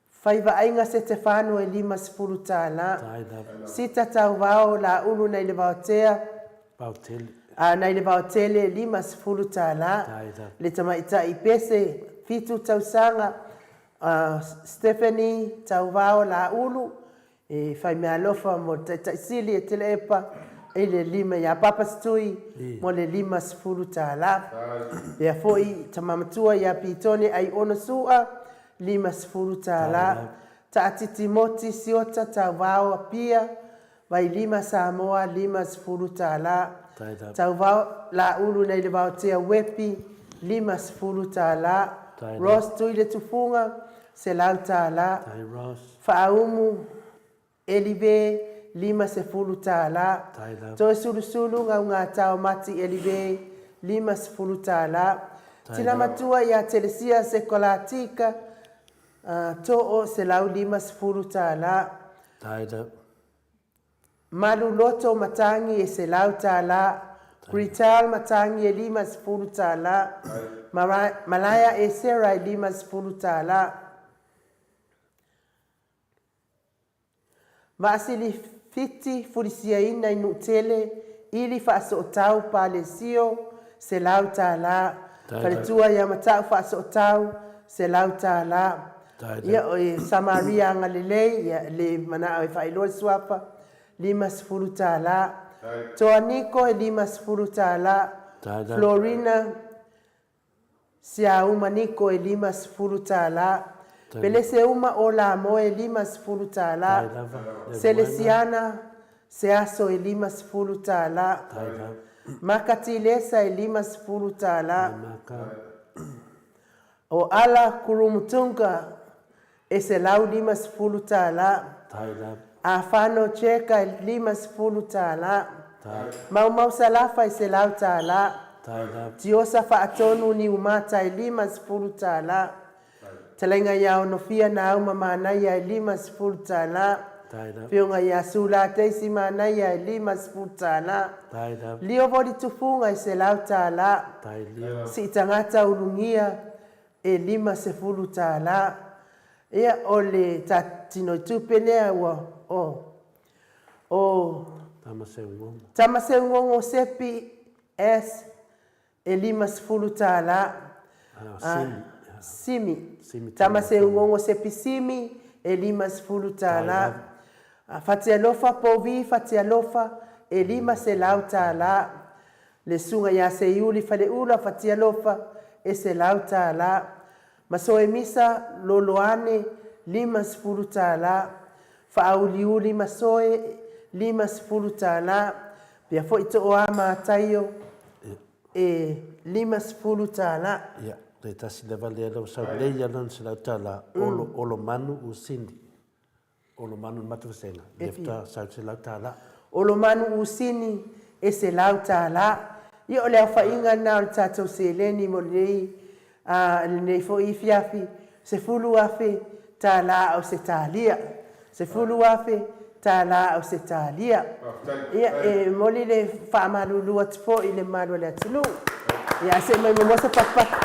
Fai vaaiga Setefano e $50. Sita Tauvao Laulu nai le Vaotea a nai le Vaotele e $50. Le tamaitai Pese 7 tausaga Stephanie Tauvao Laulu E fai meaalofa mo le Taitai Sili e Tele'epa i le lima ia Papasitui mo le $50. Pea foi Tama Matua ia Pitone Aiono Su'a, $50. Taatiti Moti Siota Tauvao Apia, Vailima Samoa, $50. Tauvao Laulu nei le Vaotea Uepi, $50. Ross Tuiletufuga, $100. Faaumu, Elive, $50. Toesulusulu, Gaugatao Mati Elive, $50. Tina matua ia Telesia Sekolatika, Too, $150. Maluloto Matangi e $100, Grital Matangi e $50, Malaea Esera e $50. Vaasilifiti fulisiaina i Nuutele ili faasootau Palesio $100, Faletua ia Matau faasootau $100. Ia o Samaria Agalelei ia le manao e faailoa le suafa $50. Toa Niko e $50, Florina Siauma Niko e $50. Peleseuma o Lamoe e $50. Selesiana Seaso e $50. Makatilesa e $50. O Ala Kurumutunga e $150. Afano Cheka e $50. Maumau Salafa e $100. Tiosa Faatonu Niumata e $50. Talaiga ia Onofia Nauma Manaia e $50. Fioga ia Sula Daisy Manaia e $50. Lio Voli Tufuga e $100. Siitagata Ulugia e $50. Ia, o le tatinoitupe lea ua o, o Tamaseugogo Sepi S e $50. Simi. Tamaseugogo Sepi Simi e $50. Fatialofa Povi Fatialofa e $500. Le susuga ia Seiuli Faleula Fatialofa e $100. Masoemisa Loloane $50. Faauliuli Masoe $50. Pea foi Tooa Mataio e $50. Ia, le tasi lava lea lau sau lei ia lona $100, olo, olo manu usini. Olomanu le matou vasega, lea faatoa sau $100. Olomanu Usini e $100. Ia o le aofaiga lena o le tatou seleni mo lenei a lenei foi afiafi, $10,000 Ausetalia. $10,000 Ausetalia. Ia e momoli le faamalulu atu foi i le mamalu o le atunuu. Ia ae se i mai muamua se patupatu.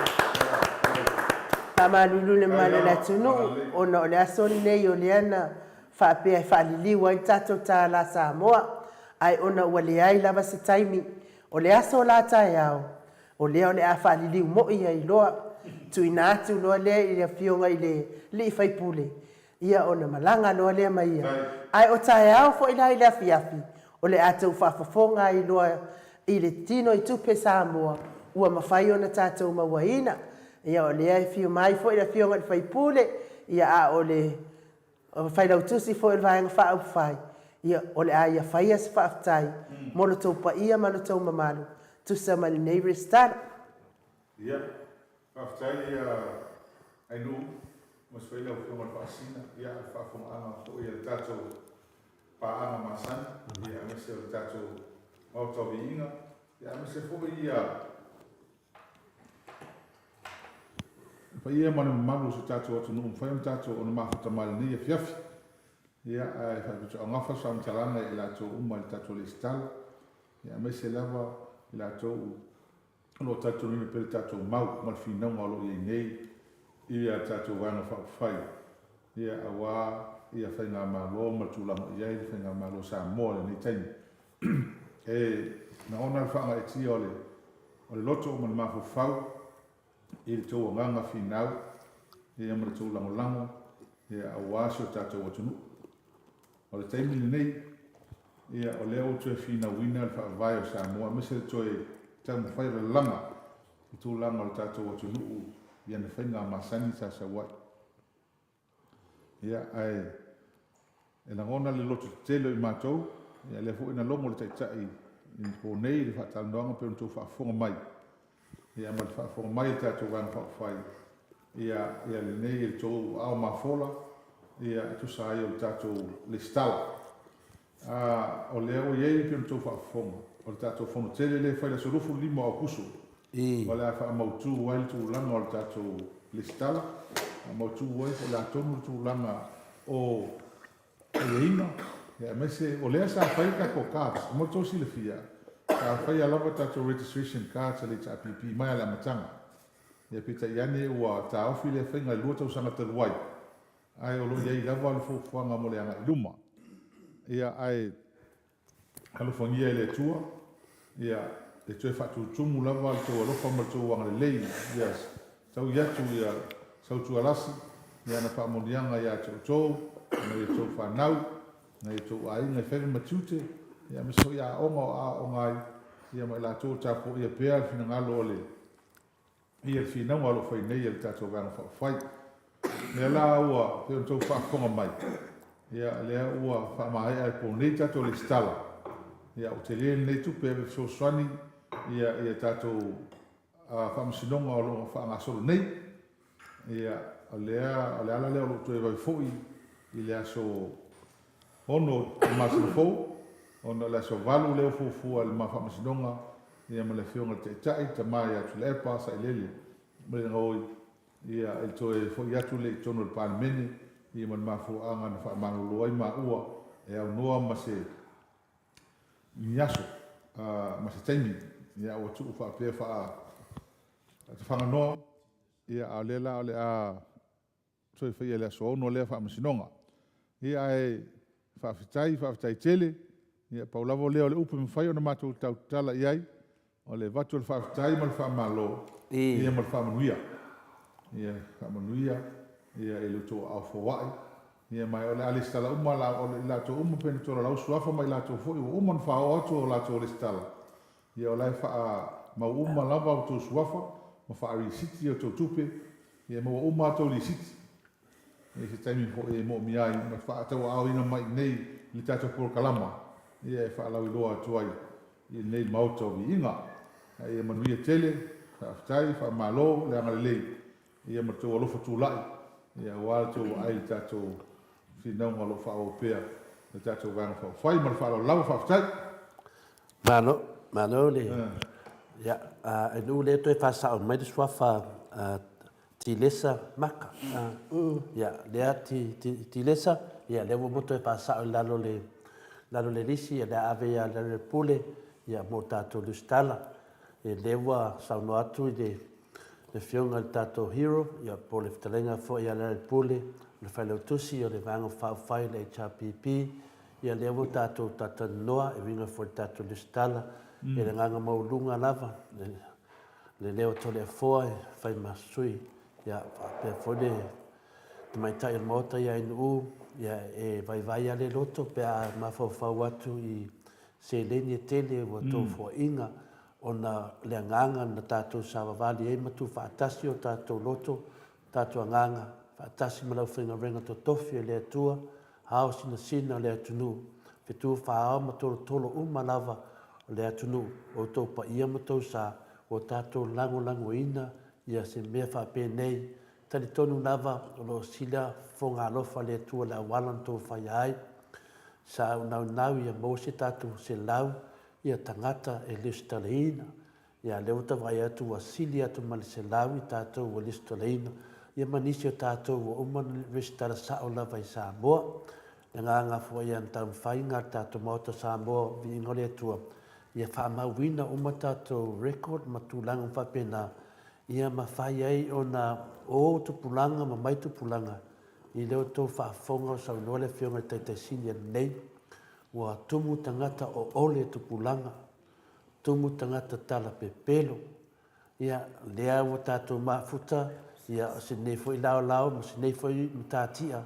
Faamalulu i le mamalu o le atunuu ona o le aso lenei o lea na faapea e faaliliu ai le tatou tālā Samoa, ae ona ua leai lava se taimi. O le aso la taeao, o lea o le a faaliliu moi ai loa, tuuina atu loa lea i le Afioga i le alii faipule, ia ona malaga loa lea ma ia. Ae o taeao foi la i le afiafi, o le a tou faafofoga ai loa i le tino i tupe Samoa ua mafai ona tatou mauaina. Ia o lea e afio mai foi le Afioga i le sui usufono, ia a o le. O Failautusi foi o le Vaega Faaupufai, ia, o le a ia faia se faafetai mo lo tou paia ma lo tou mamalu, tusa ma lenei resitala. Ia, faafetai ia Ainuu, mo se fai lau Afioga i le Faasina, ia, le faafofogaaga foi a le tatou paaga masani, ia, aemaise o le tatou Maota o Viiga, ia, aemaise foi ia Le paia ma le mamalu o si o tatou atunuu ua mafai ona tatou ona mafuta mai i lenei afiafi. Ia, ae faapitoaugafa se faamatalaga i latou uma i le tatou lesitala, ia aemaise lava i latou o lo o talitonuina pea le tatou mau ma le finauga o lo o i ai nei i a tatou Vaega Faaupufai, ia aua ia Faigamalo ma le tulaga o i ai le Faigamalo o Samoa i lenei taimi. E lagona le faagaeetia o le o le loto ma le mafaufau i le tou agaga finau ia ma le tou lagolago ia aua si o tatou atunuu. O le taimi lenei ia o lea ua toe finauina le faavae o Samoa aemaise le toe taumafai o le lalaga i tulaga o le tatou atunuu i ana faiga masani sa sau ai. Ia, ae e lagona le loto tetele o i matou, ia lea foi na logo le Taitai i le po nei i le faatalanoaga pei ona outou faafofoga mai, ia ma le faafofoga mai a le tatou Vaega Faaupufai, ia, ia lenei e le tou aao mafola, ia e tusa ai o le tatou lesitala. A, o lea ua i ai pei ona outou faafofoga, o le tatou fono tele lea e fai i le aso 25 o Aokuso, o le a faamautu ai le tulaga o le tatou lesitala, faamautu ai po o le a tonu le tulaga o aiaiga, aemaise o lea sa fai le tatou cards. Mo le tou silafia, sa faia lava tatou registration cards a le HRPP mai lava i le amataga. Ia peitai ane ua taofi lea faiga i le 2 tausaga talu ai, Ae o lo o i ai lava le fuafuaga mo le agai i luma. Ia, ae alofagia e le Atua, ia, e toe faatutumu lava le tou alofa ma le tou agalelei, ia taui atu ia Sautualasi i ana faamanuiaga ia te outou, nai a outou fanau, nai a outou aiga i faiva ma tiute, ia aemaise foi aoga o aooga ai, ia ma i latou o tapuaia pea le finagalo o le ia le finauga o lo o fai nei e le tatou Vaega Faaupufai. O lea la ua pei ona outou faafofoga mai, ia lea ua faamaea i le po nei tatou lesitala, ia ua tele lenei tupe e ave fesoasoani ia ia tatou faamasinoga o lo o faagasolo nei. Ia o lea o le ala lea o lou toe vave foi i le aso 6 o le masina fou, ona o le aso 8 lea ua fuafua e le ma faamasinoga ia ma le Afioga i le Taitai, le Tama ia Tuilaepa Sailele Malielegaoi, ia i le toe foi atu lea i totonu o le Palemene, ia ma le mafuaaga na faamalolo ai maua e aunoa ma se ni aso ma se taimi, ia ua tuu faapea faatafaganoa, ia a o lea la o le a toe faia i le aso 6 lea faamasinoga. Ia ae faafetai, faafetai tele. Ia pau lava lea o le upu e mafai ona matou tautatala i ai, o le avatu o le faafetai ma le faamalo, ia ma le faamanuia. Ia faamanuia ia i lo outou aao foai. Ia ma o le a lesitala uma la, o i latou uma pe na tolalau suafa ma i latou foi ua uma ona faaoo atu o latou lesitala. Ia o la e faamau uma lava outou suafa ma faarisiti a outou tupe, ia maua uma a outou lisiti i se taimi foi e moomia ai ma faatauaaoina mai i inei i le tatou polokalama ia e faalauiloa atu ai i lenei Maota o Viiga. A ia manuia tele, faafetai, faamalo le agalelei ia ma le tou alofa tulai ia aua le tou vaai i le tatou finauga o lo o faaauau pea le tatou Vaega Faaupufai. Ma le faaaloalo lava, faafetai. Malo, malo le, ia, e nuu lea toe faasao mai le suafa Tilesa Maka. Ia, lea Tilesa, ia lea ua toe faasao i lalo le, lalo le lisi, ia lea ave ia lalo le pule, ia mo tatou Lusitala. E lea ua saunoa atu i le afioga i le tatou hero, ia po o le fetalaiga foi ia Lealailepule, o le Failautusi o le Vaega Faaupufai o le HRPP, ia lea ua tatou talatalanoa e uiga foi i le tatou lesitala, i le agaga maualuga lava, le leo o Toleafoa e fai ma sui, ia faapea foi le tamaitai o le Maota ia Ainuu, ia e vaivai lava le loto pe a mafaufau atu i seleni e tele ua outou foaiga ona o le agaga na tatou savavali ai ma tuufaatasi o tatou loto, tatou agaga. faatasi ma le aufaigaluega totofi a le Atua, ao sinasina o le atunuu, fetu faaao ma tolotolo uma lava o le atunuu, o outou paia ma outou sa, ua tatou lagolagoina ia se mea faapenei. Talitonu lava o lo o sila fofoga alofa le Atua i le auala na outou faia ai. Sa unaunau ia maua se tatou 100 ia tagata e lesitalaina. Ia lea ua ta vaai atu ua sili atu ma le 100 i tatou ua lesitalaina, ia ma nisi o tatou ua uma ona resitala sao lava i Samoa. Le agaga foi ia na taumafaiga a le tatou Maota o Samoa, viiga o le Atua, ia faamauina uma tatou record ma tulaga uma faapena, ia mafai ai ona o tupulaga ma mai tupulaga i le outou faafofoga o saunoa le Afioga i le Taitai Sili ananei, ua tumu tagata o ole tupulaga, tumu tagata tala pepelo. Ia, lea ua tatou mafuta, ia, o si nei foi laolao ma si nei foi matatia,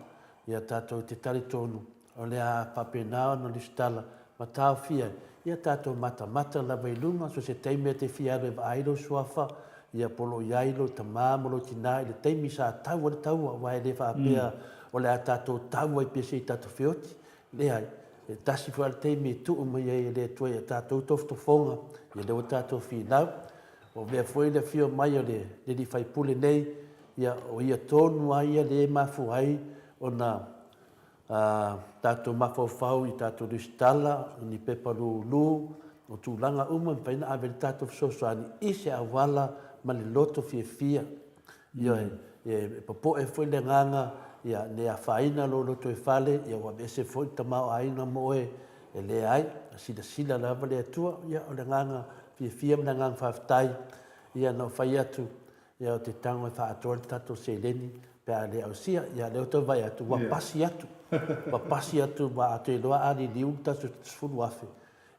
ia tatou te talitonu o le a faapena ona lesitala ma taofia ia tatou matamata lava i luga, so se taimi e te fia alu e vaai lou suafa, ia po o lo o i ai lou tama ma lou tina i le taimi sa tau ai le taua, aua e le faapea o le a tatou tau ai pea se i tatou feoti. Leai, e tasi foi lava le taimi e tuu mai ai e le Atua i a tatou tofotofoga, ia lea ua tatou finau. Ua avea foi le afio mai o le alii faipule nei, ia o ia tonu lava ia lea e mafua ai ona tatou mafaufau i tatou resitala, o ni pepa lulu, o tulaga uma e mafai ona ave ai le tatou fesoasoani i se auala ma le loto fiafia. Ioe, e popoe foi le agaga, ia, ne i afaina lou lotoifale, ia ua aveese foi le tamaoaiga mo oe, e leai, e silasila lava le Atua, ia, o le agaga fiafia ma le agaga faafetai, ia, na ou fai atu, ia, ou te tago e faaatoa le tatou seleni pe a le ausia. Ia, lea ou te vaai atu, ua pasi atu, ua pasi atu, ua atoa iloa a liliu le tatou 10,000,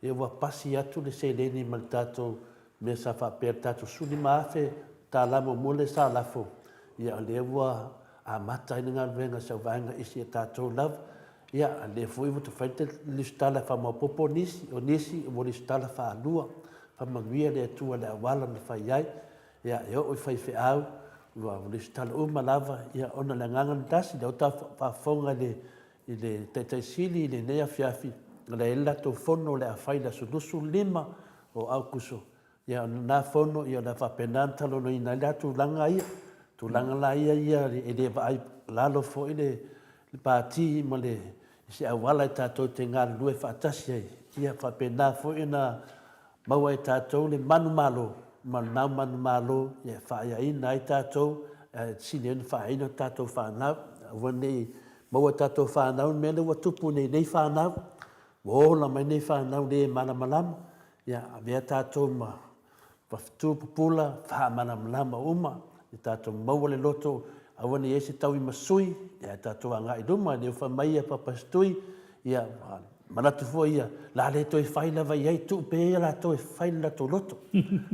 ia, ua pasi atu le seleni ma le tatou mea sa faapea le tatou $15,000 muamua lea sa lafo, ia o lea ua amata ai le galuega i sau vaega isi a tatou lava. Ia, a lea foi ua tafai le lesitala e faamaopoopo nisi, o nisi ua lesitala faalua. Faamanuia le Atua i le auala na fai ai. Ia, e oo i faifeau, ua lesitala uma lava, ia, ona o le agaga na tasi, lea ua ta faafofoga i le i le Taitai Sili i lenei afiafi, o le a i ai le latou fono o le a fai i le aso 25 o Aokuso. Ia, o lena fono, ia o le a faapena ona talanoaina ai la tulaga ia. Tulaga la ia ia e le vaai lalo foi le Pati ma le i se auala e tatou te galulue faatasi ai, ia faapena foi ona maua e tatou le manumalo ma lena manumalo e faaeaina ai tatou, e sili ai ona faaeaina tatou fanau. Aua ne i maua e tatou fanau le mea lea ua tupu nei i nei fanau, ua ola mai nei fanau le malamalama, ia avea tatou ma fetu pupula faamalamalama uma, ia tatou maua le loto, aua ne i i ai se tauimasui, ae tatou agai i luma. Lea ua fai mai ia Papasitui, ia manatu foi ia, la le toe fai lava i ai, tuu pea ia latou e fai le latou loto.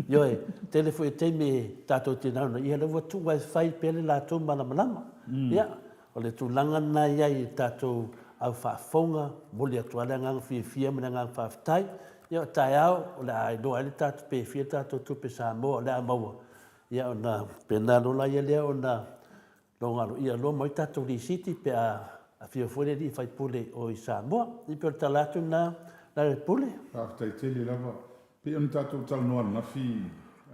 Ioe, tele foi o taimi e tatou te nauna, ia lea ua tuu lava e fai pea le latou malamalama. Ia, o le tulaga lena e i ai i le tatou au faafofoga, momoli atu lava le agaga fiafia ma le agaga faafetai. Ia o taeao o le a iloa ai le tatou pe fia le tatou tupe Samoa o le a maua, ia ona faapena loa lea ona Logo aloaia loa mai tatou lisiti pe a afio foi le alii faipule o i Samoa. E pei o le tala atu lena Lealailepule. Faafetai tele lava. Pei ona tatou talanoa ananafi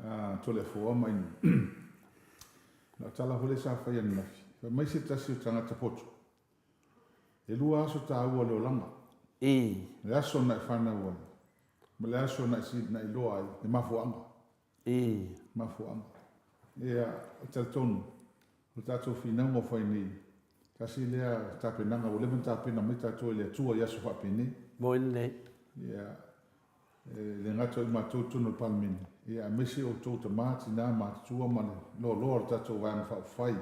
a Toleafoa ma Inu. Na o tala foi lea sa fai ananafi, fai mai se tasi o tagata poto, e lua aso taua o le olaga. I. Le aso na e fanau ai ma le aso na e iloa ai le mafuaaga. I. Mafuaaga. Ia, e talitonu, o le tatou finauga o fai nei, tasi lea tapenaga ua leva ona tapena mai tatou e le Atua i aso faapenei. Moi lelei. Ia, e le gata o i matou i totonu o le Palemene, ia, aemaise outou tama, tina, matutua ma le loaloa o le tatou Vaega Faaupufai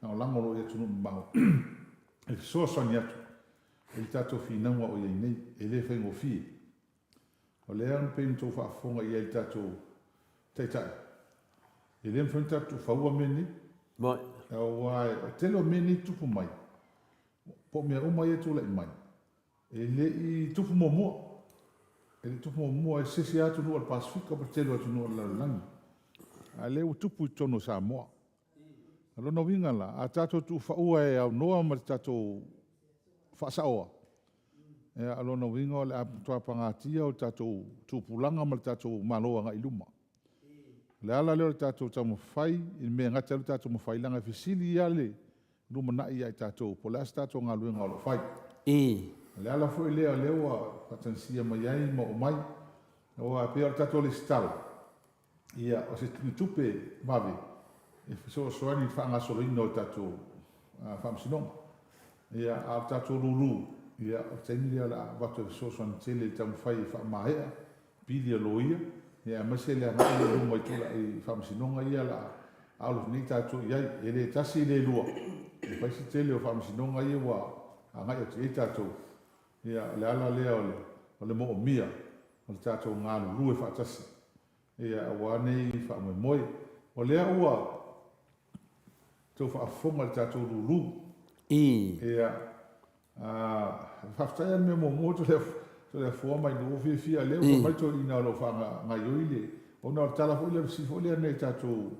Lagolago o lo o i atunuu mamao e fesoasoani atu i le tatou finauga o i ai nei. E le faigofie. O lea ona pei ona outou faafofoga i ai i le tatou Taitai, e le mafai ona tatou tuufaua mea nei. Moi. Aua o le tele o mea nei e tupu mai, po o mea uma ia e tulai mai, e le i tupu muamua. E le i tupu muamua i se isi atunuu o le Pasefika po o le tele o atunuu o le lalolagi. A o lea ua tupu i totonu o Samoa. O lona uiga la, a tatou tuufaua e aunoa ma le tatou faasaoa, ia, o lona uiga o le a matua pagatia o le tatou tupulaga ma le tatou Malo agai i luma. O le ala lea o le tatou taumafai i le mea e gata ai lo tatou mafai, leaga e fesili lava le lumanai ia i tatou po o le a se tatou galuega o lo o fai. O le ala foi lea o lea ua faatagisia mai ai ma oo mai, aua e pei o le tatou resitala, Ia, o se ni tupe vave e fesoasoani i le faagasoloina o tatou faamasinoga. Ia, a o le tatou lulu, ia, o le taimi lea o le a avatu e fesoasoani tele i le taumafai e faamaea pili a loia, ia, aemaise le agai i luma i tula i faamasinoga ia o le a alo nei tatou i ai. E le tasi e le lua, e fai si tele o faamasinoga ia ua agai atu i ai tatou. Ia, o le ala lea o le moomia o le tatou galulue faatasi, ia, aua nei faamoemoe. O lea ua tou faafofoga i le tatou lulu. Ia, a, faafetai lava i le mea muamua Toleafoa mai ua fiafia lea ua fai mai toeaiina o lo o faagaoioi le, ona o le tala foi lea, o le fesili foi lea nai tatou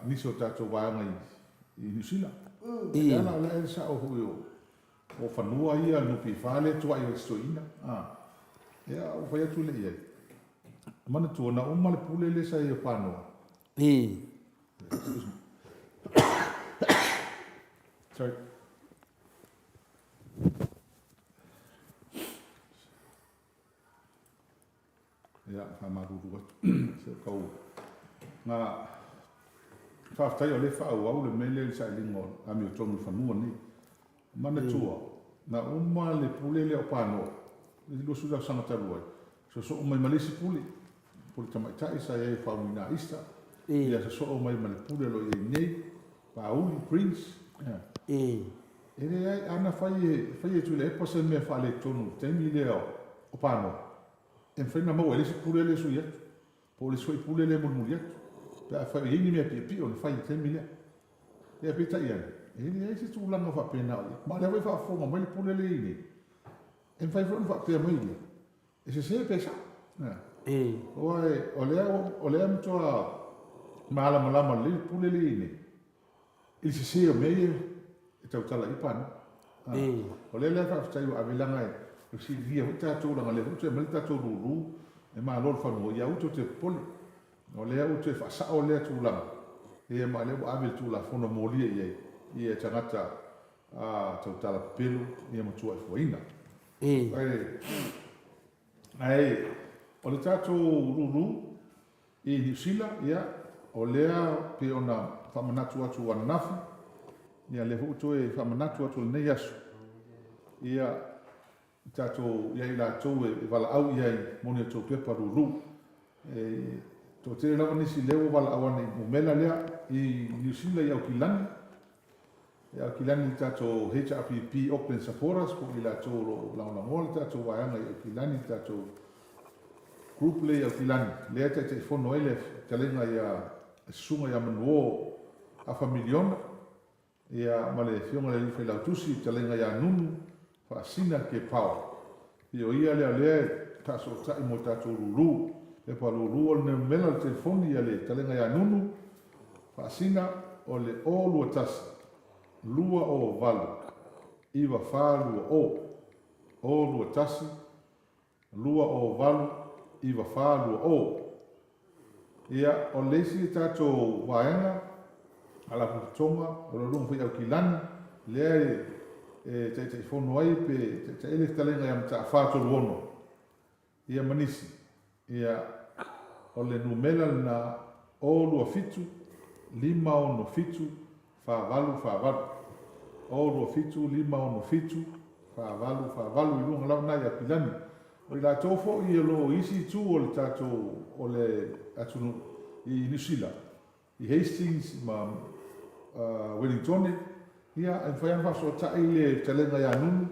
nisi o tatou vaega i Niu Sila. E ala o le sao foi o fanua ia NPF lea e tuai ai si toeaina. Ia, ua fai atu lea i ai. Manatua, na uma le pule lea sa i ai o Panoa. Excuse me. Sorry. Ia, faamalulu atu. Se kau nga faafetai o lea e faaauau le mea lea i le sailiga o amiotonu i fanua nei. Manatua, na uma le pule lea o Panoa i le 20 tausaga talu ai, sosoo mai ma le isi pule, pule tamaitai sa i ai o Faumuina Easter, ia sosoo mai ma le pule o lo o i ai nei, Paauli, Prince. E leai, ana fai e, fai e Tuilaepa se mea faaletonu i le taimi lea o Panoa, e mafai ona maua e le isi pule lea e sui atu, po o le isi foi pule lea e mulimuli atu, pe afai o i ai ni mea piopio na fai i le taimi lea. Ia, peitai ane, e leai se tulaga faapena o i ai. Ma o lea foi e faafofoga mai le pule lea e i ai nei, e mafai foi ona faapea mai ia, e sese pe sao. Aua o lea, o lea e matua malamalama lelei le pule lea e i ai nei, i le sese o mea ia e tautala i ai Panoa. O lea la e faafetai ua ave leaga e fesiligia foi tatou leaga o lea foi ua toe aumai le tatou lulu e malo le fanua, ia aua tou te popole. O lea ua toe faasao lea tulaga, ia ma o lea ua ave le Tulafono molia i ai ia tagata tautala pepelo ia ma tuuaifuaina. Ae o le tatou lulu i Niu Sila, ia, o lea pei ona faamanatu atu ananafi, ia lea foi ua toe faamanatu atu i lenei aso, ia, tatou ia i latou e valaau i ai mo ni outou pepa lulu. E toatele lava nisi lea ua valaau ane i mumela lea i Niu Sila i Aukilani, i Aukilani i le tatou HRPP Auckland Supporters po o i latou o lo o lagolagoa le tatou vaega i Aukilani, le tatou group lea i Aukilani, lea e taitaifono ai le fetalaiga ia le Susuga ia Manuo Afa Miliona, Ia, ma le Afioga i le Alii Failautusi, fetalaiga ia Nunu Faasina Kepao. Ia, o ia lea o lea e faasootai mo tatou lulu. Pepa lulu o le numera o le telefoni a le fetalaiga ia Nunu Faasina o le 021 208 9420. 021 208 9420. Ia, o le isi tatou vaega, Faalapotopotoga o lo o luga foi Aukilani, lea e taitaifono ai pe taitai ai le fetalaiga ia Mataafa Toluono, ia ma nisi. Ia, o le numera lena 027 567 4848. 027 567 4848 i luga lava na i Aukilani. O i latou foi o lo o i isi itu o le tatou o le atunuu i Niu Sila, i Hastings ma Wellingtone, ia, e mafai lava ona faafesootai le fetalaiga ia Nunu,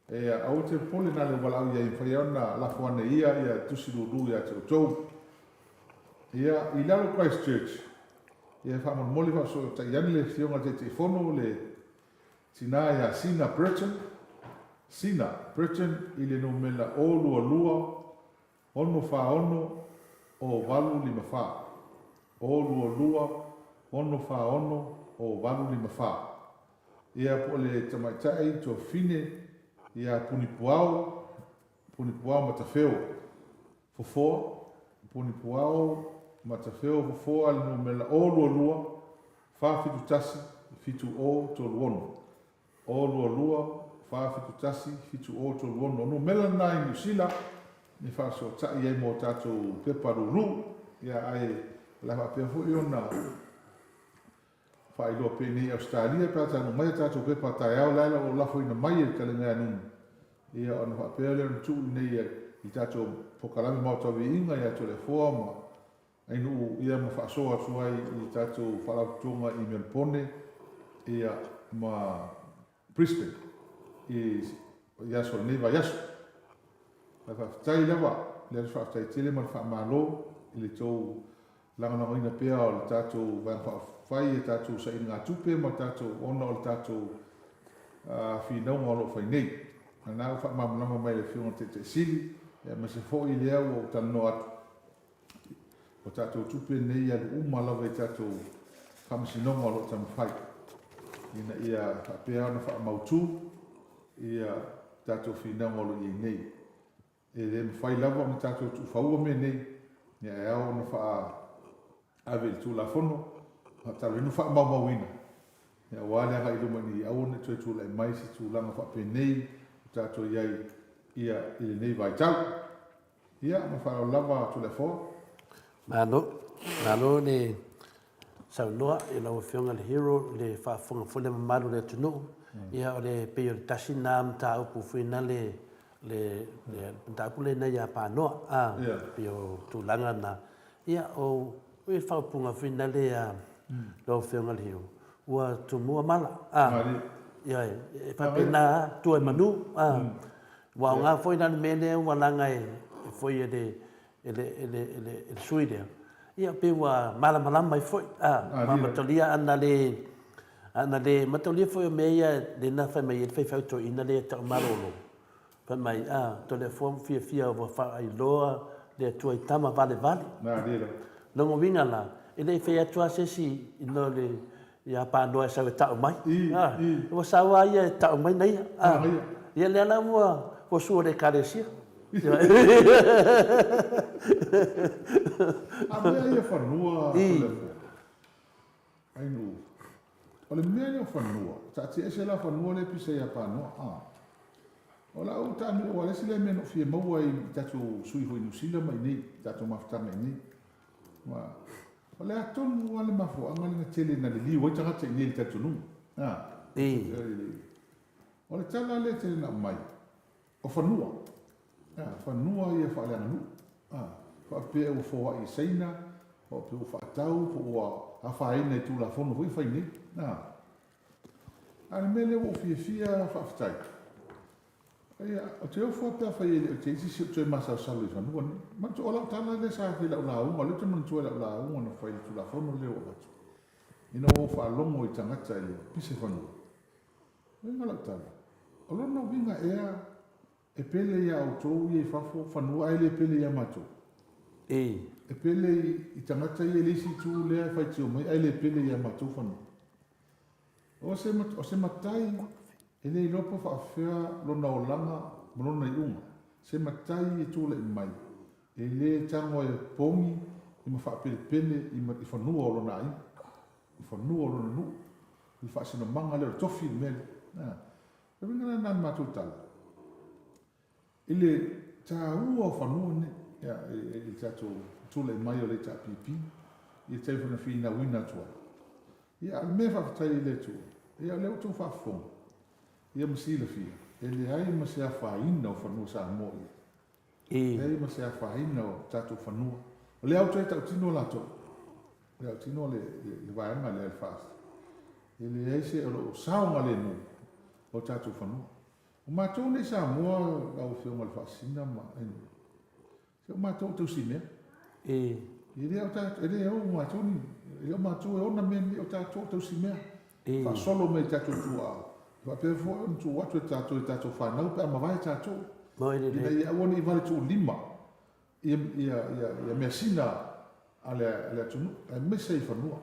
e aua te popole na o le valaau i ai, e mafai lava ona lafo ane e ia ia tusi lulu ia te outou. Ia, i lalo o Christchurch, ia e faamolemole faafesootai ane le Afioga i le Taitaifono, le tina ia Sina Burton, Sina Burton i le numera 022 646 0854, 022 6 4 6 0 8 5 4. Ia po o le tamaitai tuafafine ia Punipuao, Punipuao Matafeo Fofoa, Punipuao Matafeo Fofoa le numera 0 2 2 4 7 1 7 0 3 6. 0 2 2 4 7 1 7 0 3 6. O numera na i Niu Sila e faafesootai ai mo tatou pepa lulu. Ia ae o le a faapea foi ona faailoa penei i Ausetalia pe a taunuu mai a tatou pepa taeao la e o lo o lafoina mai e le Talegaianumu ia ona faapea lea ona tuu i inei i tatou pokalame Maota Viiga ia Toleafoa ma Ainuu ia ma faasoa atu ai i tatou faalapotopotoga i Melpone ia ma Brisbane i aso o lenei vaiaso. Ae faafetai lava, le aso faafetai tele ma le faamalo i le tou lagolagoina pea o le tatou Vaega Faaupufai i a tatou sailigatupe ma tatou ona o le tatou finauga o lo o fai nei. O lena ua faamalamalama mai e le Afioga i le Taitai Sili, aemaise foi lea ua ou talanoa atu, O tatou tupe nei e alu uma lava i tatou faamasinoga o lo o taumafai ina ia faapea ona faamautu ia tatou finauga o lo o i ai nei. E le mafai lava ona tatou tuufaua mea nei, ia e ao ona faaave i le Tulafono, faataloina, faamaumauina, ia aua le agai i luma ina ia aua ne i toe tulai mai se tulaga faapenei o tatou i ai ia i lenei vaitau. Ia, ma le faaaloalo lava Toleafoa. Malo, malo le saunoa i lau Afioga i le Hero i le faafofoga foi le mamalu o le atunuu. Ia o le pei o le tasi lena mataupu foi na le le le mataupu lena ia Panoa a pei o tulaga na. Ia o le faaupuga foi na le a lau Afioga i le Hero ua tumua mala a. Ia e faapena tua i manu a. Ua aoga foi la le mea lea ua laga e foi e le e le e le e le e le sui lea, ia pei ua malamalama ai foi, a, ma mataulia ana le ana le mataulia foi o mea ia lea na fai mai ai le faifeau toeaina lea e tau malolo, fai mai, a, Toleafoa ua fiafia ua faailoa le Atua i tama valevale. Lona uiga la, e le i fai atu lava se isi i le Ia Panoa e sau e tau mai. Ua sau lava ia e tau mai na ia. Ia lea la ua ua sua i le Ekalesia. A mea ia fanua Toleafoa, Ainuu, o le mea lea o fanua, taatia ese la fanua lea e pisa ia Panoa, a. O lau taamilo, aua o le isi lea mea na ou fia maua ai i tatou sui foi i Niu Sila ma i inei, tatou mafutaga i inei. O le a tonu lava le mafuaaga lea na tele na liliu ai tagata i inei i le talitonuga. O le tala lea e tele na aumai, o fanua. Fanua ia faaleaganuu. Faapea ua foai i Saina, faapea ua faatau, po ua afaina i Tulafono foi fai nei. A o le mea lea ua ou fiafia faafetai, Ia, ou te ofo lava pe afai e le o te isi se i ou toe masalosalo i fanua nei. Manatua, o lau tala lea sa fai i lau lauga, o lea ou te manatua i lau lauga na fai i le Tulafono lea ua avatu, ina ua ou faalogo i tagata i le pise fanua. O uiga lau tala, o lona uiga ea e pele iā outou ia i fafo fanua ae le pele iā matou? E pele i tagata ia i le isi itu lea e faitio mai ae le pele iā matou fanua. O se, o se matai e le iloa po faafefea lona olaga ma lona iuga, se matai e tulai mai, e le tago e pogi i ma faapelepele i, i fanua o lona aiga, i fanua o lona nuu, i le faasinomaga lea o le tofi le mea lea. A, o le uiga la lena o le matou tala, I le taua o fanua nei, ia, i le tatou tulai mai o le HRPP, i le taimi foi na finauina atu ai. Ia, a o le mea e faafetai ai i le Atua, ia, o lea ua outou faafofoga, ia ma silafia, e leai ma se afaina o fanua Samoa i ai. E leai ma se afaina o tatou fanua. O lea ua toe tautino latou, o lea tautino le, le, le vaega lea, le FAST. E leai se, o lo o saogalemu o tatou fanua. O matou nei Samoa lau Afioga i le Faasisina ma Henry, se o matou o tausimea. E le o tatou, e le ou matou ni, e le o matou e ona mea nei, o tatou o tausimea. Faasolo mai i tatou tuaa, e faapea foi ona tuu atu e tatou i tatou fanau pe a mavae tatou. Ina ia aua ne i vale tuulima ia, ia, ia, ia measina a le, a le atunuu, aemaise i fanua.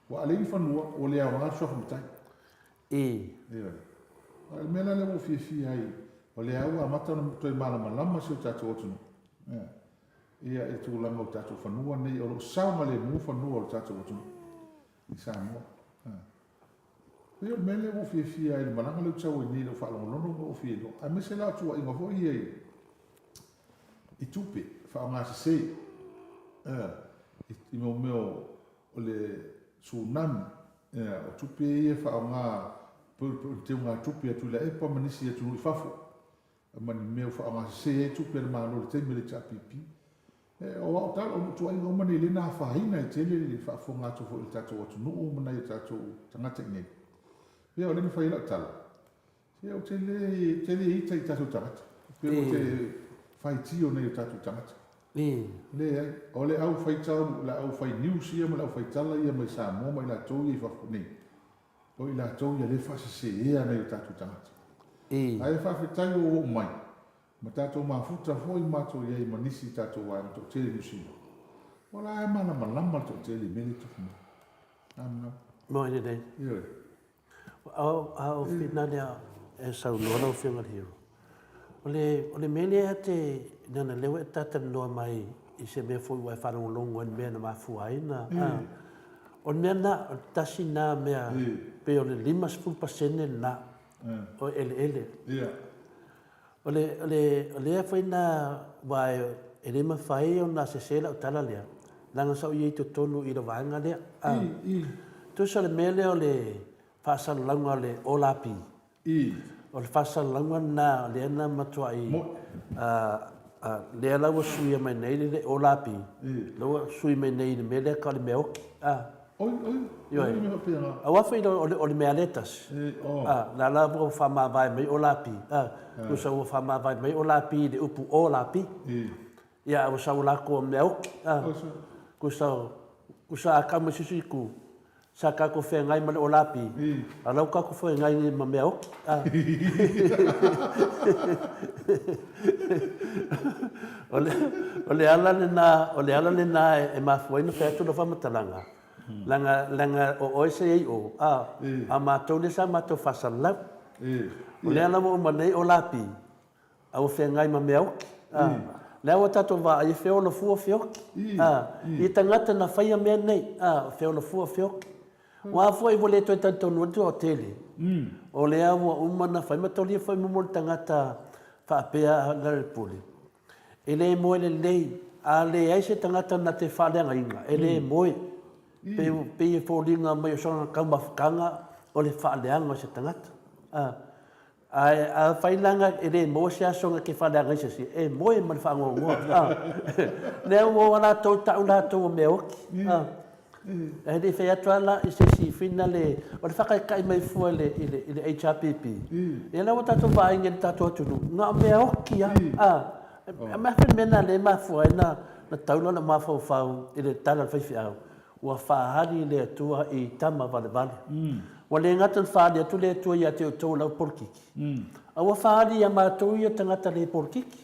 Ua a leai ni fanua, ua le aoga le suafa matai. I. Ioe. A o le mea la lea ua ou fiafia ai, o lea ua amata ona toe malamalama si o tatou atunuu, ia, i le tulaga o tatou fanua nei, o lo o saogalemu fanua o le tatou atunuu i Samoa. Pei o le mea lea ua ou fiafia ai i le malaga lea ou te sau ai nei i lau faalogologo ma ou fia iloa, aemaise la o tuuaiga foi ia i tupe faaaogasese, i mea o le tsunami, o tupe ia e faaaoga pei o le teugatupe a Tuilaepa ma nisi atunuu i fafo, ma ni mea ua faaaogasese ai tupe a le Malo i le taimi o le HRPP. O au tala, o tuuaiga uma nei lea na afaina ai tele le faafofoga atu foi i le tatou atunuu ma nai o tatou tagata i inei. Ia o lea na fai ai lau tala, se ou te le, ou te le ita i tatou tagata, pe ou te faitio nai o tatou tagata. Leai, o le au faitau, le au fai news ia ma le au faitala ia mai Samoa ma i latou ia i fafo nei, o i latou ia lea e faasesea nai o tatou tagata. Ae faafetai ua ou oo mai, ma tatou mafuta foi matou i ai ma nisi tatou vaega toatele i Niu Sila. O la e malamalama le toatele i mea lea e tupu mai. Malamalama. Moe lelei. Ioe. A o finale e saunoa lau Afioga i le Hero, o le, o le mea lea te, leaga lea ua e talatalanoa mai i se mea foi ua e faalogologo ai i le mea na mafua ai na, a, o le mea lena, o le tasi lena mea, pei o le 50% lena o eleele. O le, o le, o lea foi na, aua e le mafai ona sese lau tala lea, leaga sa ou i ai i totonu i le vaega lea. A, tusa o le mea lea o le faasalalauga o le OLAP, o le faasalalauga lena lea na matuai, a, lea la ua suia mai nei le OLAP, lea ua sui mai nei i le mea lea tau o le mea oti. A. Oi, oi, Ioe. oi, mea faapena. Aua foi o le, o le mea lea e tasi. E, oh. A, la la ua faamavae mai o lapi. A, tusa ua faamavae mai o lapi i le upu o lapi. E. Ia, a ua sau latou mea oki. A, Oso. tusa, tusa a kau mai se isi itu, sa tatou feagai ma le o lapi, E. a la ua tatou feagai nei ma mea oki. A. O le, o le ala lena, o le ala lena e mafua ai ona fai atu lau faamatalaga, leaga, leaga o oe sa i ai i o, a, a o matou lea sa matou faasalalau. O lea la ua uma nei o Lapi, a ua feagai ma mea oki, a. Lea ua tatou vaai e feola fua feoki, a, i tagata na faia mea nei, a, feola fua feoki. Aua foi ua le toe talitonu atu o tele, o lea ua uma ona fai ma tolia foi mumu o le tagata faapea Lealepule. E le moe lelei, a leai se tagata na te faaleagaina, e le moe. Pei, pei e foliga mai o sona taumafataga o le faaleaga o se tagata. A, Ae afai la e le maua se aso na te faaleaga ai se isi, e moe ma le faanoanoa. Lea ua o latou tau latou o mea oti. Ae le i fai atu lava la i se isi fina le, o le faataitai mai fua i le, i le, i le HRPP. Ia lea ua tatou vaai nei i le tatou atunuu, na o mea oti lava. A mea foi le mea lena lea e mafua ai na taula lou mafaufau i le tala a le faifeau, Ua faaali le Atua i tama valevale. Ua le gata ona faaali atu le Atua ia te outou lau polokiki, a ua faaali ia matou ia tagata le polokiki.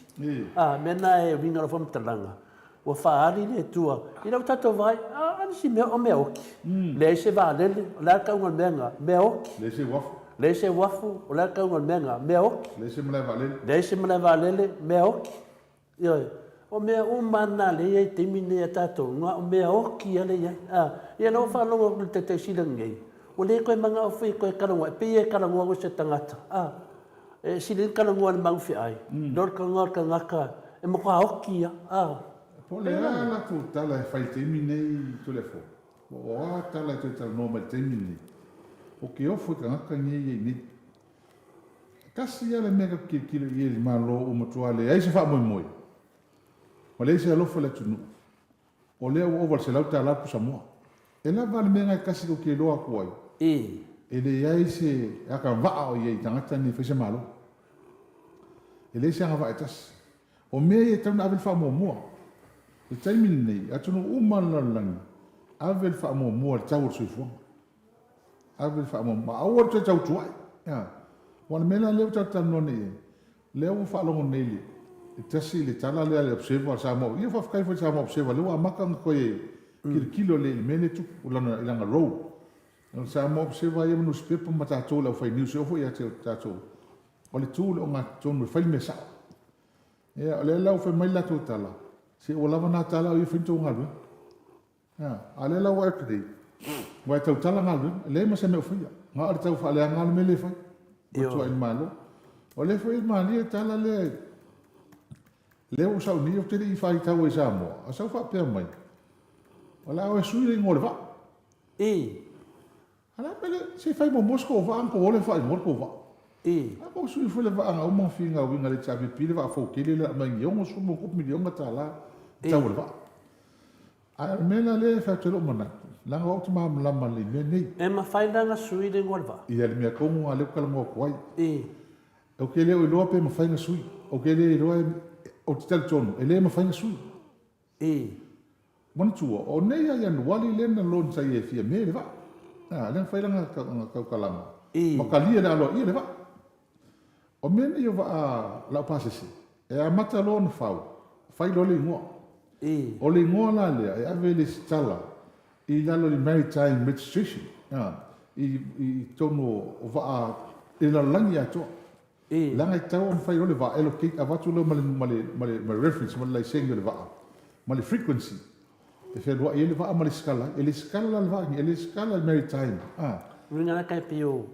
A, mea na e uiga lau faamatalaga, ua faaali le Atua i lau tatou vaai, a, a nisi mea o mea oki. Leai se vaalele, o le a le tauga o le mea lena? Mea oki. Leai se uafu. Leai se uafu, o le a le tauga o le mea lena? Mea oki. Leai se malae vaalele. Leai se malae vaalele, mea oki. Ioe. O mea uma lava na lea e i ai i le taimi lenei a tatou, na o mea oti lava lea e i ai. A, ia lea ua faalogo atu i le Taitai Sili lenei, ua le toe manao foi e toe talanoa, e pei e talanoa atu i se tagata, a, e sili ai le talanoa i le malu feai, i lo le talanoa i le tagata e matua oti lava, a. Po o le a latou tala e fai i le taimi nei, Toleafoa? Po o a tala e toe talanoa mai i le taimi lenei? O ke ofo i tagata nei e i ai nei. Tasi lava le mea tatou te tilotilo i ai i le Malo ua matua leai se faamoemoe ma leai se alofa i le atunuu, o lea ua ova i le $100 le pusamoa. E lava le mea lena e tasi tatou te iloa atu ai, e leai se agavaa o i ai i tagata nei e fai se Malo. E leai se agavaa e tasi. O mea ia e tatau ona ave le faamuamua. I le taimi lenei, atunuu uma o le lalolagi, ave le faamuamua i le tau o le soifuaga. Ave le faamuamua. Aua le toe tautuai. Aua o le mea la lea ua tatou talanoa nei i ai, lea ua faalogo nei i le tasi le tala lea a le Observer a le Samoa. Ia faafetai foi i le Samoa Observer lea ua amata ona toe tilotilo lelei i le mea lea e tupu i lana role. O le Samoa Observer ia ma nusipepa ma tatou le aufai news e oo foi ia te tatou, o le tu i le ogatotonu e fai le mea sao. Ia, o lea la ua fai mai le latou tala, se ua lava na tala o ia fai ni tou galuega. A, a lea la ua atu nei, ua e tautala galuega, e leai ma se mea o faia. Na o le tau faaleaga lava le mea lea e fai. Ua tuuai i le Malo. O lea foi e malie le tala lea, lea ua ou sau nei, ou te le i faitau ai i Samoa, a sau faapea mai, o le a o e sui le igoa o le vaa. I. A o le a le mea le, se i fai muamua se tou vaa ona tou o lea e faaigoa le tou vaa. I. A tou sui foi le vaa na uma ona finauina e le HRPP le vaa fou tele lea aumai i $60+ miliona tala le tau o le vaa. Ae o le mea la lea e fai atu ai lou manatu, leaga o au ou te malamalama lelei i mea nei. E mafai la ona sui le igoa o le vaa? Ia, le mea tonu lena lea ou te talanoa atu ai. I. Ou te le o iloa pe mafai ona sui. Ou te le iloa, ou te talitonu e le mafai ona sui. I. Manatua, o nei ia Ianuari lea na launch ai e Fiame le vaa. A, lea na fai lana tautalaga. I. Ma talia le aloaia le vaa. O mea nei o vaa laupasese, e amata loa ona fau, fai loa le igoa. I. O le igoa la lea e ave i le resitala i lalo i le Maritime Registration, a, i, i totonu o vaa i le lalolagi atoa. Leaga e tatau ona fai loa le vaa, allocate, avatu loa ma le, ma le, ma le, ma le reference, ma le laisene o le vaa, ma le frequency e fealuai ai le vaa ma lesitala ai. E lesitala la le vaa lenei, e lesitala i le Maritime, a. Uiga la kai pei o,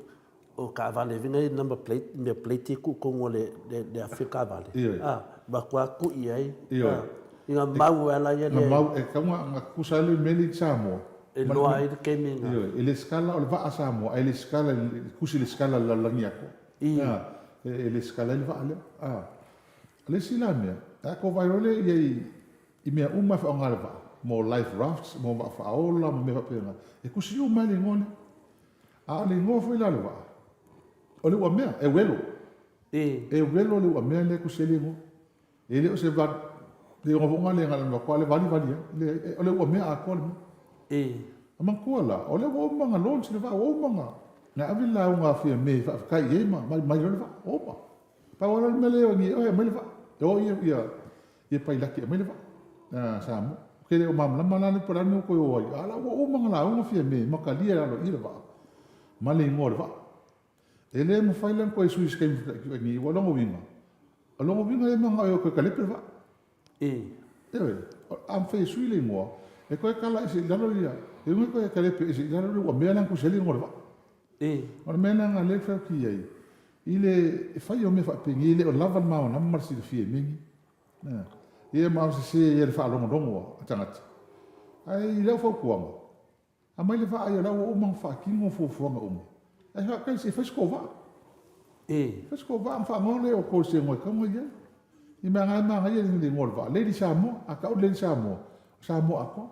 o taavale uiga i number plate, mea plate ia tuu i totonu o le, le, le afi o taavale, a, avatu lava tui ai, a, i ga mau e ala ia le. Ga mau, e tatau ona tutusa ai le mea lea i Samoa. E iloa ai le taimi na. Ioe, e lesitala o le vaa Samoa, ae lesitala i le, tusi lesitala i le lalolagi atoa. E lesitala ai le vaa lea. O le isi la mea, a tou vaai loa lea i ai i mea uma e faaaoga le vaa, mo life rafts, mo vaa faaola ma mea faapena, e tusi uma ai le igoa lea. A o le igoa foi la o le vaa, o le uamea, e uelo. E uelo le uamea lea e tusi ai le igoa. E le o se vali, le igoa foi lena le na le vali vali ai. Leai, o le uamea atoa le mea. A manatua la, o lea ua uma ona launch le vaa, ua uma ona na ave le lauga a Fiame e faafetai i ai ma mai mai loa le vaa, ua uma. Pau lava la le mea lea e o e aumai le vaa, e o ia ia ia pailate e aumai le vaa a Samoa. Ou te le o malamalama la po o le a le mea ua toe o ai, a o la ua uma ona lauga Fiame ma talia e aloaia le vaa ma le igoa o le vaa. E le mafai la ona toe sui i se taimi nei, aua o lona uiga, o lona uiga e manao e o toe talepe le vaa. Ioe, a mafai e sui le igoa, e toe tala ese i lalo ia, e uiga e toe talepe ese i lalo le uamea lea na tusi ai le igoa o le vaa. O le mea lena o lea ou te fai atu i ai, i le fai o mea faapenei, e le o lava le malamalama ma le silafia i mea nei. Ia ma o sese ai le faalogologo a tagata. Ae i lau fautuaga, Aumai le vaa ia o la ua uma ona faatino fuafuaga uma. Ae faafetai se i fai se tou vaa. Fai se tou vaa ona faaigoa lea o outou i se igoa e tatau ona i ai. I mea na e manaia le igoa o le vaa, Lady Samoa. A tau le Lady Samoa, o Samoa atoa.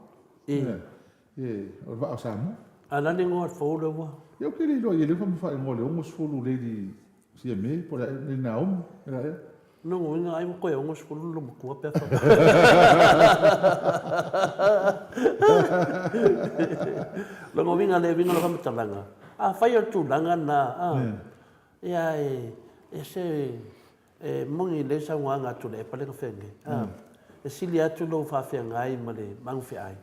O le vaa o Samoa. A o le a le igoa fou lea ua? Ia ou te le iloa i ai, lea ua faaigoa i le 60 Lady Siamē po o le a ea, Lady Naomi, o le a ea. Lona uiga ai ua toe 60 lou matua pe a fai. Lona uiga le uiga o lau faamatalaga, afai o le tulaga lena, a, ia e, e se, e moni lelei le saunoaga a Tuilaepa lea na fai nei, a, e sili atu lou faafeagai ma le magufeai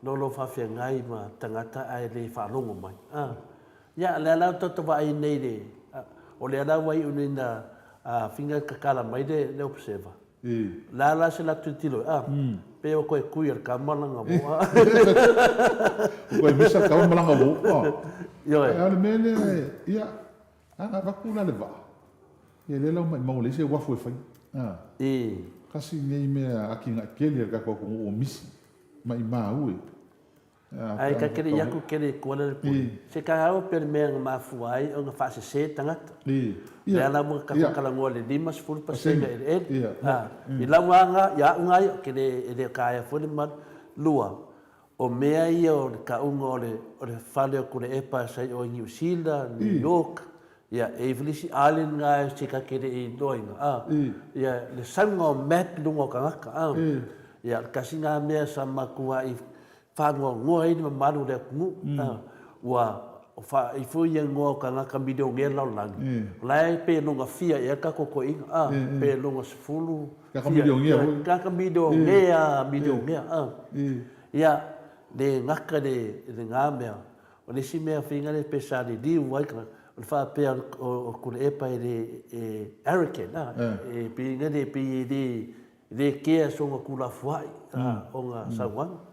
no lou faafeagai ma tagata ae le faalogo mai. A, ia, lea la tou te vaai nei i le, o lea la ua iu nei ina finga tatala mai le, le Observer. O le a la se latou tilotilo ai? A, pei ua toe tui e le tama lana uo. Ua toe misa le tama ma lana uo. Ioe. Ae o le mea lea, ia, a na avatu la le vaa, ia lea la ua maumau e leai se uafu e faia. A, tasi lenei mea atinae tele a le tatou atunuu ua misi. Maimau e. Ae ta te le i atu tele i tua le pule. Se taeao pe le mea na mafua ai ona faasese tagata. Lea la ua tatou talanoa i le 50% eleele. I lau aga, ia au na ia, ou te le, e le o taea foi le malu. Lua, o mea ia o le tauga o le, o le fale o Tuilaepa sa i o i Niu Sila, New York, ia, e i ai foi le isi island na se ta te le i iloaina, a, ia, le sauga o map i luga o tagata, a. Ia, o le tasi na mea sa matuai faanoanoa ai le mamalu o le atunuu, a, ua faaii foi ia igoa o tagata milionea i le lalolagi, o la e pe lona fia ea le tatou toeaina, a, pe lona sefulu, tagata milionea, milionea, a. Ia, le gata i lena mea. O le isi mea faiga lea pe sa liliu ai o le faapea o Tuilaepa e le e arrogant a, e pei na le pei e le le kea sona tuulafoai ona saunoaga.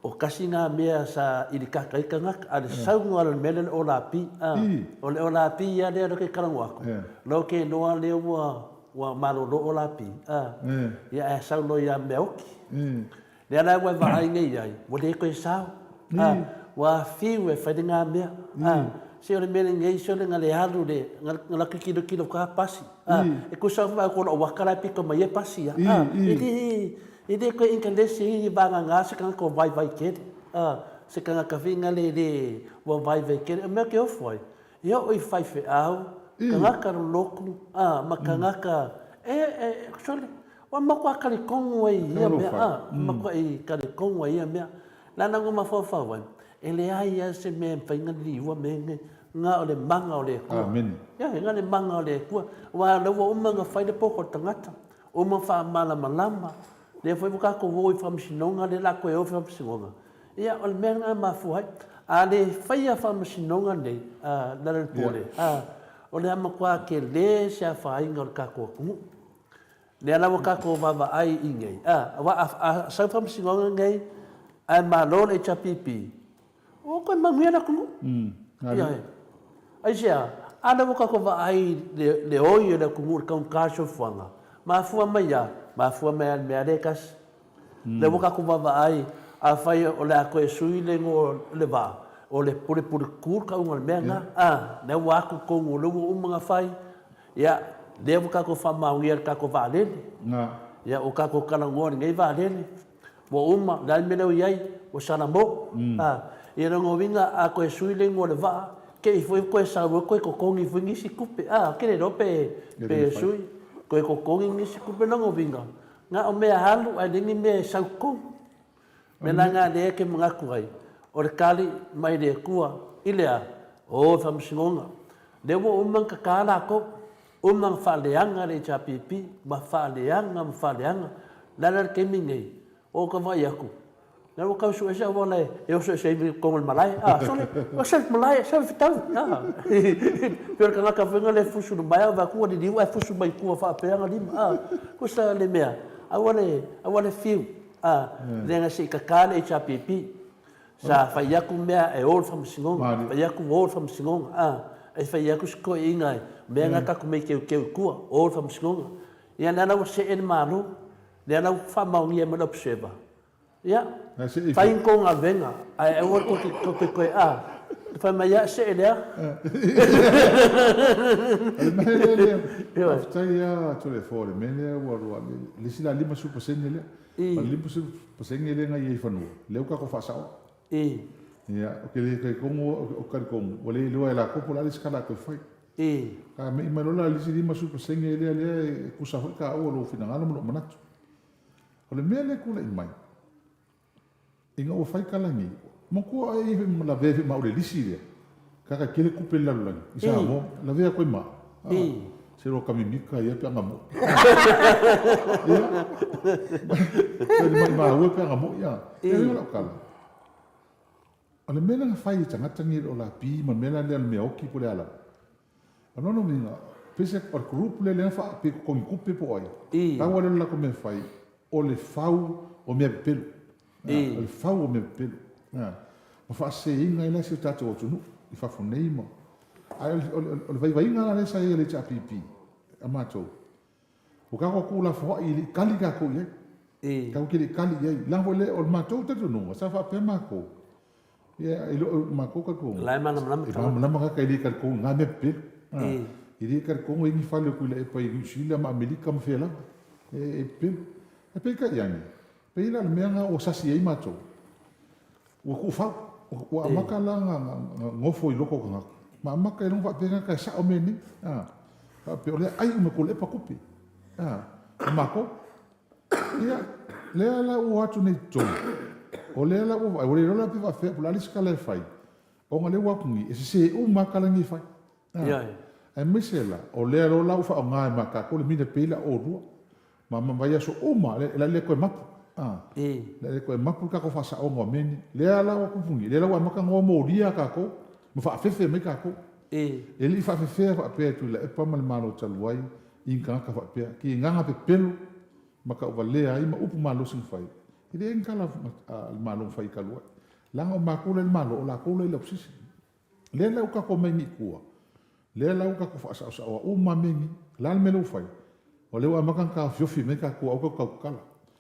O kasi na mea sa ilikaka ai tagata, a le saunoa loa i le mea lea o le olapi a, o le olapi lava lea lea ou te talanoa atu, la ou te iloa lea ua ua malolo olapi a, ia ae sau loa ia Meaoki. Lea la ua e vaai nei i ai, ua le toe sao. A, ua fiu e fai lena mea. A, se o le mea lenei, se o le na le alu le, na latou tilotilo ka pasi. A, e tusa lava ma lou aka la e pito mai ai pasi ia. A, e le, e le toe inkelesi ai vagana se tagata ua vaivai tele. A, se tagata foi na le, le, ua vaivai tele. O le mea ou te ofo ai, e oo i faifeau, tagata lolotu, a, ma tagata, e, e, sole, Ua matua talitonu ai i ia mea, a, matuai talitonu ai i ia mea. Leaga na mafaufau ai, e leai lava se mea e mafai ona liua mea nei, na o le mana o le Atua. Amene. Ioe, na o le mana o le Atua. Aua o lea ua uma ona fai le poto o le tagata, uma ona faamalamalama, lea foi ua tatou o i faamasinoga, lea o le a toe o i faamasinoga. Ia, o le mea lena e mafua ai. A le faia faamasinoga nei, a Lealailepule, a, o le a matua tele se afaina o le tatou atunuu. Lea la ua tatou vaavaai i nei, a, aua a, a sau faamasinoga nei ae malo le HRPP, ua toe manuia le atunuu. Ioe. Aisea? A lea ua tatou vaai i le, le oi o le atunuu i le taugata o le soifuaga, mafua mai a? Mafua mai lava i le mea lea e tasi. Lea ua tatou vaavaai, afai o le a toe sui le igoa o le vaa, o le pulepule tutu le tauga o le mea lena. A, lea ua atu tonu, o lea ua uma ona fai, Ia, lea ua tatou faamaonia i le tatou vaalele. Ia, ua tatou talanoa i lenei vaalele. Ua uma, o le a le mea lea ua i ai? Ua salamo. A, ia lona uiga, a toe sui le igoa o le vaa, te i foi toe sau ai toe totogi foi nisi tupe. A, ou te le iloa pe, pe sui, toe totogi nisi tupe. Lona uiga, na o mea alu ae leai ni mea e sau i totonu. Mea la na lea e te manatu ai, o le tali mai le Atua i le a? O le faamasinoga. Lea ua uma ona tata latou, uma ona faaleaga le HRPP, ma faaleaga ma faaleaga. O le a la le taimi lenei? Ua ou vaai atu, la ua tau sue se auala e oso ese ai i totonu o le malae. A, sole, oso i le malae, sau e fetau. A, pei o le tagata foi lea e fusu i le maea, vaai atu ua liliu ae fusu mai tua faapea ona lima. A, tusa le mea, aua le, aua le fiu. A, leaga se i kaka le HRPP, sa fai atu mea e o le faamasinoga, fai atu o le faamasinoga, a, e fai atu si toeaina e, mea na tatou mei teuteu i tua, o le faamasinoga. Ia lea la ua see le Malo, lea la ua faamaonia mai le Observer, ia, fai ni tou galuega, ae aua tou te toe, a, fai mai lava, see lea. O le mea lea, lea, faafetai lava Toleafoa i le mea lea ua, ua, le isi la 50% lea. O le 50% lea na i ai i fanua, lea ua tatou faasaoa. Ia, ou te le talitonu, ou te talitonu, ua le iloa e latou po o le a le isi tala e toe fai. A mei mai loa la le isi 50% lea, lea e tusa foi taua o lou finagalo ma lou manatu. O le mea lea e tulai mai, Ina ua fai tala nei, manatua oe e i ai foi lavea foi ma au i le lisi lea, kaka e tele tupe i le lalolagi, i Samoa, lavea atu ai ma au, ah, se loa kamimika ia pe a na moi. Ia, pe le maimau pe a na moi, ah, e ai lau tala. O le mea lea na fai e tagata nei o le lapi ma le mea lea o le meaoki po o le a lava, O lona uiga, pei se, o le group lea lea na faa, pe totogi tupe po o ai, tau lava lea o le latou mea e fai, o le fau o mea pepelo. O le fau o mea pepelo. Ma faaseseina ai la si o tatou atunuu i fafo nei ma... Ae o le vaivaiga la lea sa i ai a le HRPP, a matou, Ua tatou tuulafoai e le i tali tatou i ai. Tatou te le i tali i ai. Leaga foi lea, o le matou talitonuga, sa faapea matou, ia, i lou matou talitonuga, La e malamalama e malamalama tagata e le talitonu i na mea pepelo. E le talitonu e i ai ni fale o Tuilaepa i Niu Sila ma Amerika ma fea lava. E pepelo. Ae peitai ane, pei la o le mea lena ua sasi ai matou, Ua tuufau, ua amata la na nofo i loko o tagata, ma amata ai loa ona faapea tagata e sao mea nei, a, faapea o lea e ai uma e Tuilaepa tupe, a, o matou. Ia, lea la ua o atu nei i totonu, o lea la ua vaai, ua le iloa la pe faapefea, po o le a le isi tala e fai, ona lea ua o atu nei, e sese uma lava tala nei e fai. A, aemaise la, o lea loa la ua faaaoga e ma tatou le mina pei la oulua, ma vaiaso uma, e le toe mapu. Le a le toe mapu le tatou faasaoga o mea nei. Lea la ua tupu nei, lea la ua amata ona molia tatou ma faafefe mai tatou. E le i faafefea faapea e Tuilaepa ma le Malo talu ai i ni tagata faapea. Kinaga pepelo ma tauvalea ai ma upu malosi na fai, e leai ni tala a le Malo na fai talu ai. Leaga o matou la i le Malo, o latou la i le Opposition. Lea la ua tatou omai nei i tua, lea la ua tatou faasaosaoa uma lava mea nei. O le a le mea lea ua fai? O lea ua amata ona taofiofi mai tatou aua tatou tautala.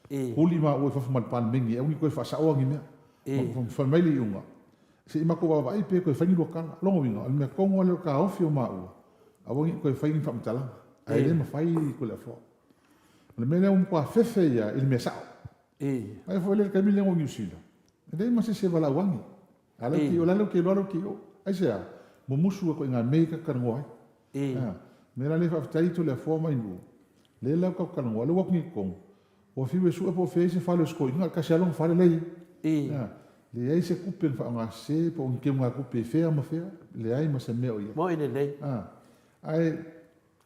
Tuli maua i fafo ma le Palemene e aua ne i toe faasaoa ni mea. Ma fai mai le iuga, se i matou vaavaai pe toe fai ni lua tala. O lona uiga, o le mea tonu lava lea o le taofi o maua, aua ne i toe fai ni faamatalaga. Ae le mafai Toleafoa. O le mea lea ua matua fefe ia i le mea sao. Ae foi lea i le taimi lea na o Niu Sila, e leai ma se isi e valaau ane. A lea o la e te iloa lou tio. Aisea? Mumusu e koiga mea ia ta te talanoa ai. A, mea la lea faafetai Toleafoa ma Ainuu, lea la ua tatou talanoa, lea ua o atu nei i totonu, ua fiu e sue po o fea e i ai se fale o si toeaina, e tasi lava lona fale la e i ai. A, leai se tupe na faaaoga sese po o ni teugatupe i fea ma fea, leai ma se mea o i ai. Moi lelei. A, ae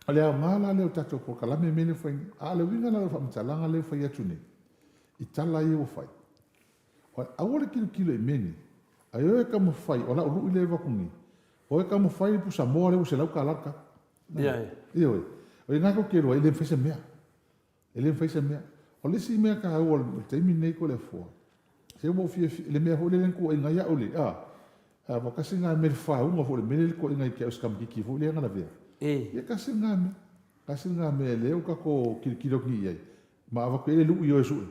o le aoga la lea o tatou polokalame mea lea ua fai nei. A o le uiga la o le faamatalaga lea ua fai atu nei, i tala ia ua fai, Aua le tilotilo i mea nei. Ae o e taumafai, o lau lui lea e avatu nei, o e taumafai le pusamoa lea ua $100 le kapa. Ioe. O i ina tou te iloa ai, e le mafai se mea. E le mafai se mea. O le isi mea taua o le taimi lenei Toleafoa, se ua ou fiafia, le mea foi lele na tuuaina ai au i le, a, ua tasi lena mea i le faauga foi o le mea lea na tuuaina ai ia te au e si tamaitiiti foi lea na lavea. Ia tasi lena mea. Tasi lena mea lea ua tatou tilotilo atu nei i ai, Ma avatu ai le lui i o e sue.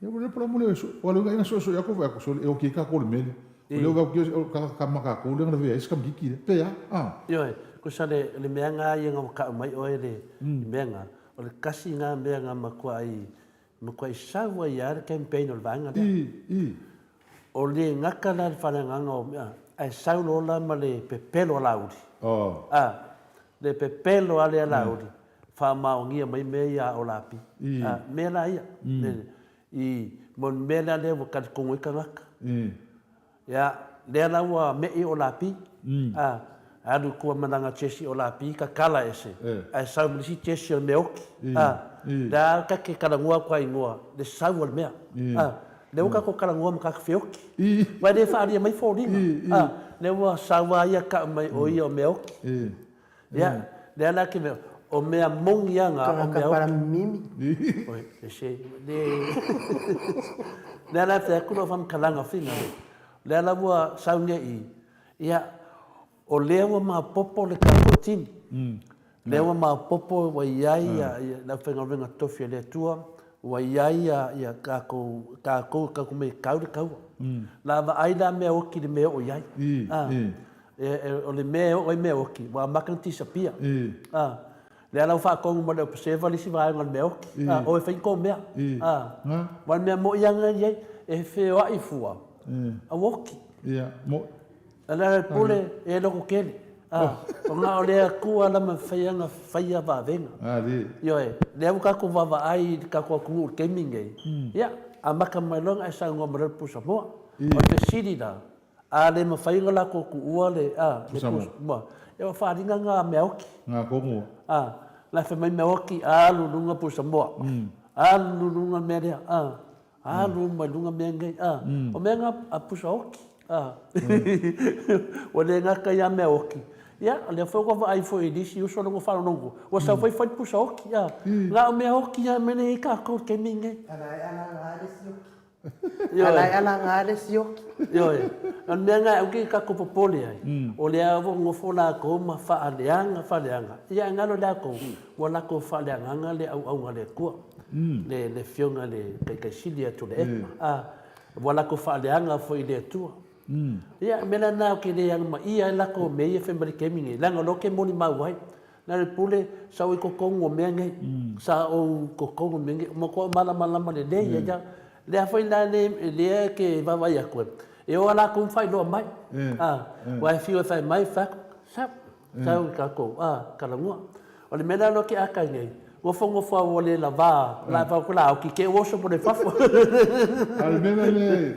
Ia ua le palamu lea e sue. Ua le ina suesue atu fai atu sole e oki ai tatou i le mea lea. O lea ua vaai atu o tagata tama tatou lea na lavea ai si tamaitiiti lea. Pe a? A. Ioe, tusa le le mea na ia na ua tau mai oe le mea na, o le tasi na mea na matuai matuai sau ai lava le campaign o le vaega lea. I, i. O le gata la le faaleagaga o mea, ae sau loa la ma le pepelo a Laauli. Oh. A, le pepelo lava lea a Laauli, faamaonia mai mea ia a Olapi. A, mea la ia. I, mo le mea la lea ua talitonu ai tagata. Ia, lea la ua me'i Olapi. A, alu i tua ma lana jesi Olapi, tatala ese, ae sau ma le isi jesi o le mea oti. A, lea ta te talanoa atu lava i igoa, le sau o le mea. A, lea ua tatou talanoa ma tatou feoti. Aua e le faaalia mai foliga. A, lea ua sau lava ia tau mai o ia o mea oti. Ia, lea la ke mea, o mea moni a nga, o mea oki. Mimi. Oi, e se, le, lea la fai atu lau faamatalaga fina le, lea la ua sau nei i, ia, o lea ua maopoopo le tatou team. Lea ua maopoopo ua i ai ia, ia le aufaigaluega tofi a le Atua, ua i ai ia, ia tatou, tatou, tatou mea e tau le taua. La vaai la mea oti i le mea e oo i ai. O le mea e oo ai mea oti, ua amata ona tisapia. Lea la ua faatonu ma le observer le isi vaega o le mea oti. O e fai ni tou mea. Aua o le mea moi lava lena e i ai, e feoai fua, a ua oti. O le ala pule, e loko tele. O na o le Atua la mafai ona faia vavega. Ioe, lea ua tatou vaavaai i le tatou atunuu i le taimi lenei, ia, amata mai loa ona e saunoa mai loa i le pusamoa. O le fesili la, A le mafai ona latou tuua le, a, le pusamoa, ia ua faaaliga na mea oti. Nga tonu. A, la e fai mai mea oti, alu i luga pusamoa, alu i luga mea lea, a, alu uma i luga mea nei, a. O mea na a pusa oti, a. Ua le gata ia mea oti, ia, o lea foi ua vaai foi i nisi uso lea ua faalogologo, ua sau foi fai le pusa oti, a. Na o mea oti lava mea lea e i ai tatou i le taimi lenei. A la e alaga le sioki. A la e alaga le sioki. Ioe. O le mea lena aua te tatou popole ai, o lea ua nofo latou ma faaleaga, faaleaga, ia ae galo latou, ua latou faaleagaga le auauga a le Atua, le Afioga i le Taitai Sili ia Tuilaepa, a, ua latou faaleaga foi i le Atua. Ia, o le mea la lena ou te le alamaia ai latou mea ia e fai mai i le taimi lenei, leaga o lea ou te molimau ai. Na o le pule, sa ou i totonu o mea nei, sa ou i totonu o mea nei, ua matuai malamalama lelei ai lava. Lea foi la lea e te vaavaai atu ai, e o lava latou ma faailoa mai, aua e fiu e fai mai, fai atu, sau, sau i tatou, talanoa. O le mea la lea ou te ata ai nei, nofonofo lava ua le lava, la e fai atu la oti te i ua oso mai fafo. A o le mea la lea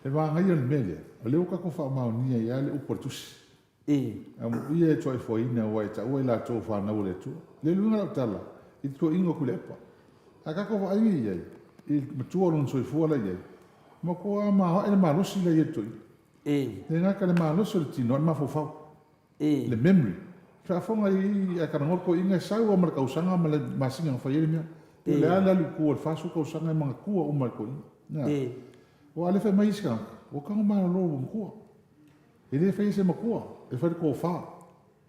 e manaia o le mea lea, o lea ua tatou faamaonia ai lava le upu a le Tusi. Amuia e tuaifoaina aua e taua i latou fanau a le Atua. Le luga lau tala i le tuuaiga o Tuilaepa. A tatou vaai nei i ai. i le matua o lona soifua la e i ai, matua maoae le malosi la e i ai i le toeaina. Le gata i le malosi o le tino, a o le mafaufau, le memory. Faafofoga i ai, a talanoa le toeaina, e sau lava ma le tausaga ma le masina na fai ai le mea. O le a le alu i tua i le 40 tausaga e manatua uma e le toeaina. Aua o lea e fai mai isi tagata, ua tago malolo ua matua. E le faia e se matua, e fai e le tofa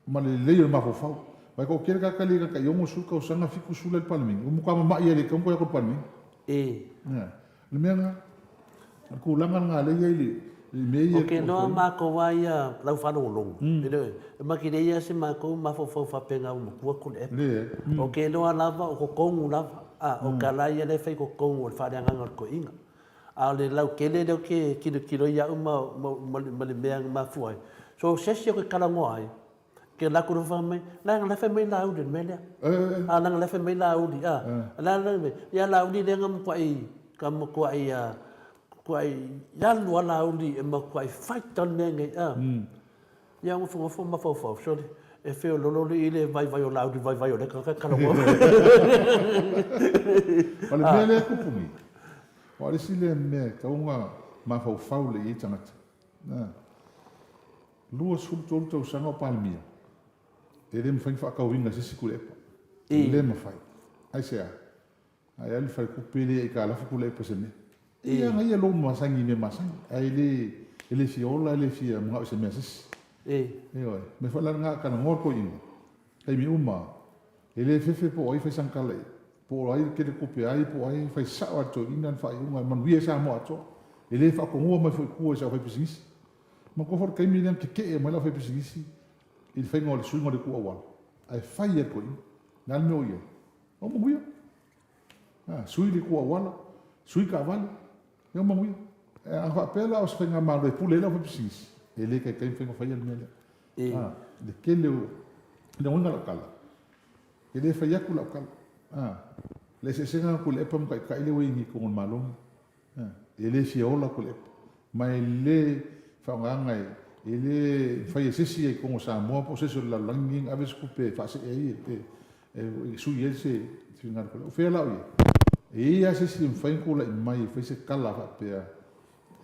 ma le lelei o le mafaufau. Aua e toatele tagata e le gata i 60 tausaga, 70 la e i le Palemene, ua matua mamai lava e le tatau ona toe o atu i le Palemene. O le mea lena, o le tulaga lena lea e i ai i mea ia. Ou te iloa matou lava ia lau faalogologo, e le, e matou te leai lava se matou mafaufau faapena ua matua Tuilaepa. Leai. Ou te iloa lava o totonu lava, a, o tala ia lea e fai i totonu o le faaleagaga o le toeaina. A o le lautele lea ou te tilotilo ai au ma le mea na mafua ai, so o se isi ou te talanoa ai, ke latou loa fai mai, leaga la e fai mai Laauli i le mea lea. A leaga la e fai mai Laauli, a. O le a le mea? Ia Laauli lea na matuai, ka matuai, matuai alu lava Laauli e matuai fight lava le mea lenei, a. Ia nofonofo ma mafaufau, sole, e feololo alii le vaivai o Laauli i le vaivai o lea tagata e talanoa mai. O le mea lea e tupu nei, aua o le isi lea mea e tatau ona mafaufau lelei i ai tagata, 23 tausaga o Palemia, e le mafai ona faatauina e se isi Tuilaepa. E le mafai. Aisea? Ae alu i le faletupe le aitalafu Tuilaepa i se mea. E ana ia lou masani i mea masani, ae le, e le fia ola, e le fia manao i se mea a se isi. Ioe. Mea foi la lena a talanoa le toeaina, taimi uma, e le fefe po o ai fai sana tala i ai, po o ai tele tupe ai, po o ai, fai sao lava e le toeaina le faaiuga e manuia ai Samoa atoa. E le faatonua mai foi i tua i se aufaipisinisi. Manatua foi le taimi lea na tetee mai le aufaipisinisi i le faiga o le suiga o le itu auala, ae fai lava e le toeaina. O le a le mea o i ai? O manuia. A, sui le itu auala, sui taavale, ia o manuia. A faapea la o se faigamalo e pule ai le aufaipisinisi, e le taitai mafai ona faia le mea lea. A, le tele o le uiga o lau tala, e le fai atu lau tala. A, le eseesega o Tuilaepa ma Taitai lea ua i ai nei i totonu o le Malo lenei. E le fia ola Tuilaepa, ma e le faaaogaina e, e le mafai e se isi i totonu o Samoa po o se isi o le lalolagi lenei ona ave se tupe e faasee ai e, e sui ai se finagalo o Tuilaepa. O fea la o i ai? E i ai lava se isi e mafai ona tulai mai e fai se tala faapea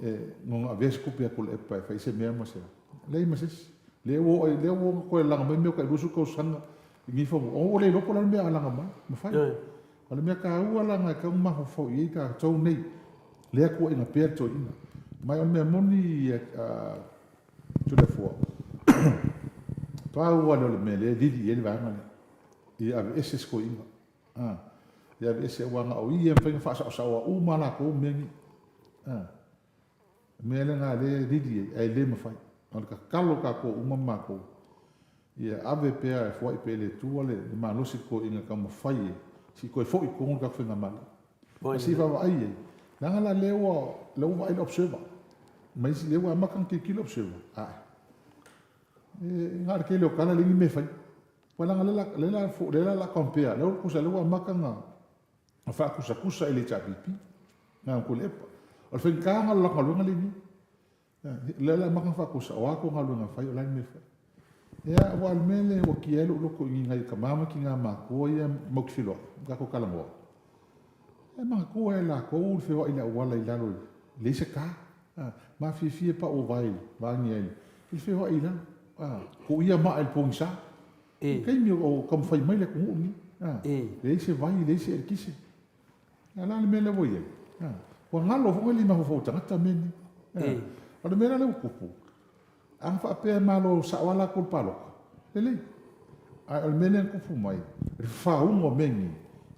e ona avea se tupe a Tuilaepa e fai se mea ma se a. Leai ma se isi. Lea ua oo, lea ua toe laga mai mea o tai 20 tausaga i nei fanua. Ua le iloa po o le a le mea a laga mai. Mafai. O le mea taua la na e tatau ona mafaufau i ai tatou nei, lea tuuaiga pea le toeaina. Ma o le mea moni a Tuliafoa, pau lava lea o le mea lea e lili i ai le vaega lea, ia aveese si toeaina. A, ia aveese aua na o ia e mafai ona faasaosaoa uma lava latou mea nei. A, o le mea lena lea e lili ai, ae le mafai. O le tatalo a tatou uma ma matou, Ia ave pea e foai pea i le Atua le malosi i le toeaina e taumafai e se i toe foi i totonu le tatou faigamalo. Ae se i vaavaai i ai, leaga la lea ua lea ua vaai le observer ma isi, lea ua amata ona tilotilo le observer, ae e na o le tele o tala leai ni mea e faia. Aua leaga lea la lea la lea la o le a compare, lea ua tusa lea ua amata ona faatusatusa i le HRPP na Tuilaepa. O le faigata lena o le latou galuega lea e i ai nei. O lea o le a amata ona faatusa, o a tou galuega fai, o le a le mea e fai. Ia, aua o le mea lea ua kia ai lou loto i nai tama ma tina matutua ia matou te feiloai, ma tatou talanoa, e manatua e latou le feoai i le auala i lalo e leai se ka. Mafiafia paovae vaeane ai i le feoai i lalo, tuuia maa i le pogisa. I le taimi o taumafai mai le atunuu lenei, leai se vai, leai se eletise. A o le a le mea lea ua i ai? Ua galo foi le mafaufau o tagata mea nei. O le mea la lea ua tupu, a na faapea e malo sao lava latou i le palota, lelei. Ae o le mea lea na tupu mai, o le fafauna o mea nei,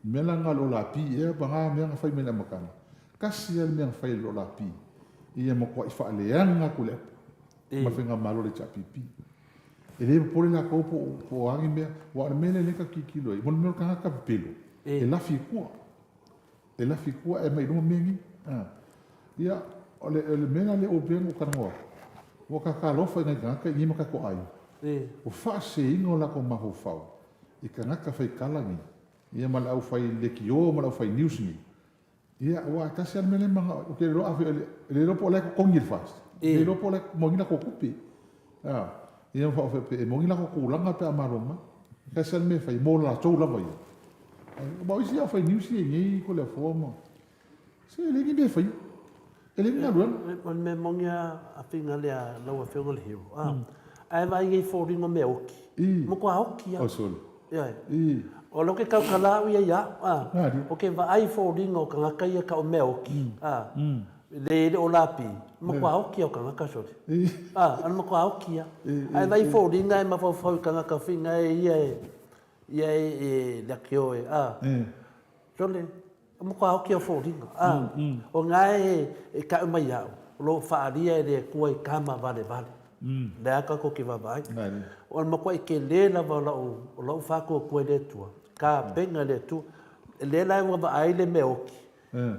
le mea la lena o le Olapi ea ma na mea na fai mai i le amataga, tasi lava le mea na fai e le Olapi, ia matuai faaleaga atu Tuilaepa ma le faigamalo a le HRPP. E le popole latou po o a ni mea, aua o le mea lea lea tatou te tilotilo ai, mo le mea o le tagata pepelo, e lafi i tua. E lafi i tua ae aumai i luma mea nei. Ia, o le, o le mea la lea ua pei ona ou talanoa atu, ua ta alofa i nai tagata i inei ma tatou aiga. Ua faaseseina o latou mafaufau i tagata faitala nei, ia ma le aufai lekiō ma le aufai news nei. Ia, aua e tasi lava le mea lea e manao ai. Ou te le iloa afai, e le iloa po o la e totogi e le FAST. E le iloa po o la e moni latou tupe. A, ia ma faapea, e moni latou tulaga pe a malo mai. E tasi lava le mea e fai, mo latou lava ia. Aua o isi aufai news ia i inei Toleafoa ma. Se e leai ni mea e faia. E leai ni galuega. O le mea moni a a faiga lea lau Afioga i le Hero, a, ae vaai i foliga o mea oti, matua oti lava. O sole. Ioe. O lea ou te tautala au ia ia au, a, ou te vaai i foliga o tagata ia tau mea oti, a, le le o lapi, matua oti lava o tagata sole. A, o le matua oti lava. Ae vaai i foliga e mafaufau i tagata faiga e ia e, ia e le akioe, a, sole. E matua oki au foliga, a, o na e kau mai au, o lo o faaalia e le Atua i tama valevale. Lea tatou te vaavaai. O le matuai tele lava o lau, o lau faatuatua i le Atua, tapena e le Atua. Lea la ua vaai le mea oti,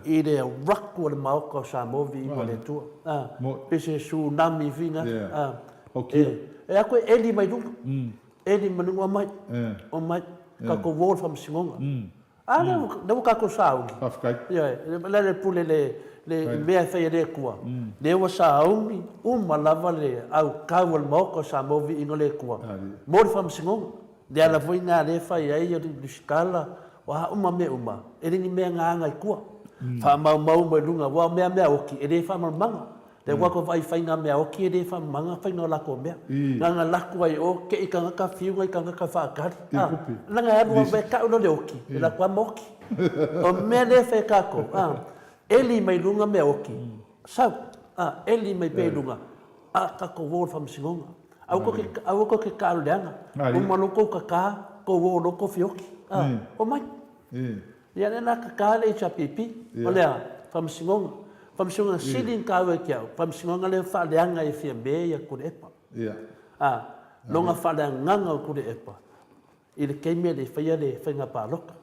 i le alu atu o le Maota o Samoa viiga o le Atua. A, pei se tsunami fina, a, e atu e eli mai luga, eli mai luga, omai, omai, tatou o i le faamasinoga. A lea ua, lea ua tatou sauni. Faafetai. Ioe, o le a le pule le, le mea e fai e le Atua. Lea ua sauni uma lava le autau o le Maota o Samoa viiga o le Atua mo le faamasinoga. Le ala foi lena lea e fai ai le Lusitala, o a uma mea uma, e le ni mea na aga i tua. Faamaumau uma i luga, aua o mea mea oti, e le faamalamalamaga. Lea ua tatou vaai i faiga meaoti e le faamamaga faiga o latou mea. Na ona latou ai o kei tagata fiu nai tagata faatali. A, leaga e alu lava e tau loa le oti, e latou lava ma oti. O le mea lea e fai e tatou, a, eli mai luga mea oti, sau, a, eli mai pea i luga, a tatou o i le faamasinoga. Aua tou te, aua tou te taalo leaga. Uma loa tou tata, tou o loa tofi oti. A, omai. Ia lea la kaka le HRPP, o le a? Faamasinoga. Faamasinoga sili ona taua ia te au, faamasinoga lea faaleaga e Fiame ia Tuilaepa. A, lona faaleagaga o Tuilaepa i le taimi e le i faia le faiga palota.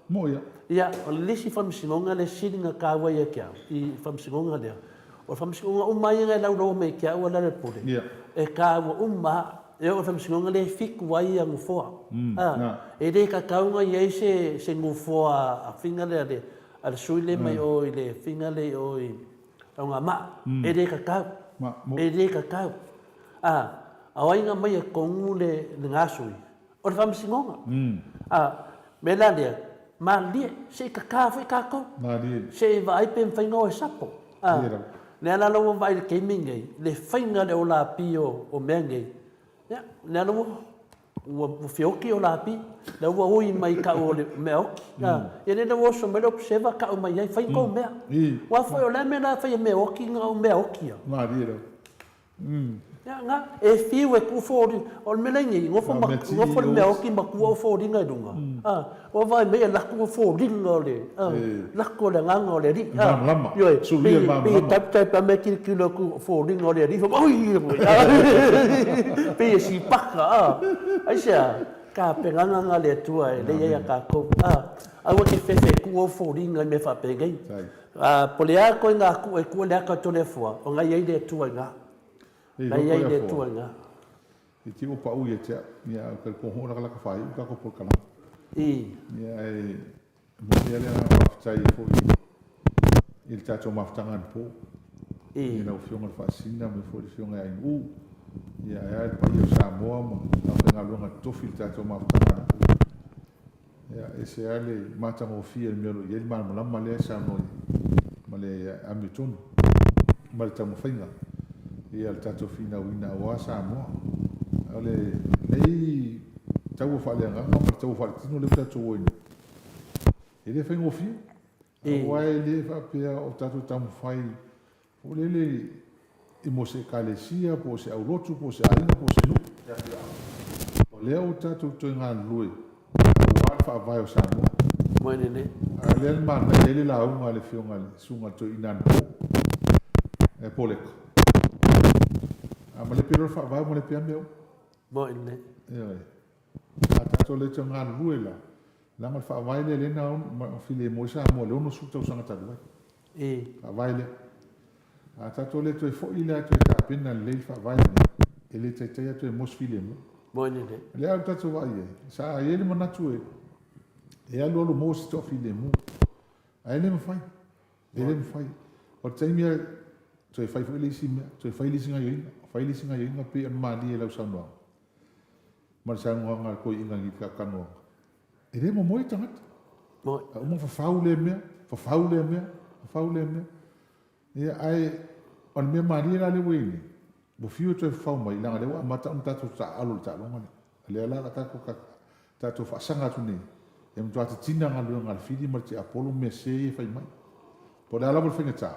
Ia, o le isi faamasinoga lea sili ona taua ia te au i faamasinoga lea, O le faamasinoga uma lava ia na e laulau mai ia te au a Lealailepule, e taua uma lava. E oo i le faamasinoga lea e fitu ai ia nofoa. A, e le tatau ona i ai se, se nofoa a faiga lea a le, a le sui lea mai o i le faiga lea i o i Taugama. E le tatau. E le tatau. A, a o ai na aumaia i totonu le, lena sui? O le faamasinoga. A, mea la lea, malie, se i kaka foi tatou. Malie. Se i vaai pe mafai ona o e sapo. A, lea la ua vaai i le taimi lenei, le faiga o le olapi o mea nei, ia, lea la ua, ua feoti olapi, lea ua ui mai tau o le mea oti. A, ia lea la ua oso mai le observer tau mai ai, fai tou mea. Aua foi o le a mea la e fai e mea oti na o mea oti ia. Malie lava. Ia, na, e fiu e tuu foliga, o le mea la i nei, nofo ma, nofo le mea oti ma tuu au foliga i luga, a, ua vaai mai e lako au foliga o le, a, lako le agaga o le Alii, a, ioe, pei, pei e taipe taipe lava me tilotilo atu o foliga o le Alii, fai mai, oi, a, pei e sipaka, a, aisea, tapenaga na a le Atua e lelei ai a tatou, a, aua te fefe e tuu au foliga i mea faapenei. A, po o le a ituaiga kua e kua le ata o Toleafoa, o na i ai le Atua i ina. Na i ai le Atua i ina. E te ua pau ia te au, ia au ka koho lakalaka whai u kako polokalame. I. Ia e moni a le agaga faafetai ai foi i le tatou mafutaga anapo. I. I lau Afioga i le Faasisina ma foi le Afioga ia Ainu'u, ia ae a le paia o Samoa ma aufaigaluega totofi i le tatou mafutaga anapo. Ia, e ese lava le matagofie o le mea o lo o i ai le malamalama lea e saunoa i ai, ma le amiotonu, ma le taumafaiga ia le tatou finauina aua Samoa. O lenei taua faaleagaga ma le taua faaletino lea ua tatou o ai nei, e le faigofie, aua e le faapea o tatou taumafai Po o lele i mo se Ekalesia, po o se aulotu, po o se aiga, po o se nuu, se afioaga. O lea ua tatou toe galulue aua le faavae o Samoa. Moe lelei. A o lea le manaia ai le lauga a le Afioga i le Susuga i le Toeaina anapo, e Poleka. A malepe loa le faavae ua malepe lava mea uma. Moe lelei. Ioe. A tatou le toe galulue la, leaga o le faavae lea lea na filemu ai Samoa i le 60 tausaga talu ai. Faavae lea. A tatou le toe foi la e toe tapena lelei le faavae lenei, e le taitai lava toe maua se filemu. Moni lelei. O lea ua tatou vaai i ai, sa i ai le manatu e e alu alu maua se toafilemu, ae le mafai, e le mafai. O le taimi lava toe fai foi le isi mea, toe fai le isi gaoioiga, fai le isi gaoioiga pei ona malie i lau saunoaga ma le saunoaga a le toeaina i le talanoaga. E le momoe tagata. Moni. A uma fafau lea mea, fafau lea mea, fafau lea mea. Ia, ae o le mea malie la lea ua i ai nei, ua fiu e toe fafao mai, leaga o lea ua amata ona tatou taaalo i le taaloga lea. O lea la o le a tatou, tatou faasaga atu nei, e matua titina galuega a le Fili ma le Tiapolo ma mea sese ia e fai mai. Po o le a lava le faigata,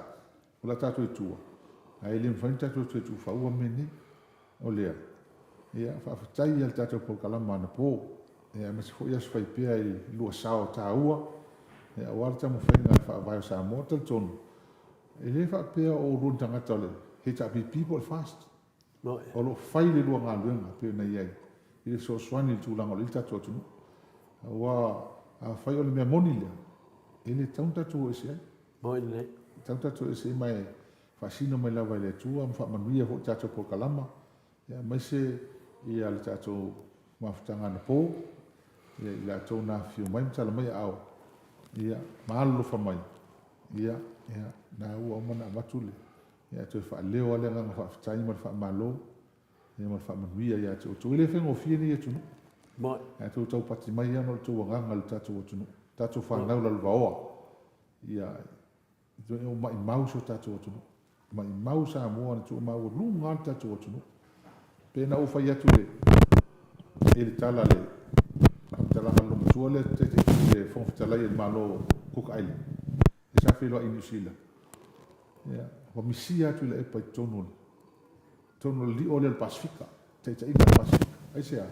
o le a tatou i tua, ae le mafai ona tatou toe tuufaua mea nei. O lea, ia, faafetai i le tatou polokalama anapo, ia, aemaise foi aso faipea i lua sao taua, ia, aua le taumafaiga a le Faavae o Samoa. Talitonu, e le faapea o oulua ni tagata o le HRPP po o le FAST. O lo o fai le lua galuega e pei ona i ai i le fesoasoani i le tulaga o lo o i ai le tatou atunuu. Aua afai o le mea moni lea, e le tatau ona tatou o ese ai. E tatau ona tatou o ese ai ma e faasino mai lava e le Atua ma faamanuia foi le tatou polokalama, aemaise ia le tatou mafutaga anapo, ia i latou na afifio mai ma tala mai aao, ia, ma alolofa mai, ia, ia, na ua uma ona avatu le, ia, toe faaleo lava le agaga faafetai ma le faamalo, ia ma le faamanuia ia te outou. E le faigofie lenei atunuu. Ae outou taupati mai ona o le tou agaga i le tatou atunuu, tatou fanau lalovaoa. Ia, ua maimau si o tatou atunuu. Maimau Samoa na tuumaualuga lava le tatou atunuu. Pe na ou fai atu i le tala le faamatalaga a le loomatua lea le Fofoga Fetalai o le Malo o Cook Island, lea sa feiloai i Niu Sila. Ia, ua misia atu Tuilaepa i totonu o le totonu o le lio lea o le Pasefika, taitaiga o le Pasefika. Aisea?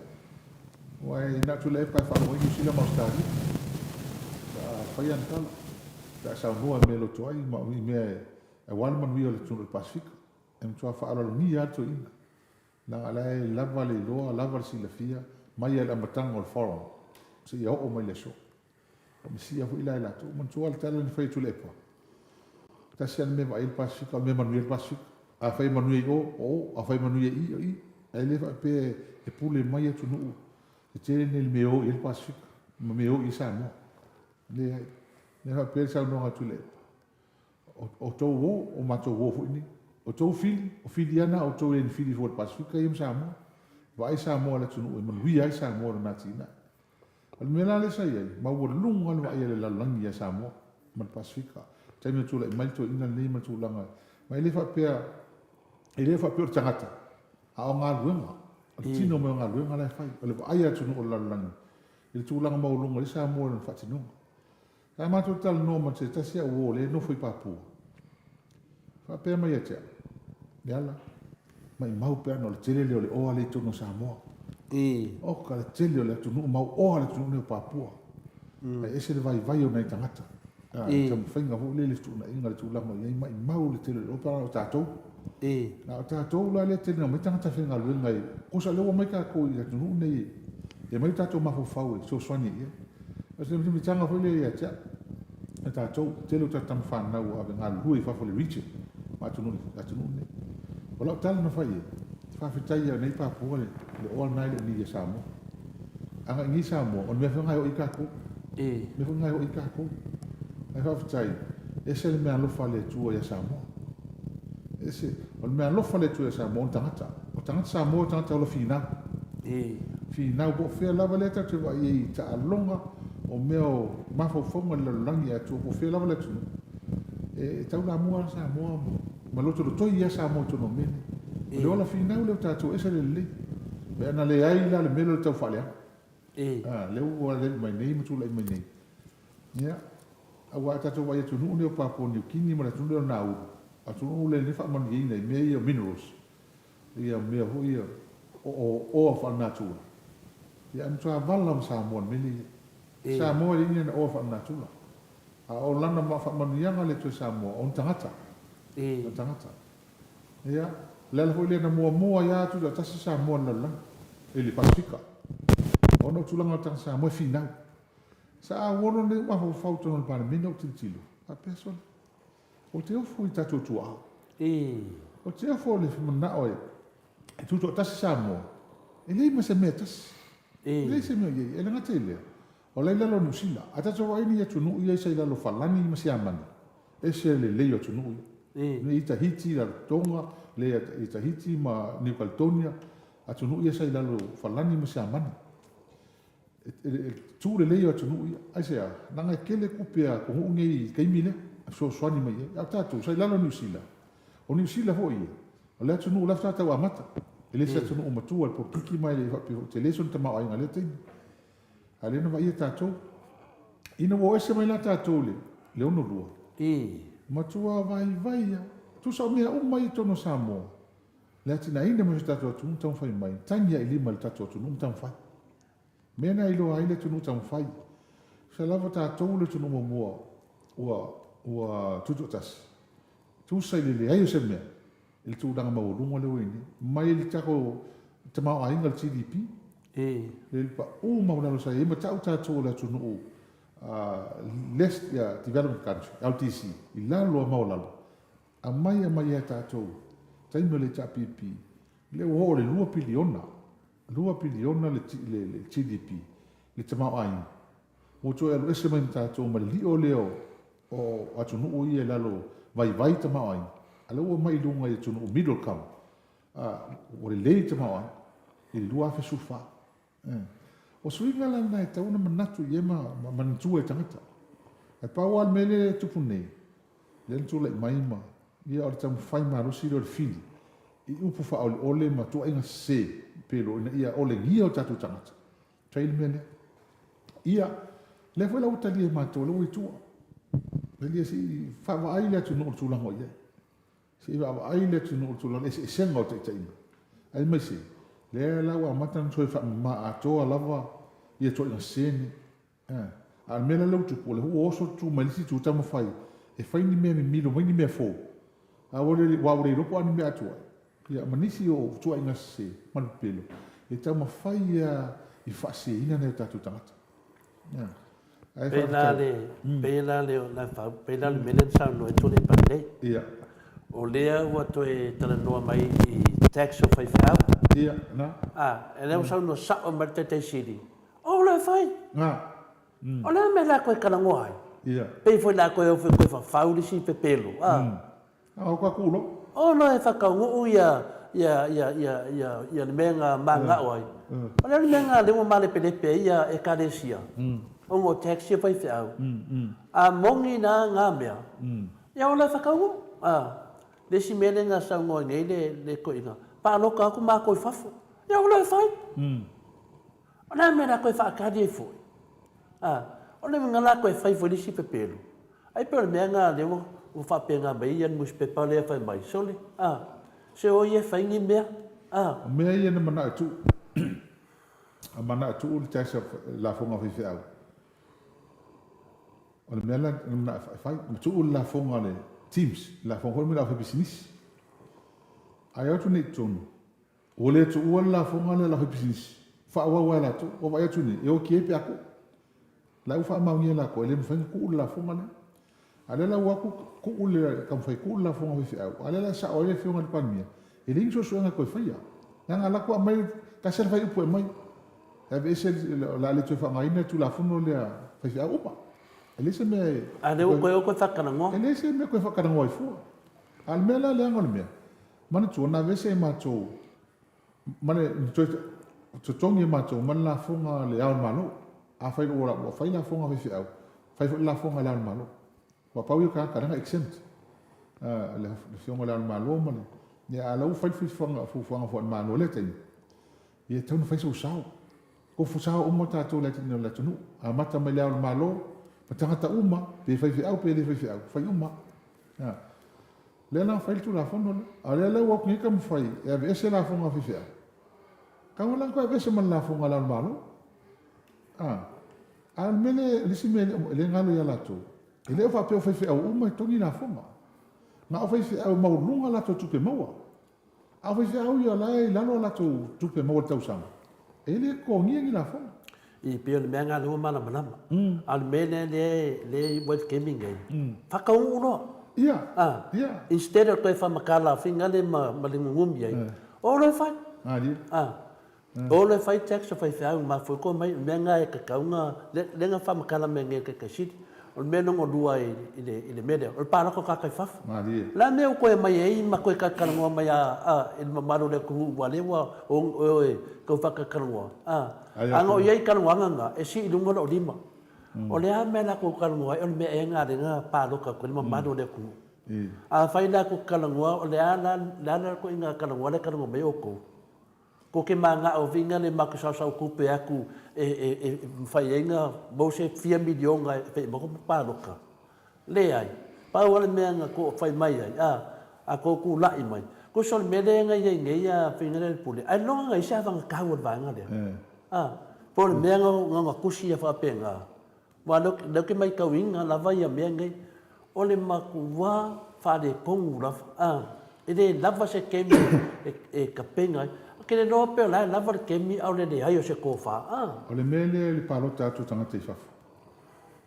Aua e na o Tuilaepa e faalogo ai Niu Sila ma Ausetalia pe a fai ana tala, pe a saunoa i mea e loto ai ma i mea e aua le manuia o le atunuu o le Pasefika. E matua faaaloalogia lava le toeaina, leaga o la e lava le iloa, lava le silafia mai lava i le amataga o le forum seia oo mai i le aso. Ua misia foi la e latou. Manatua le tala na fai e Tuilaepa, tasi lava le mea e vaai ai le Pasefika, o le mea e manuia ai le Pasefika. Afai e manuia i o, o o, afai e manuia i i, o i. Ae le faapea e pule mai atunuu tetele nei i le mea e o i ai le Pasefika ma mea e o i ai Samoa. Leai. Le faapea le saunoaga a Tuilaepa, o outou o, o matou o foi nei. O outou fili, o fili lava na a outou e le ni fili fua i le Pasefika ia ma Samoa. Vaai Samoa i le atunuu e manuia ai Samoa i lona atinae. O le mea la lea sa i ai, maualuga le vaai a le lalolagi ia Samoa ma le Pasefika, i le taimi na tulai mai le toeaina lenei ma le tulaga, ma e le faapea, e le faapea o le tagata, a o galuega, o le tino mai o galuega la e fai, o le vaai a atunuu o le lalolagi i le tulaga maualuga i Samoa i lona faatinoga. Sa matou talanoa ma se tasi au uo o lea e nofo i Papua, faapea mai ia te au, Leala, maimau pe ana o le tele lea o le oa lea i totonu o Samoa. Oka le tele o le atunuu mauoa le atunuu nei o Papua. Ae ese le vaivai o nai tagata. Le taumafaiga foi lea i le fetuunaiga i le tulaga o i ai, maimau le tele o le oa pe ana o tatou. A o tatou la lea e tele ina omai tagata faigaluega e, kosa lea ua omai tatou i atunuu nei e aumai o tatou mafaufau e fesoasoani i ai. O se mitamitaga foi lea ia te au, e tatou, tele o tatou tama fanau ua ave galulue i fafo i le region ma atunuu, atunuu nei. O lau tala na fai i ai, faafetai ia nei Papua le, le oa lena e le o ni ia Samoa. Agai nei Samoa, o le mea foi lena e oo i tatou. Mea foi lena e oo i tatou. Ae faafetai, ese le meaalofa a le Atua ia Samoa. Ese, o le meaalofa a le Atua ia Samoa, o tagata. O tagata Samoa o tagata ola finau. Finau po o fea lava lea tatou te vaai ai i taaloga o mea o mafaufauga i le lalolagi atoa po o fea lava le atunuu, e taulamua lava Samoa ma lotolotoi lava Samoa i totonu o mea nei. O le ola finau lea o tatou, e ese le lelei. Pe ana leai la le mea lea o le taufaaleaga. Lea ua alali mai nei ma tulai mai nei. Ia, aua a tatou vaai i atunuu nei o Papua Niu Kini ma le atunuu lea o Nauru, atunuu lea nei faamanuiaina i mea ia o minerals, ia mea foi ia o oa faalenatura. Ia ae matua vala ma Samoa i le mea lea i ai. Samoa e leai ni ana oa faalenatura. A o lana faamanuiaga lea toe Samoa, o ona tagata. Ona tagata. Ia, o le ala foi lea na muamua ai lava tutoatasi Samoa i le lalolagi, i le Pasefika. Ona o tulaga o tagata Samoa e finau. Sa auolo nei ou mafaufau i totonu o le Palemene ou tilotilo, faapea, sole, ou te ofo i tatou tuaa. Ou te ofo i le manao e tutoatasi Samoa, e leai ma se mea e tasi. E leai se mea o i ai. E le gata i lea, o la e i lalo o Niu Sila. A tatou vaai nei i atunuu ia sa i lalo o Falani ma Siamani, ese le lelei o atunuu ia. Nei i Tahiti, Rarotonga, lea i Tahiti ma Niu Kaledonia, atunuu ia sa i lalo o Falani ma Siamani. E tu lelei o atunuu ia. Aisea? Leaga e tele tupe a atunuu nei i le taimi lea. E fesoasoani mai i ai. A o tatou, sa i lalo o Niu Sila. O Niu Sila foi ia, o le atunuu la faatoa tau amata. E le se atunuu matua i le polokiki ma e le faapea foi tele sona tamaoaiga i lea taimi. A o lea na vaaia tatou. Ina ua o ese mai la tatou i le 62, matua vaivai lava. Tusa o mea uma ia i totonu o Samoa, le atinaeina mai o si o tatou atunuu ma taumafai mai, tagi lava i lima i le tatou atunuu ma taumafai. Mea na iloa ai le atunuu taumafai. Tusa lava tatou le atunuu muamua ua ua tutoatasi, tusa i le leai o se mea i le tulaga maualuga lea ua i ai nei, mai le tatou tamaoaiga i le GDP, le pau maualalo sa i ai ma tau tatou o le atunuu less development country, LDC, i lalo lava maualalo, aumai aumai ia tatou taimi o le HRPP, lea ua oo i le 2 piliona $2 piliona le GDP, le tamaoaiga, ua toe alu ese mai ma tatou ma le lio lea o atunuu ia i lalo vaivai tamaoaiga, a o lea ua omai i luga i atunuu middle income, ua lelei le tamaoaiga i le 2014. O suiga la na e tatau ona manatu i ai ma manatua e tagata. Ae pau lava le mea lea e tupu nei, lea na tulai mai ma, ia o le taumafai malosi lea o le fili i upu faaoleole ma tuuaiga sese pelo ina ia olegia o tatou tagata. Fai le mea lea. Ia, lea foi la ua talia e matou, lea ua i tua. Talia se i faavaai le atunuu i le tulaga o i ai. Se i vaavaai le atunuu i le tulaga o le eseesega o taitaiga. Aemaise, lea la ua amata ona toe faamama atoa lava ia tuuaiga sese nei. A o le mea la lea ua tupu, o lea foi ua oso tu mai le isi itu taumafai e fai ni mea mimilo mai ni mea fou, a ua le aua ua le iloa po o a ni mea atu ai, ia ma nisi o tuuaiga sese ma le pepelo e taumafai lava i faaseseina nai o tatou tagata. Ae Pei la faafetai. le, pei la le, la pei la le mea lea na saunoa ai Tuilaepa nei. Ia. O lea ua toe talanoa mai i tax o faifeau. Ia, na. A, lea ua saunoa sao mai le Taitai Sili, O le fai. Nga. O le a mea la koe talanoa ai? Ia. Pei foi la koe o foi koe fafau le isi pepelo, a. A o ka kulo. O loa e whakaunuu ia, ia, ia, ia, ia, ia le mea nga mangao ai. O le a le mea nga lea ua malepelepe ai ia Ekalesia, ona o tax ia faifeau. A moni la nga mea, ia o le whakaunuu, a. Le isi mea lea na saunoa ai nei le, le toeaina, palota atu matou i fafo. Ia o le fai. O le a le mea o le a toe faatali ai foi? A, o le uiga la toe fai foi le isi pepelo. Ai pei o le mea lena lea ua, ua faapena mai ai le nusipepa lea fai mai, sole, a, se o ia e fai ni mea, a. O mea ia na manao e tuu, a manao e tuu le tax lafoga a faifeau. O le mea la na manao e fai, ma tuu le lafoga a le TIMS, le lafoga foi lea mo le aufaipisinisi. Ae o atu nei i totonu, Ua le tuua le lafoga lea a le aufaipisinisi, faaauau lava e latou. Ua vaai atu nei, e oti ai pe a tuu. La e ua faamaonia e latou, e le mafai ona tuu le lafoga lea. A o lea la ua o atu tuu le, taumafai e tuu le lafoga a faifeau, a o lea la e sao ai le Afioga i le Palemia, e leai ni suesuega e toe faia. Leaga o la e ua aumai, tasi lava le fuaiupu e aumai, e aveese, o le a le toe faaaogaina le Tulafono lea a faifeau uma. E leai se mea e... A o lea ua toe o toe faatalanoa. E leai se mea e toe faatalanoa ai fua. A o le mea la leaga o le mea, Manatua, na aveese e matou ma le, na toe totogi e matou ma le lafoga a le Ao o le Malo. Afai ua, ua fai lafoga a faifeau, fai foi le lafoga a le Ao o le Malo. Aua pau ia o tagata leaga e exempt, le Afioga i le Ao o le Malo ma le, ia, a o la ua fai le fuafuaga, fuafuaga foi a le Malo i lea taimi, ia e tatau ona fai sou sao. Tofu sao uma tatou i le atinae o le atunuu, amata mai le Ao o le Malo ma tagata uma, pe faifeau pe le faifeau, fai uma. Lea la na fai le Tulafono lea. A o lea la ua o atu nei taumafai e aveese lafoga a faifeau. Tago la na toe aveese ma le lafoga a le Ao o le Malo. A, a o le mea lea, o le isi mea e le galo ia latou, e le o faapea o faifeau uma e togi lafoga. Na o faifeau e maualuluga a latou tupe maua. A o faifeau ia o la e i lalo a latou tupe maua i le tausaga, e le totogia ni lafoga. I pei o le mea lena lea ua malamalama. A o le mea lea lea lea i uai i le taimi lenei, faataunuu loa. Ia, ia. Instead o toe faamatala finagale ma ma le nunumi ai, o loa e fai. Malie. O loa e fai tax a faifeau ma mafua ai mai, o le mea lena e tatau ona, lea na faamatala mai nei e le Taitai Sili. O le mea lona lua i le i le mea lea, o le palota o tagata i fafo. Malie. O le a le mea ua toe aumai ai ma toe talatalanoa mai a i le mamalu o le atunuu aua o lea ua o e tau faatalatalanoa, a. A na o i ai talanoaga na, e sii i luga lou lima. O le a mea lakou talanoa ai, o le mea ea lena lea na palota atu ai le mamalu o le atunuu. Afai latou te talanoa, o le a la le a la ituaiga talanoa lea e talanoa mai ai outou? Tou te manao viga le matou saosao tupe atu e e e mafai ai ona maua se fia miliona e fai matou palota? Leai. Pau lava le mea na tou fai mai ai, a, a tou tulai mai, tusa o le mea lea na i ai nei a Faiga le Pule, ailoga na i ai se avagatau a le vaega lea. A, po o le mea na na tusi ia faapena, aua o lea ou te matauina lava ia mea nei, o le matua faaletonu lava, a, e le lava se taimi e tapena ai. Ou te le iloa pe o la e lava le taimi a o le leai o se tofa, a. O le mea lea i le palota atu o tagata i fafo,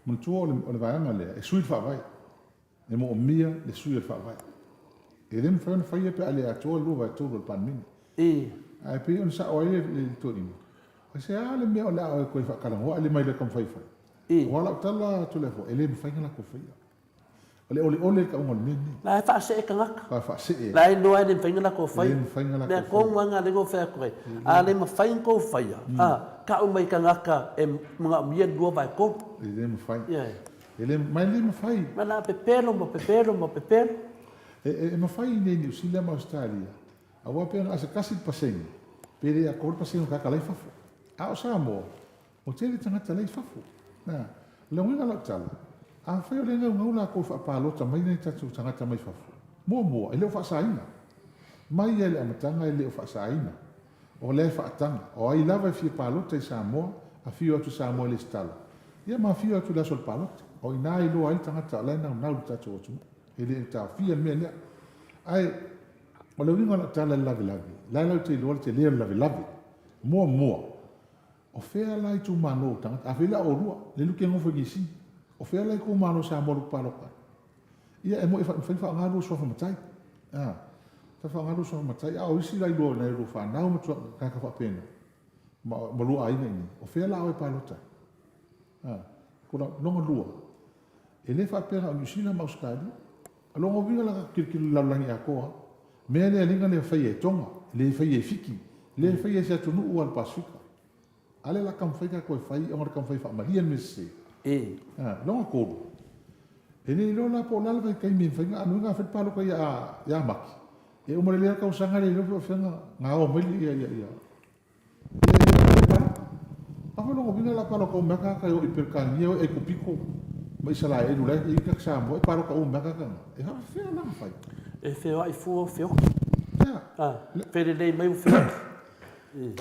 Manatua o le vaega lea e sui le faavae. E moomia le sui o le faavae. E le mafai ona faia pe a le atoa le 2/3 o le Palemene. Ae pei ona sao ai le toeaina, o se a le mea o le a oe toe faatalanoa ae le mai le taumafai e fai? Aua o lau tala Toleafoa, e le mafai ona latou faia. O le oleole le tauga o le mea lenei. La e faasee tagata. La e faasee. La e iloa e le mafai ona latou faia. E le mafai ona latou faia. Mea tonu lava lena lea na ou fai atu ai. A le mafai ona tou faia, a, tau mai tagata e manaomia le 2/3. E le mafai. Ioe. E le, ma e le mafai. Ma la pepelo ma pepelo ma pepelo. E, e mafai i inei i Niu Sila ma Ausetalia, aua pe na o se tasi le pasene, pe le atoa le pasene o tagata la i fafo. A o Samoa, Ua tele tagata la i fafo. Na, o le uiga o lau tala, afai o lea e naunau lakou e faapalota mai nai tatou tagata mai fafo, muamua, e le o faasaina. Mai lava i le amataga e le o faasaina. O lea e faataga, o ai lava e fia palota i Samoa, afio atu i Samoa e lesitala, ia ma afio atu i le aso o le palota. O i ina e iloa ai le tagata o la e naunau i le tatou atunuu. E le o taofia le mea lea. Ae, o le uiga o lau tala i le lavelave, o la e latou te iloa le tele o le lavelave. Muamua, O fea la itumalo o tagata? Afai la oulua, lea lu ke nofo i Niu O fea la itumalo Samoa lu palota ai? Ia e moi e mafai ona faaaoga lua suafa matai. A, ta faaaoga lua suafa matai, a o isi la i lua nai lua fanau ma tagata faapena, ma, ma lua aiga i inei. O fea la oe palota ai? A, ko la, longa lua, e le faapea na o Niu Sila ma Ausetalia. O lona uiga la tilotilo i le lalolagi atoa, mea lea liga le faia e Tonga, le faia e Fiti, le faia e se atunuu a le Pasefika. A lea la taumafai tatou e fai ona le taumafai e faamalie le mea sese. Lona tolu, e le iloa la po o le a le vaitaimi e mafai ona alu ai ona fai le palota ia Mati, e uma lelei lava le tausaga le iloa pe o fea na ao mai ia ia ia Afa lona uiga o le a palota uma mai lava tagata e o i Peretania, o i Aikupito ma Isaraelu la e i ai tagata Samoa e palota uma mai lava tagata na. E faapefea la ona fai? E feoai fua o feoki. A, felelei mai ua feoki.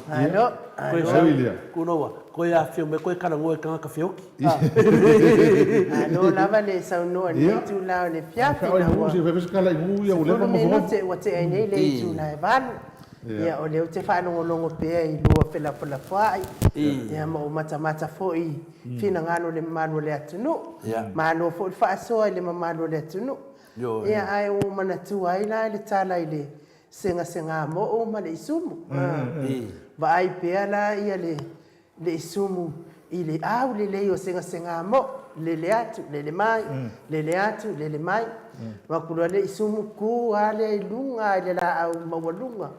Malo, malo. Kuloa, koe afio mai koe talanoa i tagata feoki. Malo lava le saunoa i lenei itula o le afiafi ina ua 10 minute ua tea ai nei le itula e 8. Ia, o lea ou te faalogologo pea i lua felafolafoai, ia, ma ou matamata foi i finagalo o le mamalu o le atunuu. Malo foi le faasoa i le mamalu o le atunuu. Ia, ae ua ou manatua ai la le tala i le segasegamoo ma le isumu. Vaai pea la ia le le isumu i le aulelei o segasegamoo, lele atu, lele mai, lele atu, lele mai. Avatu loa le isumu, tu lava lea i luga i le laau maualuga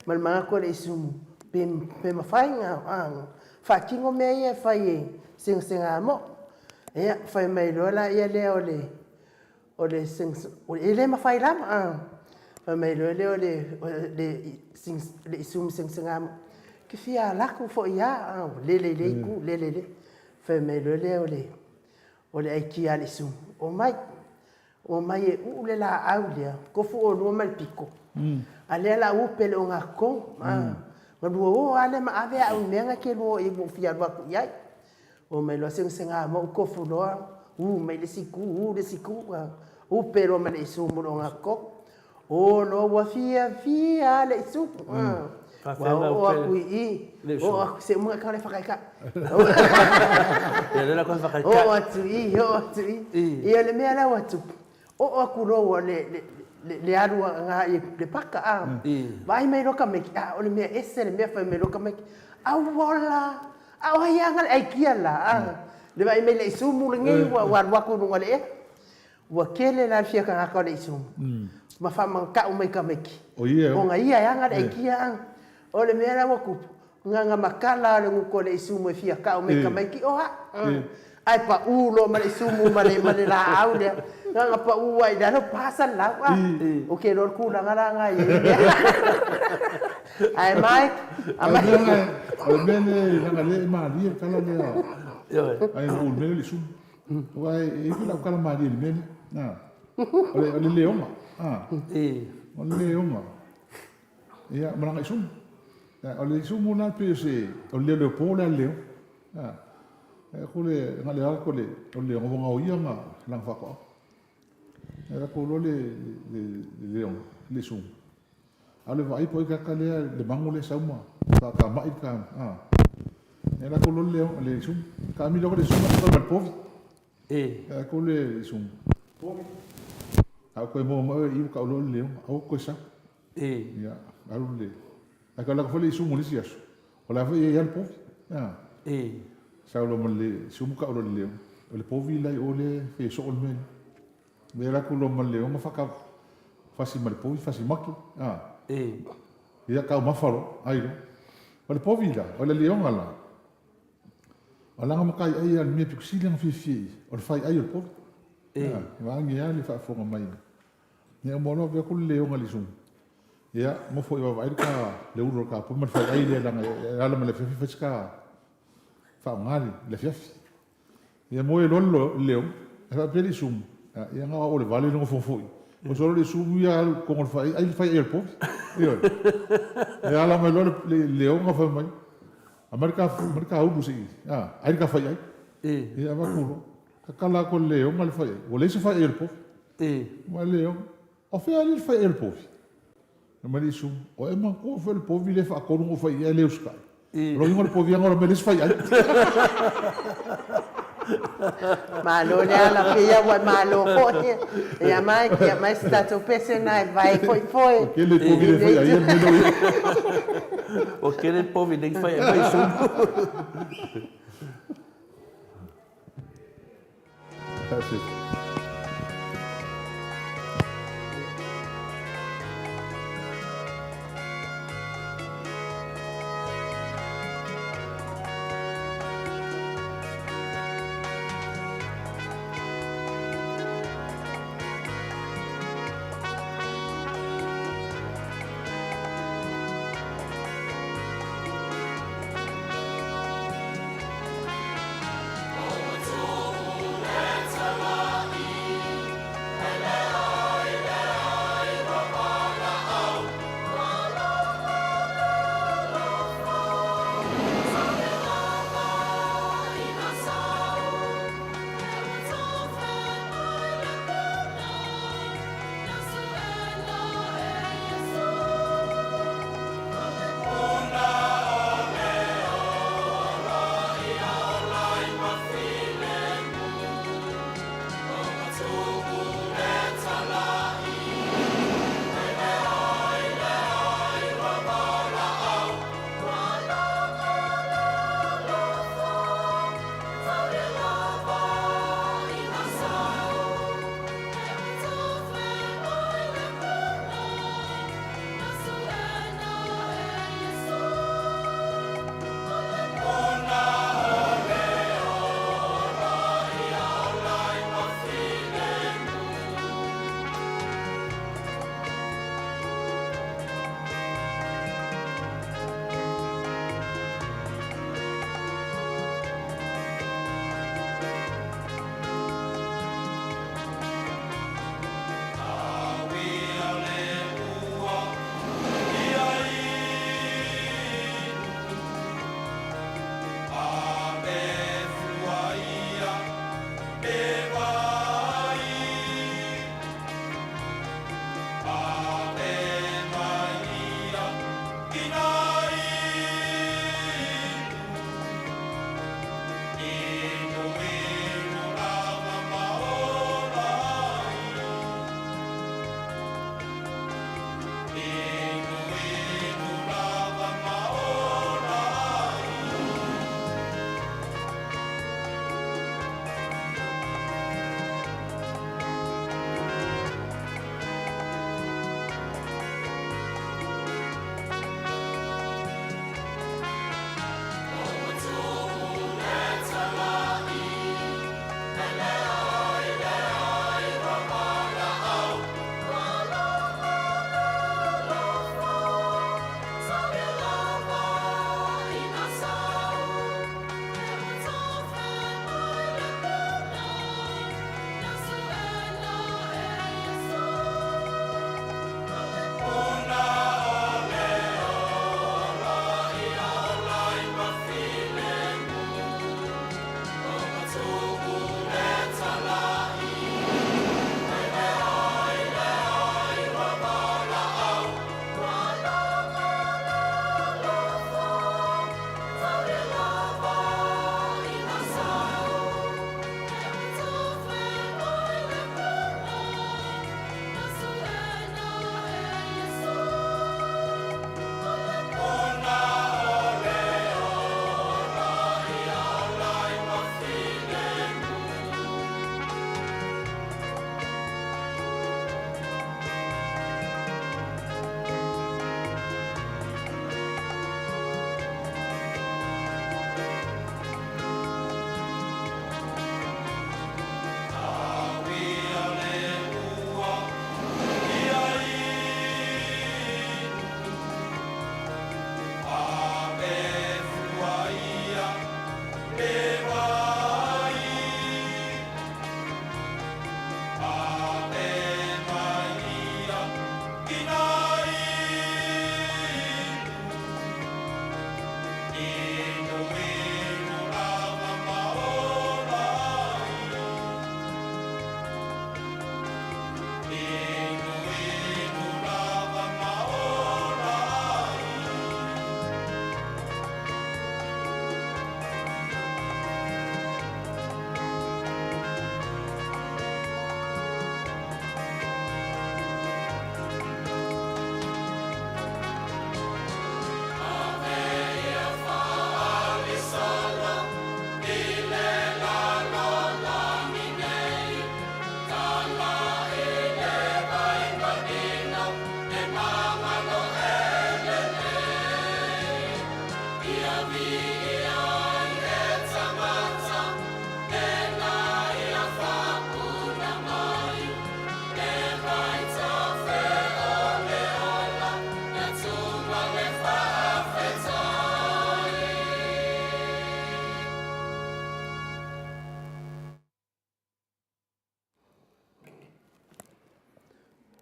ma le manatu o le isumu, pe, pe mafai ona faatino mea ia e fai e segasegamoo. Ia, fai mai loa laia lea o le O le e le mafai lava a. Fai mai loa lea o le le isumu segasega mai, ke fia alu atu foi lava a, ua lele i lea itu, lele i lea. Fai mai loa lea o le o le aikia a le isumu, omai, omai e uu le laau lea, tofu oulua ma le piko, a lea o le a ou upe i le ogatotonu, a. Ona lua o lava lea ma ave au i mea na e te lua o i ai ua ou fia alu atu i ai. Omai loa segasega ma ou tofu loa, u mai le isi itu, u le isi itu, upe loa ma le isumu i le ogatotonu. O loa ua fiafia le isumu. Ua oo atu i i, oo atu, se uma na le whakaikai. Oo atu i, oo atu i. Ia le mea la ua tupu, Oo atu loa ua le, le, le, le alu agai i le paka, a. Vaai mai loa tamaiti, a, o le mea ese le mea fai mai loa tamaiti, auola, a o ai aga le aikia la, a. Le vaai mai le isumu lenei ua, ua alu atu i luga o le ea. Ua tele la le fia tagata o le isumu, ma faamanatau mai tamaiti, ona ia e aga le aikia, a. O le mea la ua tupu, na na matala le gutu o le isumu e fia tau mai tamaiti, o a. Ae pau loa ma le isumu ma le ma le laau lea. Na ona pau lava i lalo pa salau a. Ou te iloa le tulaga la na i ai lea. Ae Mike, aumai. O le mea lea leaga o lea e malie le tala lea. Ioe. Ae na ou i le mea lea o le isumu. Aua e i ai foi lau tala malie i le mea lea. O le leoga. O le leoga. Ia, ma lana isumu. O le isumu la pei o se, o le leoleopo lea a le leoga. E ko le, na le ala ko le, o le leoga ua gaoia na lana faatoaga. E ala ko loa le, le, le leoga, le isumu. A o le vaai po o ai tagata lea, le mago lea e sau ma faatama'i le ta, a. E ala ko loa le leoga, le isumu. Taamilo atu le isumu, fai mai le povi. E ala ko le isumu, povi. A ou toe maua mai oe i i ua tau loa le leoga, aua e te toe sau. Ia, alu le, ae toe alu atu foi le isumu i le isi aso, o la foi e i ai lava le povi. A. Sau loa ma le isumu tau loa i le leoga. O le povi la i o lea e fia soo le mea lea. Lea alu atu loa ma le leoga faka fasi ma le povi, fasi maki. A. Ia taumafa loa, ai loa. O le povi la, o le leoga la, O lana mataiai a le mea pito sili ona fiafia i ai, o le fai ai o le povi. Vaeane lava le faafofoga mai. Ia uma loa avea atu le leoga i le isumu. Ia, nofo i vaavaai le ta le ulu o le kapoi ma le fai ai lea leaga e ala mai le afiafi fai se ta faaaoga le afiafi. Ia moe loa le leoga, ae faapea le isumu, ia na o au o le vale le nofonofo i. Oso loa le isumu ia alu i totonu o le fai ai, ai le fai ai o le povi. Ioe. Ia ala mai loa le leoga fai mai, Aumai le ta, aumai le ta ulu se i, a, ai le ta faiai. Ia avatu loa. Tatala atu e le leoga le faiai. Ua leai se faiai o le povi. Aumai le leoga. O fea alii le faiai o le povi? Fai mai le isumu, o e manatua foi le povi lea e faatolu ona ou fai i ai ae le usitai. O lona uiga o le povi lava na ola mai e leai se faiai. Malo le ala pei a ua e malo foi. Ia Mike, ia aumai se tatou pese na e vae foefoe. Ua tele povi le fai ai le mea lea ua i ai. Ua tele povi nei fai ai mai sumu. That's it.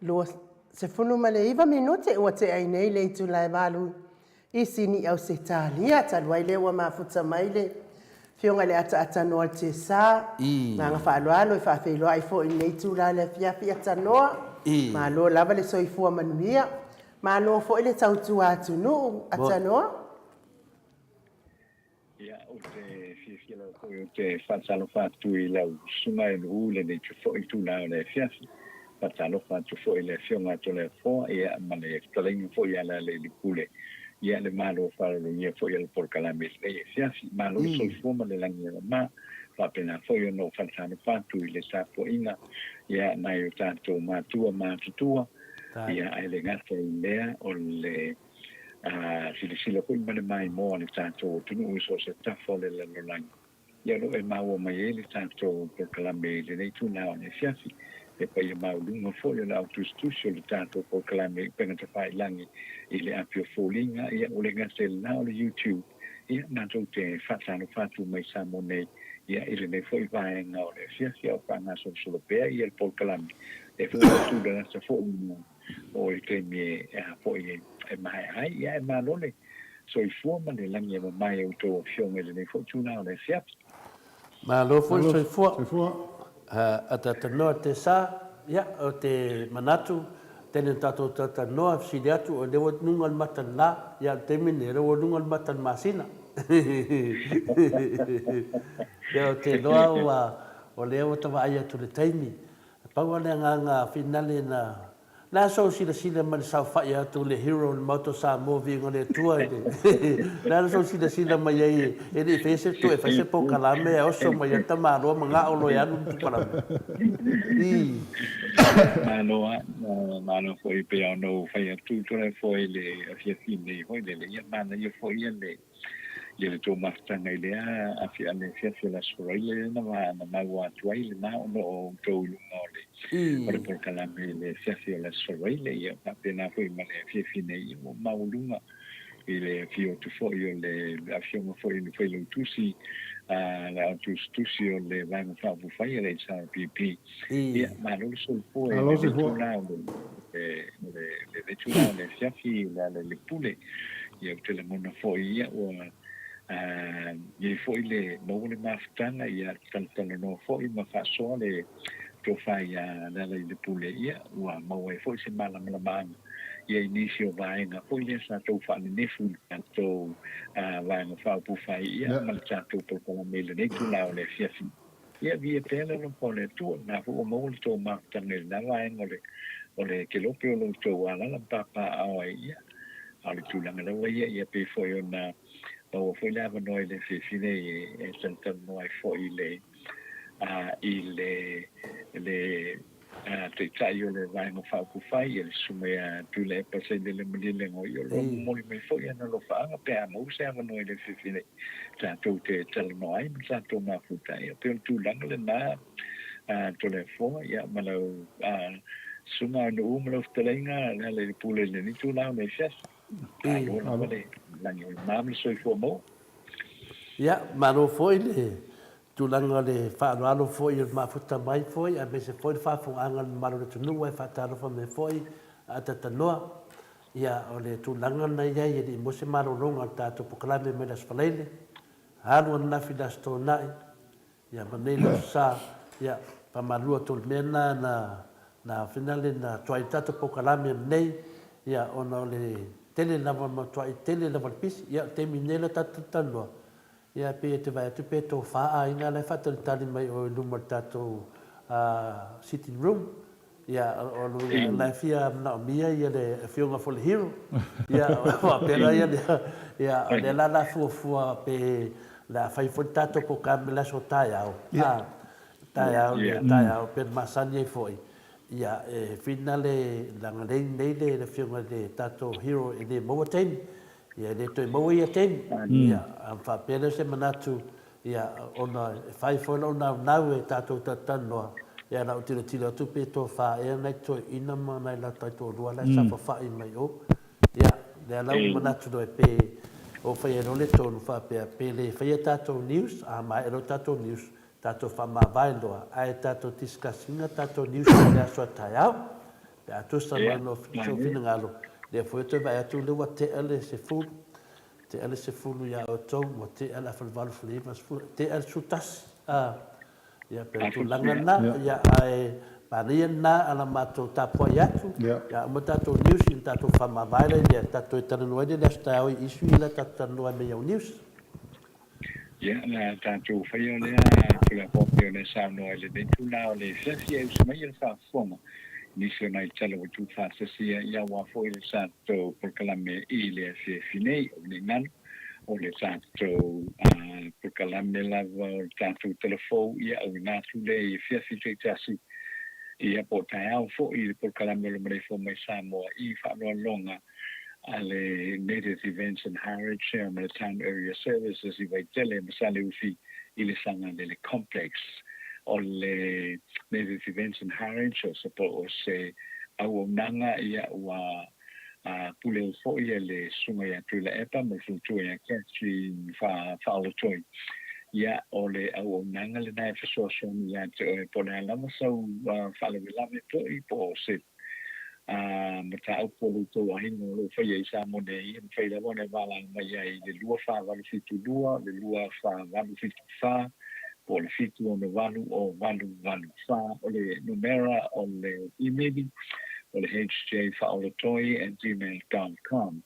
29 minute ua tea ai nei le itula e valu i Sini Ausetalia, talu ai lea ua mafuta mai le Afioga i le Ataatanoa o le Tesa. Agaga faaaloalo e faafeiloai foi i lenei itula i le afiafi Atanoa. Malo lava le soifua manuia. Malo foi le tautua atunuu Atanoa. Ia, ou te fiafia lava foi ou te faatalofa atu i lau susuga e Nu'u i lenei foi itula o le afiafi. Faatalofa atu foi i le Afioga a Toleafoa, ia, ma le fetalaiga foi ia Lealailepule, ia, le Malo faaaloalogia foi o le polokalame i lenei afiafi. Malo le soifua ma le lagi e mama. Faapena foi ona ou faatalofa atu i le tapuaiga, ia, nai o tatou matua matutua, ia, ae le gata i lea, o le. A silasila foi ma le maimoa le tatou atunuu i so o se tafa o le lalolagi, ia o lo o e maua mai ai le tatou polokalame i lenei itula o le afiafi. Le paia maualuga foi o le autusitusi o le tatou polokalame i upega tafailagi i le api o foliga, ia ua le gata i lena o le YouTube, ia matou te faatalofa atu mai Samoa nei, ia i lenei foi vaega o le afiafi a o faagasolosolo pea ia le polokalame e tulaga foi O le taimi e a foi e maea ai, ia e malo le soifua ma le lagi e mamae i a outou afioga i lenei foi tulaga o le afiafi. Malo foi le soifua. Atatanoa te sa, ia o te manatu tele na tatou talatalanoa fesili atu o lea ua luga le mata le la, ia o le taimi lenei o lea ua luga le mata le masina. Ia ou te iloa ua o lea ua ta vaai atu i le taimi Pau lava le agaga finale na Le a sou silasila mai le saofai atu le hero o le Maota o Samoa viiga o le Atua i le Le a sou silasila mai ai e le i faia se toe fai se polokalame ae oso mai ai le tamaloa manao loa e alu le polokalame. Ii. Malo a, malo foi pei ona ou fai atu Toleafoa i le afiafi nei foi lele, ia manaia foi ia le Ia le tou mafutaga i lea afiafi o le Aso Faraile lea na na maua atu ai lena ona o outou i luga o le o le polokalame i le afiafi o le Aso Faraile. Ia faapena foi ma le afiafi nei, ia ua maualuga i le afio atu foi o le Afioga foi i le Failautusi a le Autusitusi o le Vaega Faaupufai a le HRPP. Ia, malo le soifua i lenei itula o le, lenei itula o le afiafi i Lealailepule. Ia, ou te lagona foi ia ua i ai foi le maua le mafutaga, ia talatalanoa foi ma faasoa le tofa ia Lealailepule, ia ua maua ai foi se malamalamaaga ia i nisi o vaega foi lea sa tou faanenefu i le tatou Vaega Faaupufai ia ma le tatou polokalame i lenei itula o le afiafi. Ia viia pea le alofa o le Atua, lena foi ua maua le tou mafutaga i lena vaega o le, o le kelope o lo outou alala ma papaaao ai, ia, a o le tulaga lava ia, ia pei foi ona maua foi le avanoa i le afiafi nei e, e talatalanoa ai foi i le, a, i le, le, a, Taitai o le Vaega Faaupufai, ia le Susuga ia Tuilaepa Sailele Malielegaoi, o lo o momoli mai foi ana alofaaga pe a maua se avanoa i le afiafi nei tatou te talanoa ai ma tatou mafuta. Ia, pei o le tulaga lena, a Toleafoa, ia, ma lau susuga a Nu'u ma lau fetalaiga Lealailepule i lenei itula o le afiafi. Malo lava le lagi o le ma ma le soifua maua. Ia, malo foi le Tulaga o le faaaloalo foi o le mafuta mai foi aemaise foi le faafofogaaga a le mamalu o le atunuu ae faatalofa mai foi a Tatanoa. Ia, o le tulaga na i ai e le i maua se malologa o le tatou polokalame mai le Aso Faraile, alu ananafi i le Aso Toonai, ia ma nei le Aso Sa, ia, faamalulu atu o le mea lena na, na finale na tuai le tatou polokalame nei, ia, ona o le tele lava ma tuai tele lava le pisi. Ia, o le taimi nei la tatou talanoa, Ia pei e te vaai atu pe tofa aiga la e faatalitali mai o i luma o le tatou sitting room. Ia o lona la e fia manaomia ia le afioga foi le hero. Ia faapea la ia ia o lea la la fuafua pe le a fai foi le tatou polokalame i le aso taeao. A taeao le taeao pe na masani ai foi. Ia e finale leaga nei le afioga i le tatou hero e le maua taimi. Ia, e le toe maua ia taimi. Ia, a faapea lea o se manatu, ia, ona e fai foi lou naunau e tatou talatalanoa, ia, na ou tilotilo atu pe tofa ea nai toeaiina ma nai latou taitoalua la e saofafai mai o. Ia, lea la ua manatu loa pe o fai ai loa le tonu faapea, pe le faia tatou news, a maea loa tatou news, tatou faamavae loa, ae tatou discuss ina tatou news i le aso a taeao. Pe a tusa mai no sou finagalo, lea foi e toe vaai atu lea ua tea le sefulu, tea le sefulu ia outou, ua tea le afa le valu fulu iva sefulu, tea le sefulu tasi, a, ia pei o le tulaga lena, ia ae manaia lena a la matou tapuai atu, ia uma tatou news ona tatou faamavae lea i le, tatou toe talanoa ai lea i le aso taeao i issue ia lea tatou talanoa ai mai au news. Ia, o le a tatou faia lea Tulafono pei ona e saunoa i lenei itula o le afiafi e usu mai le faafofoga i nisi o nai tala ua tuufaatasia ia aua foi le tatou polokalame i le afiafi nei. O lenei galu o le tatou polokalame lava o le tatou tala fou ia auina atu lea i afiafi taitasi ia po o taeao foi i le polokalame o le Maleifua mai Samoa i faaaloaloga a le Native Events and Harwich ma le Town Area Services i Vaitele ma Saleufi i le Sagalele Complex. O le Native Events and Harwich o se po o se auaunaga ia ua pule ai foi le Susuga ia Tuilaepa ma le Faletua ia Catherine Faaolotoi. Ia o le auaunaga lena e fesoasoani ia te oe po o le a lava sau faalavelave foi po o se a mataupu a lo outou aiga o lo o faia i Samoa nei, e mafai lava ona e valaau mai ai i le 24872, le 24874, po o le 768 o 884. O le numera o le imeli, o le hjfaaolatoi@gmail.com.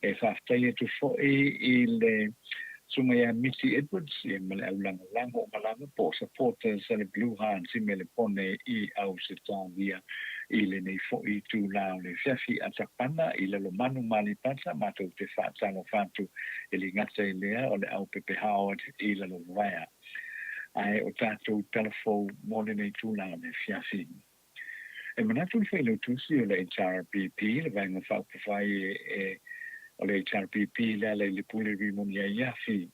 E faafetai atu foi i le Susuga ia Missy Edwards ma le aulagolago o Malava po o supporters a le Blue Hearts i Melepone i Ausetalia i lenei foi itula o le afiafi a Tapana i Lalomanu ma Aleipata matou te faatalofa atu e le gata i lea o le Aupepe Howard i Lalovaea. Ae o tatou tala fou mo lenei itula o le afiafi. E manatu le Failautusi o le HRPP, le Vaega Faaupufai e o le HRPP le ala i le Pule Rimoni Aiafi,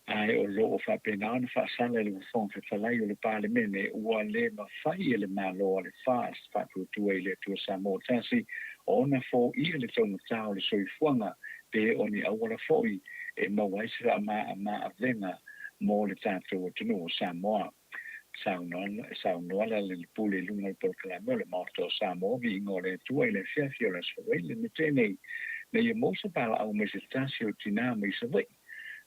ae o lo o faapena ona faasala e le Fofoga Fetalai o le Palemene ua le mafai e le Malo a le FAST, Faatuatua i le Atua Samoa Tasi, ona foia le taugata o le soifuaga pe o ni auala foi e maua ai se faamama-avega mo le tatou atunuu o Samoa. Saunoa le Alii Pule i luga o le polokalame o le Maota o Samoa, Viiga o le Atua i le afiafi o le Aso Faraile na tea nei, na ia maua se palaau mai se tasi o tinā mai Savaii.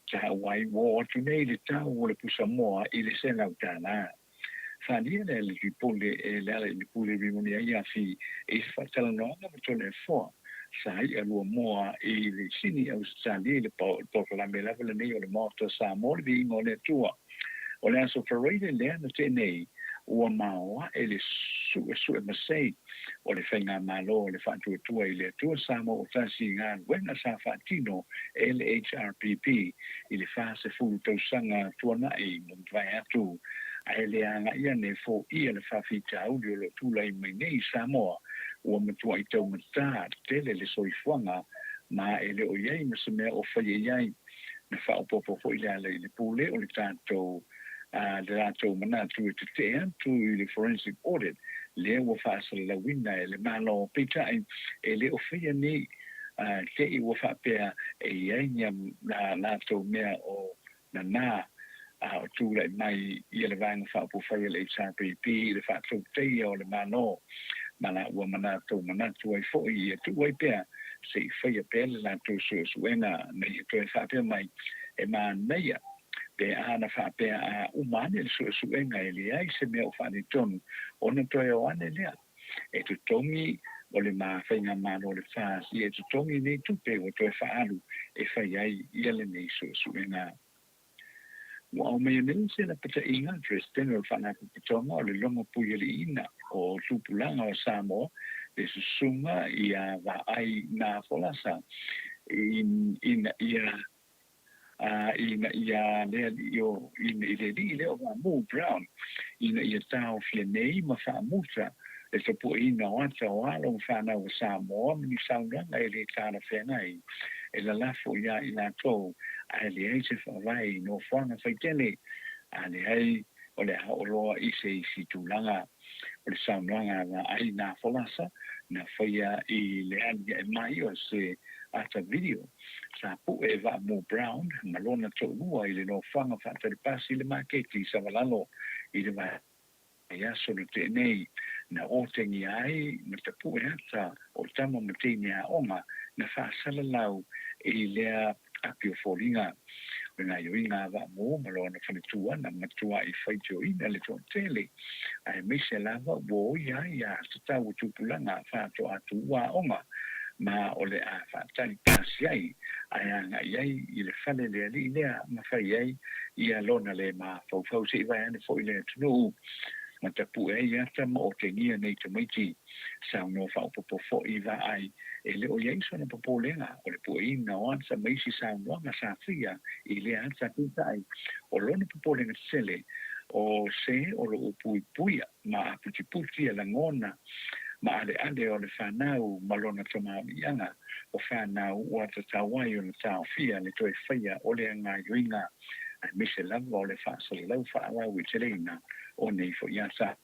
Taua ai ua oo atu nei le tau o le pusamoa i le $100. Faaalia le Alii Pule e le Alii Pule Rimoni Aiafi i se faatalanoaga ma Toleafoa sa i'a lua moa i le Sini Ausetalia i le polokalame lava lenei o le Maota o Samoa, le Viiga o le Atua. O le Aso Faraile lea na tea nei, ua maoae le suesue masei o le Faigamalo o le Faatuatua i le Atua Samoa Autasi i galuega sa faatino e le HRPP i le 40 tausaga tuanai ma mavae atu, ae le agaia ane foia le faafitauli o lo o tulai mai nei i Samoa, ua matuai taugata tele le soifuaga ma e le o i ai ma se mea o faia i ai. Na faaopoopo foi le ala i le pule o le tatou le latou manatu e tetee atu i le forensic audit lea ua faasalalauina e le Malo, peitai e le o faia nei te i ua faapea e i ai ni a latou mea o nana o tulai mai ia le Vaega Faaupufai a le HRPP i le faatautaia o le Malo ma la ua manatou manatu ai foi ia tuu ai pea se i faia pea le latou suesuega ina ia toe faapea mai e manaia pe a na faapea a uma ane le suesuega e leai se mea o faaletonu ona toe o ane lea e totogi o le ma faigamalo o le FAS ia e totogi nei tupe ua toe faaalu e fai ai ia lenei suesuega. Ua aumaia nei se lapataiga a le Peresetene o le Faalapotopotoga o le Logo Puialiiina o Tupulaga o Samoa, le Susuga ia Vaai Na Folasa, ina ia ina ia le alii o i le alii lea o Vaamu Brown, ina ia taofia nei ma faamuta le tapuaiina o ata o alo ma fanau a Samoa ma ni saunoaga e le talafeagai e lalafo iā i latou ae leai se faavae i nofoaga faitele, a leai o le a oo loa i se isi tulaga. O le saunoaga a Vaai Na Folasa na faia i le aliae mai o se ata video sa pue e Vaamu Brown ma lona toalua i le nofoaga faatalipasi i le maketi i Savalalo i le vaiaso na tea nei. Na otegia ai ma tapuʻe ata o tama ma teine aoga na faasalalau i lea api o foliga. O le gaoioiga a Vaamuu ma lona faletuana matuai faitioina le toatele, aemaise lava ua oia ai a tatau o tupulaga faatoa tuua aoga ma o le a faatali pasi ai ae agai ai i le fale le alii lea ma fai ai ia lona le mafaufau se i vae ane foi le atunuu ma tapue ai ata ma otegia nei tamaiti. Saunoa faaopoopo foi Vaai e le o i ai sona popolega o le pueina o ata ma isi saunoaga sa faia i lea ata peitai o lona popolega tetele o se o lo o puipuia ma aputiputi e lagona ma aleale o le fanau ma lona tamaoiaga o fanau ua tatau ai ona taofia le toe faia o lea gaoioiga aemaise lava o le faasalalau faalauaiteleina o nei foi ata.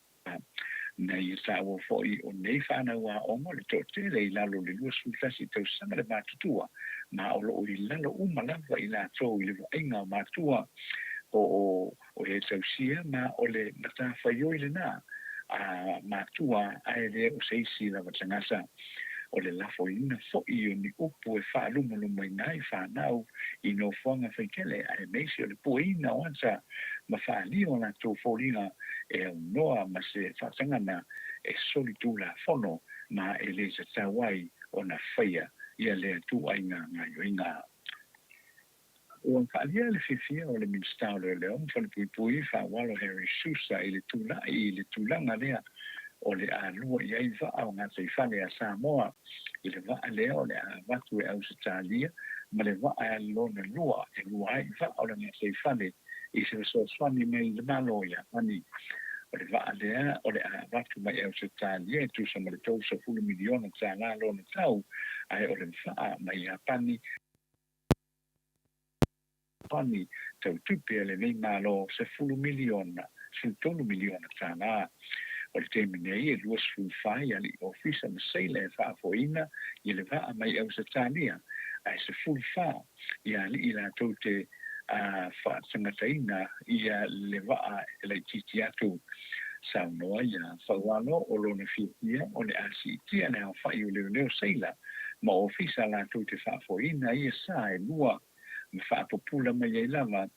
Na ia taua foi o nei fanau aoga o le toatele i lalo o le 21 tausaga le matutua, ma o lo o i lalo uma lava i latou i le vaaiga o matua o o e tausia ma o le matafaioi lena a matua ae le o se isi lava tagata. O le lafoina foi o ni upu e faalumalumaina ai fanau i nofoaga faitele aemaise o le pueina o ata ma faaalia o latou foliga e aunoa ma se faatagana e solitulafono ma e le tatau ai ona faia ia lea ituaiga gaoioiga. Ua faaalia le fiafia o le Minisita o Leoleo ma Falepuipui Faualo Harry Susa i le tulai i le tulaga lea o le a lua i ai vaa o gataifale a Samoa i le vaa lea o le a avatu e Ausetalia ma le vaa lona lua e lua ai vaa o le gataifale i se fesoasoani mai le Malo o Iapani. O le vaa lea o le a avatu mai Ausetalia e tusa ma le $30 miliona lona tau, ae o le vaa mai Iapani Pani tau tupe a lenei Malo $10 miliona, $13 miliona. O le taimi nei e 24 i alii ofisa ma seila e faafoeina i le vaa mai Ausetalia, ae 14 i alii latou te faatangataina ia le vaa e laitiiti atu. Saunoa ia Faualo o lona fiafia o le a siitia le aofai o leoleo seila ma ofisa latou te faafoeina ia sa e lua ma faapupula mai ai lava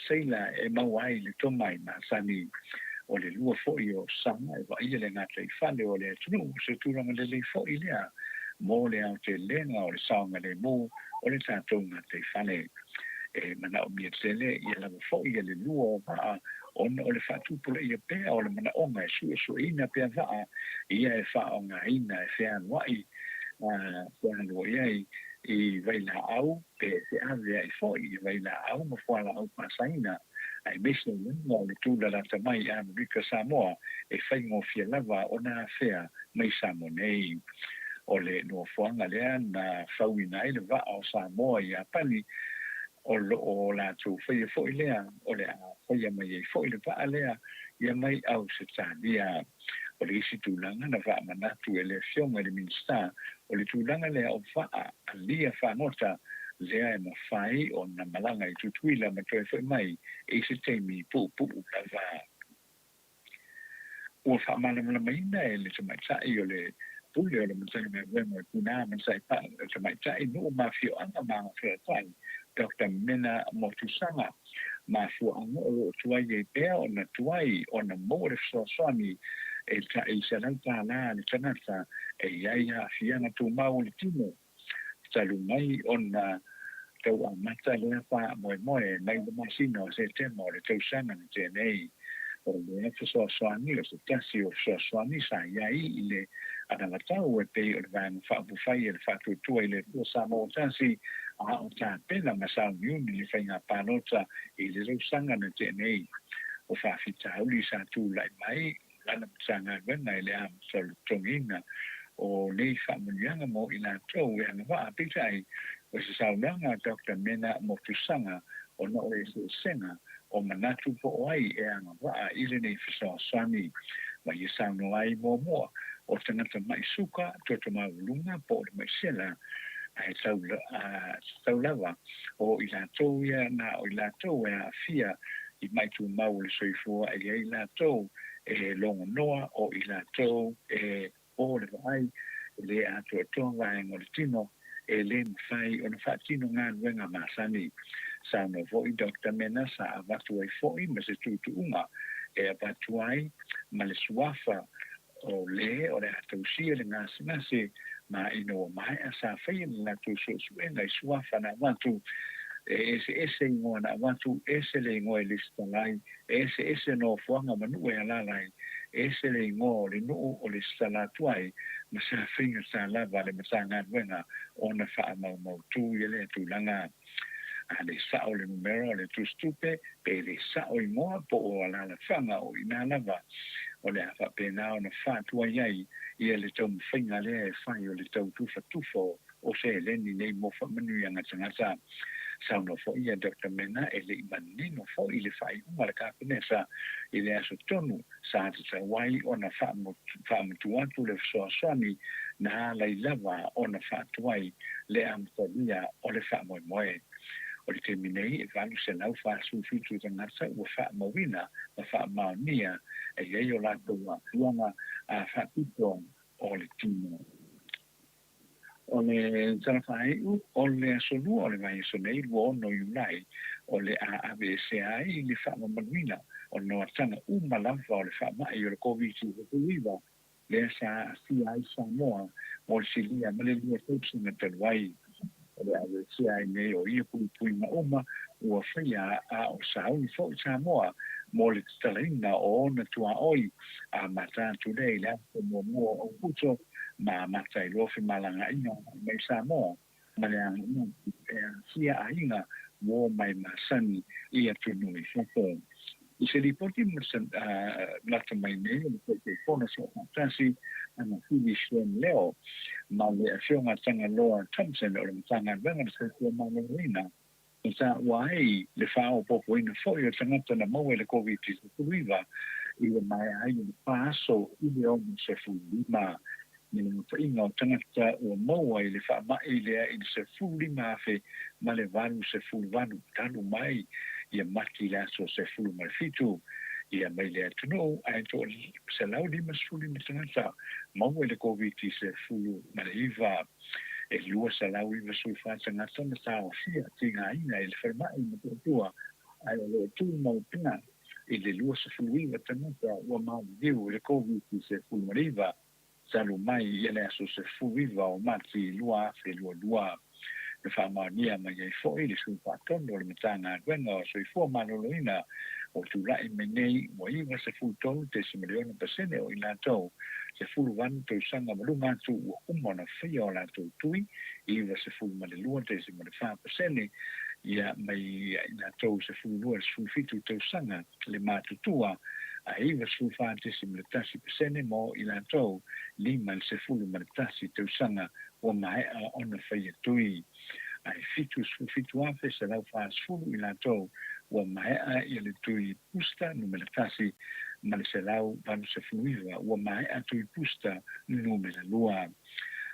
seila e maua ai le tomai masani. O le lua foi o saga e vaaia le gataifale o le atunuu, o se tulaga lelei foi lea mo le aotelega o le saogalemu o le tatou gataifale. E manaomia tele ia lava foi ia le lua o vaa ona o le faatupulaia pea o le manaoga e suesueina pea vaa ia e faaaogaina e fealuai fealuai ai i vailaau pe feaveai foi i vailaau ma fualaau faasaina, aemaise lava o le tulalata mai i Amerika Samoa e faigofie lava ona afea mai Samoa nei. O le nofoaga lea na fauina ai le vaa o Samoa i Iapani, o lo o latou faia foi lea, o le a faia mai ai foi le vaa lea ia mai Ausetalia. O le isi tulaga na faamanatu e le Afioga i le Minisita, o le tulaga lea o vaa alia fagota lea e mafai ona malaga i Tutuila ma toe foi mai i se taimi puupuu lava. Ua faamalamalamaina e le tamaitai o le Pule o le Matagaluega o Tina ma Tamaitai, Nuu ma Afioaga ma Agafesootai, Doctor Mena Motusaga, mafuaaga o lo o tuai ai pea ona tuai ona maua le fesoasoani e tai $100 le tagata e i ai aafiaga tumau o le tino, talu mai ona tau amata lea faamoemoe mai le masina o Setema o le tausaga na tea nei. O lea fesoasoani o se tasi o fesoasoani sa i ai i le anavatau e pei o le Vaega Faaupufai a le Faatuatua i le Atua Samoa Tasi a o tapena ma sauniuni le faiga palota i le tausaga na tea nei. O faafitauli sa tulai mai lana Matagaluega i le amata o le totogiina o nei faamanuiaga mo i latou e agavaa. Peitai, o se saunoaga a Doctor Mena Motusaga ona o le eseesega o manatu po o ai e agavaa i lenei fesoasoani. Ma ia saunoa ai muamua, o tagata maʻi suka, toto maualuga po o le maʻi sela, ae tatau lava o i latou ia na o i latou e aafia i maʻi tumau o le soifua e i ai latou. e logonoa o i latou e po le vaai, e le atoatoa vaega o le tino, e le mafai ona faatino galuega masani. Saunoa foi Doctor Mena sa avatu ai foi ma se tuutuuga e avatu ai ma le suafa o le o le a tausia le gasegase ma ina ua maea sa faia le latou suesuega i suafa na avatu e eseese igoa na avatu, ese le igoa e lesitala ai, eseese nofoaga ma nuu e alaala ai, ese le igoa o le nuu o lesitala atu ai ma sa faigata lava le Matagaluega ona faamaumautu ia lea tulaga. A le sao le numera o le tusitupe, pe le sao igoa po o alaalafaga o i ina lava, o le a faapena ona faatuai ai ia le taumafaiga lea e fai o le tau tufatufa o seleni nei mo faamanuiaga tagata. Saunoa foi ia Doctor Mena e le i manino foi le faaiuga a le Kapeneta i le aso tonu sa tatau ai ona faamatuu atu le fesoasoani na alai lava ona faatuai le amatalia o le faamoemoe. O le taimi nei e 847 tagata ua faamauina ma faamaonia e i ai o latou aafiaga faapitoa o le tino. O le tala faaiu, o le aso Lua o le vaiaso nei, 26 Iulai, o le a aveesea ai le faamamaluina o noataga uma lava o le faamai o le Koviti-19 lea sa aafia ai Samoa mo le silia ma le 2 tausaga talu ai. O le aveesea ai nei o ia puipuiga uma ua faia a o sauni foi Samoa mo le tatalaina o ona tuaoi amata atu lea i le aso muamua o Aokuso ma amata ai loa femalagaaiga mai Samoa ma le agai atu e aafia aiga ua omai masani i atunuu i fafo. I se lipoti lata mai nei o le Taitaifono Soofaatasi Agafili Shem Leo ma le Afioga Tagaloa Thompson o le Matagaluega o le Soifua Maloloina, na taua ai le faaopoopoina foi o tagata na maua i le Koviti-19 i le maea ai o le fa aso i le 65. Me le aofaiga o tagata ua maua i le faamai lea i le 15,088 talu mai ia Mati i le aso 17 ia mai le atunuu ae 155 tagata maua i le Koviti-19. E 294 tagata na taofia tigaina i le falemai i Motootua ae o lo o tumau pea i le 29 tagata ua maliliu i le Koviti-19 talu mai i le aso 19 o Mati 2022. Na faamaonia mai ai foi le Sui Faatonu o le Matagaluega o Soifua Maloloina ua tulai mai nei ua 93.6 pasene o i latou 18 tausaga ma luga atu ua uma ona faia o latou tui, 92.4 pasene ia mai ia i latou 12 i le 17 tausaga le matutua, a 94.1 pasene mo i latou 5 i le 11 tausaga ua maea ona faia tui. A e 77,140 i latou ua maea ia le tui booster numera 1 ma le 189 ua maea tui booster numera 2.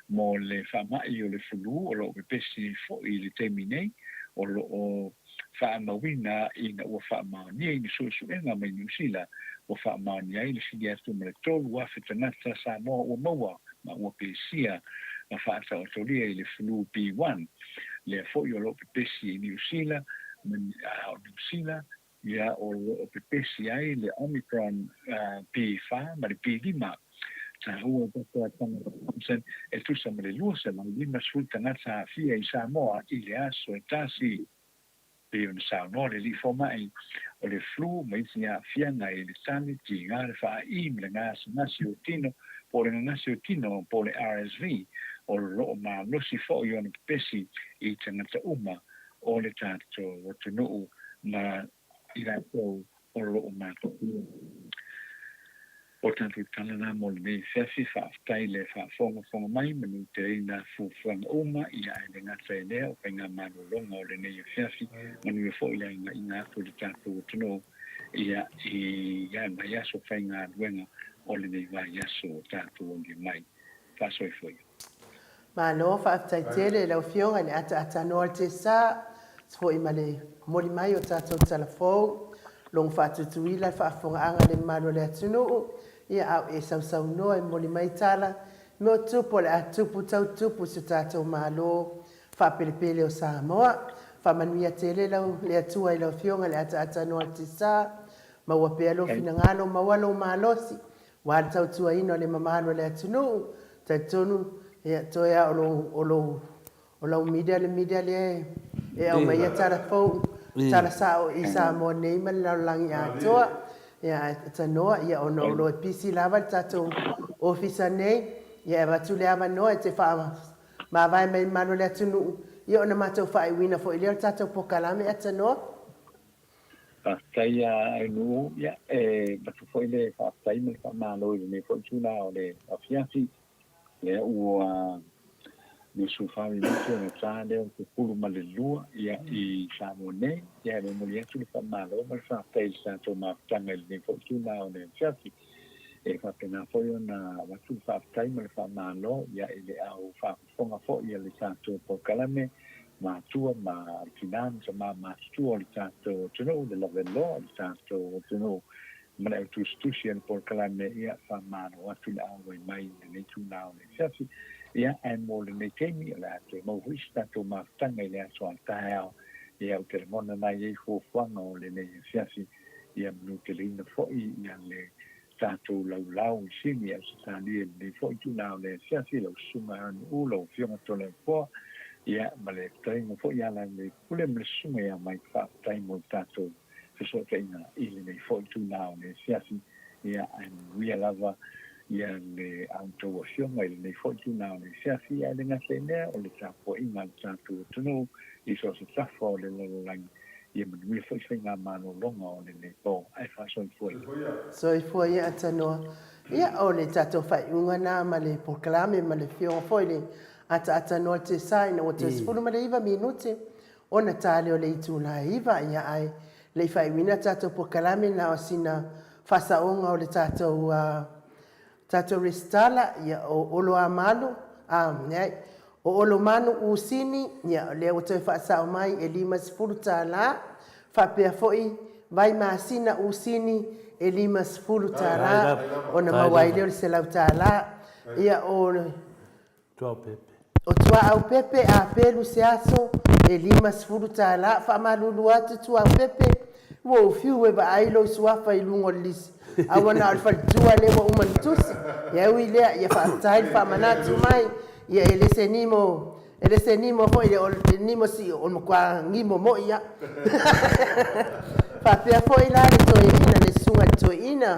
Mo le faamai o le fulu o lo o pepesi nei foi i le taimi nei, o lo o faamauina ina ua faamaonia i ni suesuega mai Niu Sila, ua faamaonia ai le sili atu ma le 3,000 tagata Samoa ua maua ma ua pesia ma faataotolia i le flu B1, lea foi o lo o pepesi i Niu Sila ma o Niu Sila, ia o lo o pepesi ai le Omicron B4 ma le B5. Taua Doctor Pamela Thompson e tusa ma le 250 tagata aafia i Samoa i le aso e tasi. Pei ona saunoa le alii fomai, o le flu ma isi aafiaga i le tane, tiga le faaii ma le gasegase o tino po o le gagase o tino po o le RSV, o lo o malosi foi ona pepesi i tagata uma o le tatou atunuu ma i latou o lo o matutua. O tatou tala la mo lenei afiafi, faafetai le faafogafoga mai ma nuteina fuafuaga uma ia ae le gata i lea o faigamalologa o lenei afiafi, manuia foi le agaiga atu o le tatou atunuu ia i ia vaiaso faigaluega o lenei vaiaso o tatou aulia mai. Faasoifua ia. Malo faafetai tele i lau Afioga i le ataata noa o le Tesa, fo'i ma le momoli mai o tatou tala fou. Logo faatutuila le faafofogaaga a le mamalu o le atunuu, ia a o e sausaunoa e momoli mai tala, mea o tupu o le a tupu tau tupu i so tatou Malo faapelepele o Samoa. Faamanuia tele lau le Atua i lau Afioga i le Ataatanoa Tisa, maua pea lou finagalo, maua lou malosi aua le tautuaina o le mamalu o le atunuu. Talitonu, ia, toe lava o lou, o lou O lau media le media lea e aumaia tala fou, tala sao i Samoa nei ma le lalolagi atoa. Ia ae tanoa ia ona o lo e pisi lava le tatou ofisa nei, ia e avatu le avanoa e te faamavae mai i le malu o le atunuu, ia ona matou faaiuina foi lea o le tatou pokalame a tanoa. Faafetai a Ainuu, ia e avatu foi le faafetai ma le faamalo i lenei foi itula o le afiafi. Lea ua 24 minute ona ta lea o le 12 ia i Samoa nei. Ia e momoli atu le faamalo ma le faafetai i le tatou mafutaga i lenei foi itula o le afiafi. E faapena foi ona avatu le faafetai ma le faamalo ia i le au faafofoga foi a le tatou polokalame matua ma tina ma tama matutua o le tatou atunuu, le laveloa o le tatou atunuu ma le au tusitusi a le polokalame, ia faamalo atu le auai mai i lenei itula o le afiafi. Ia, ae mo lenei taimi, o le a toe maua foi se tatou mafutaga i le aso a taeao. Ia, ou te lagona na i ai fuafuaga o lenei afiafi, ia manuteleina foi ia le tatou laulau i Sini, Ausetalia i lenei foi itula o le afiafi, lau Susuga Aaron Uu, lau Afioga Toleafoa, ia, ma le fetalaiga foi ia Laulelei Pule ma le Susuga ia Mike, faafetai mo le tatou fesootaiga i lenei foi itula o le afiafi, ia, ae manuia lava ia le a outou afioga i lenei foi itula o le afiafi, ae le gata i lea, o le tapuaiga a le tatou atunuu i so o se tafa o le lalolagi, ia manuia foi faigamalologa o lenei po, ae faasoifua ia. Soifua ia Atanoa. Ia, o le tatou faaiuga na ma le polokalame ma le afioga foi le Ataatanoa Tesa ina ua toe 19 minute ona ta lea o le itula e 9, ia ae le i faaiuina tatou polokalame na o sina faasaoga o le tatou tatou resitala, ia o Oloamalu, a, leai, o Olomanu Usini, ia o lea ua toe faasao mai e $50, faapea foi Vaimasina Usini e $50, ona maua ai lea o le $100. Ia o O Tuaaupepe a pelu se aso e $50. Faamalulu atu Tuaaupepe, ua ou fiu e vaai lou suafa i luga o le lisi, a ua na o le faletua lea ua uma ona tusi. Ia ui lea, ia faafetai le faamanatu mai. Ia e le se nimo, e le se nimo foi, o le nimo sio, o le matua gimo moi lava. Faapea foi la le toeaina, le susuga i le toeaina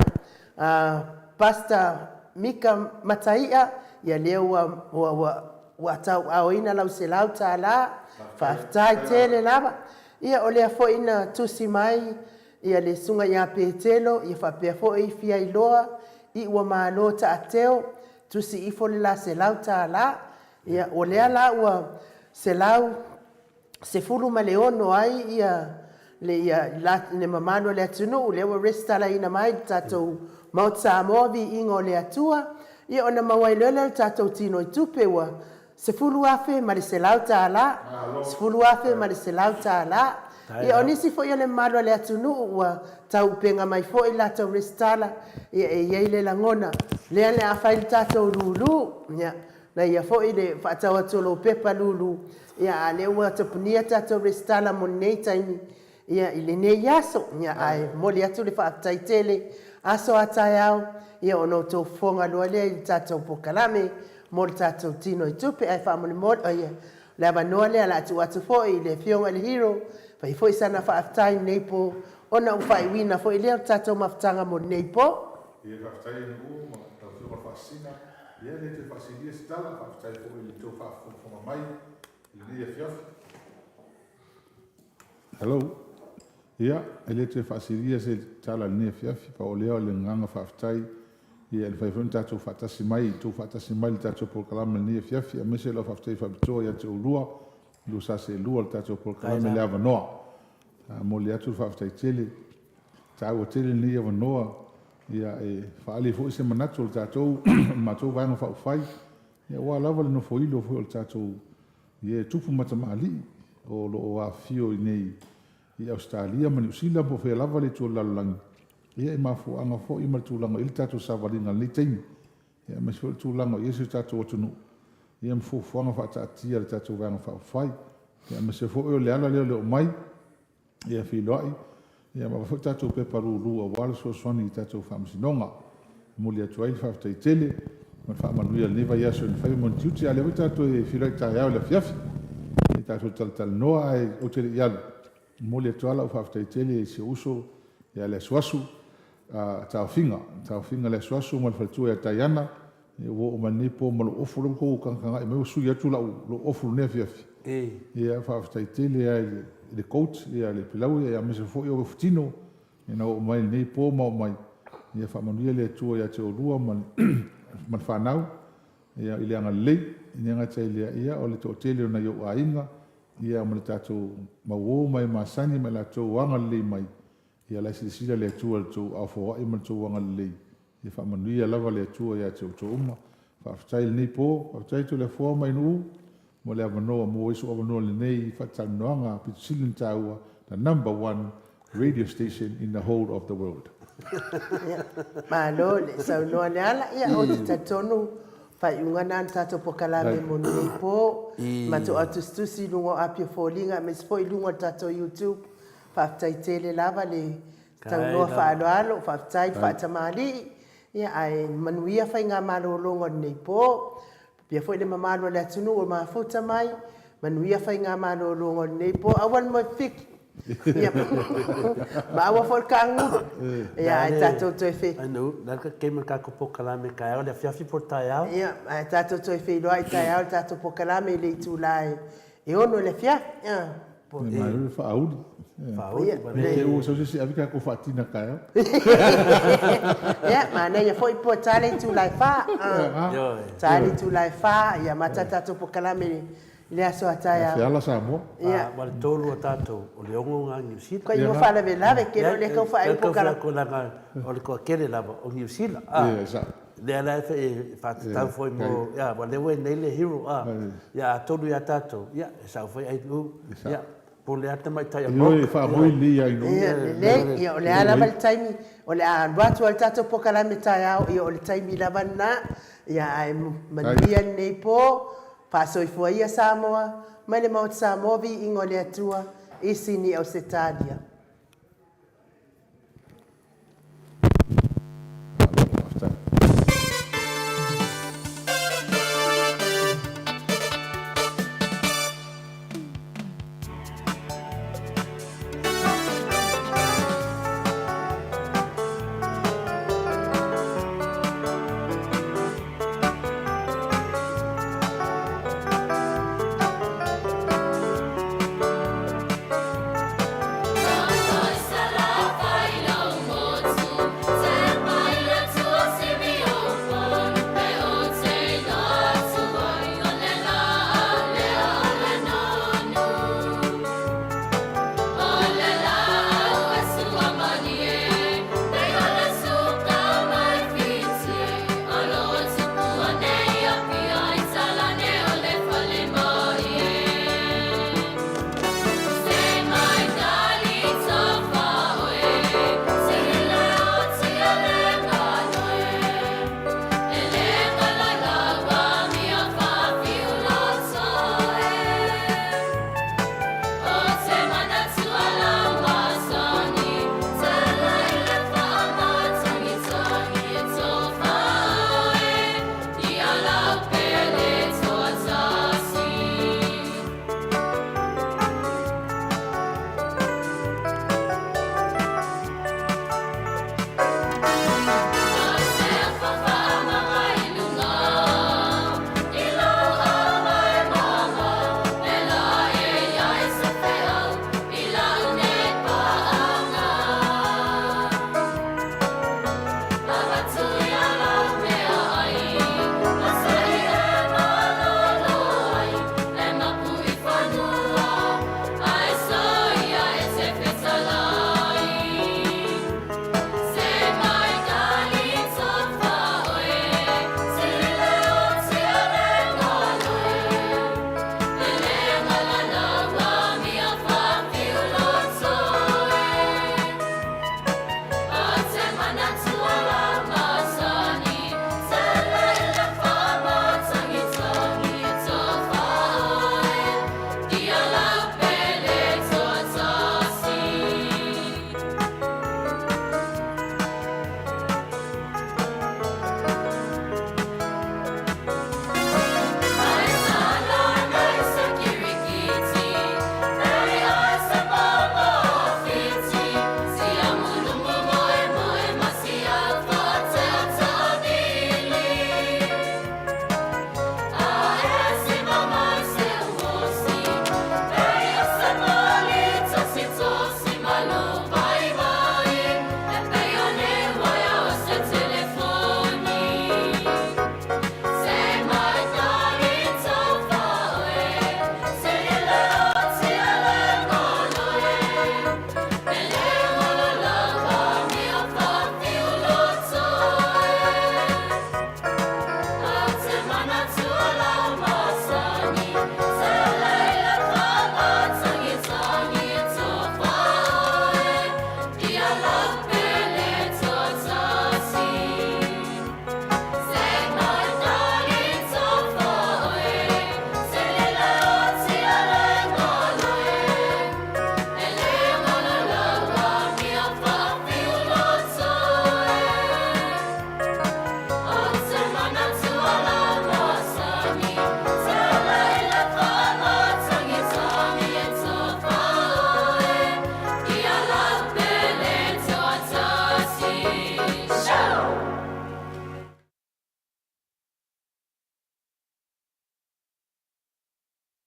Pastor Mika Mataia, ia lea ua ua ua ua tauaaoina lau $100, faafetai tele lava. Ia o lea foi na tusi mai ia le Susuga ia Petelo, ia faapea foi Fiailoa, Iua Malo Taateo, tusi ifo le la $100. Ia o lea la ua 116 ai ia le ia le mamalu o le atunuu lea ua resitalaina mai le tatou Maota Samoa Viiga o le Atua ia ona maua ai loa lea o le tatou tino i tupe ua $10,100 $10,100 ia o nisi foi o le mamalu o le atunuu ua tauupega mai foi latou resitala ia e i ai le lagona lea le a fai le tatou lulu ia Na ia foi le faatau atu o lou pepa lulu, ia a lea ua tapunia tatou resitala mo lenei taimi, ia i lenei aso. Ia ae momoli atu le faafetai tele, aso a taeao, ia ona outou fofoga loa lea i le tatou polokalame mo le tatou tino i tupe. Ae faamolemole, o ia, le avanoa lea o le a tuu atu foi i le Afioga i le Hero, fai foi sana faafetai i lenei po, ona ua faaiuina foi lea o le tatou mafutaga mo lenei po. Ia faafetai Nuu ma lau Afioga i le Faasisina. Ia e le toe faasilia se tala, faafetai foi i le tou faafogafoga mai i lenei afiafi. Hello. Ia, e le toe faasilia se tala i lenei afiafi, pau o lea o le agaga faafetai ia e mafai foi ona tatou faatasi mai, tou faatasi mai i le tatou polokalame i lenei afiafi, aemaise lau faafetai faapitoa ia te oulua, lua sa seelua i le tatou polokalame i le avanoa. E momoli atu le faafetai tele. Taua tele lenei avanoa ia e faaali ai foi se manatu o le tatou o le matou Vaega Faaupufai ia aua lava le nofoilo foi o le tatou ia e tupu ma tamalii o lo o afifio i inei i Ausetalia ma Niusila po o fea lava le itu o le lalolagi, ia i mafuaaga foi ma le tulaga o i ai le tatou savaliga i lenei taimi, ia aemaise foi le tulaga o i ai si o tatou atunuu, ia ma fuafuaga faataatia a le tatou Vaega Faaupufai. Ia aemaise foi o le ala lea o le oo mai, ia feiloai, ia ma avatu foi tatou pepa lulu aua le fesoasoani i tatou faamasinoga. E momoli atu ai le faafetai tele ma le faamanuia i lenei vaiaso i ona faiva ma ona tiute, a o lea foi tatou te feiloai taeao i le afiafi e tatou te talatalanoa. Ae ou te le i alu, e momoli atu lava lau faafetai tele i si ou uso ia Leasuasu Taofiga, Taofiga Leasuasu ma le faletua ia Taiana, Ua oo mai lenei po ma lou ofu, lea ua outou tagatagai mai ua sui atu lou ofu i lenei afiafi. Ia faafetai tele lava i le coach ia le Pelaue aemaise foi o Ofutino ina ua oo mai lenei po ma oo mai. Ia faamanuia le Atua ia te oulua ma le fanau i le agalelei. E le gata i lea, ia o le toatele o nai ou aiga ia ma le tatou mau uo ma e masani ma i latou agalelei mai. Ia la e silasila le Atua i le tou aofoai ma le tou agalelei. Ia faamanuia lava le Atua ia te outou uma. Faafetai i lenei po, faafetai Toleafoa ma Ainuu mo le avanoa, maua ai sou avanoa i lenei faatalanoaga pito sili ona taua, the number one radio station in the whole of the world. Ia, malo le saunoa Leala. Ia, ou te talitonu, faaiuga na o le tatou polokalame mo lenei po. Matou autusitusi i luga o api o foliga aemaise foi i luga o le tatou YouTube. Faafetai tele lava le taunoa faaaloalo, faafetai le faatamalii, ia ae manuia faigamalologa o lenei po. Paia foi le mamalu o le atunuu o mafuta mai, manuia faigamalologa o lenei po, aua le moe fiki, ia ma aua foi le kanguru, ia ae tatou toe fe. I know, le a le taimi o le tatou polokalame taeao, le afiafi po o le taeao? Ia, ae tatou toe feiloai taeao i le tatou polokalame i le itula e 6 i le afiafi. Malo le faauli. Faauli ma le. Te ua sau se isi ave tatou faatina taeao. Ia, manaia foi po ta le itula e 4. Ta le itula e 4, ia mata tatou polokalame i le aso a taeao. Ia feala Samoa. Ia. Ma le tolu o tatou, o le 6 na Niu Sila. Ko i faalavelave, ke le kau faaiu polokalame. O le toatele lava o Niu Sila. Ia, sao. Lea la e faatatau foi mo, ia, aua o lea ua i inei le hero, a, ia atonu ia tatou, ia, e sao foi Ainuu, ia, po o le a le tamaitai a Ioe, faamoe lelei ia Ainuu. Ia, lelei, ia, o le a lava le taimi, o le a alu atu lava le tatou polokalame taeao, ia, o le taimi lava lena, ia, ae manuia lenei po, faasoifua ia Samoa, mai le Maota Samoa, viiga o le Atua, i Sini Ausetalia. Malo.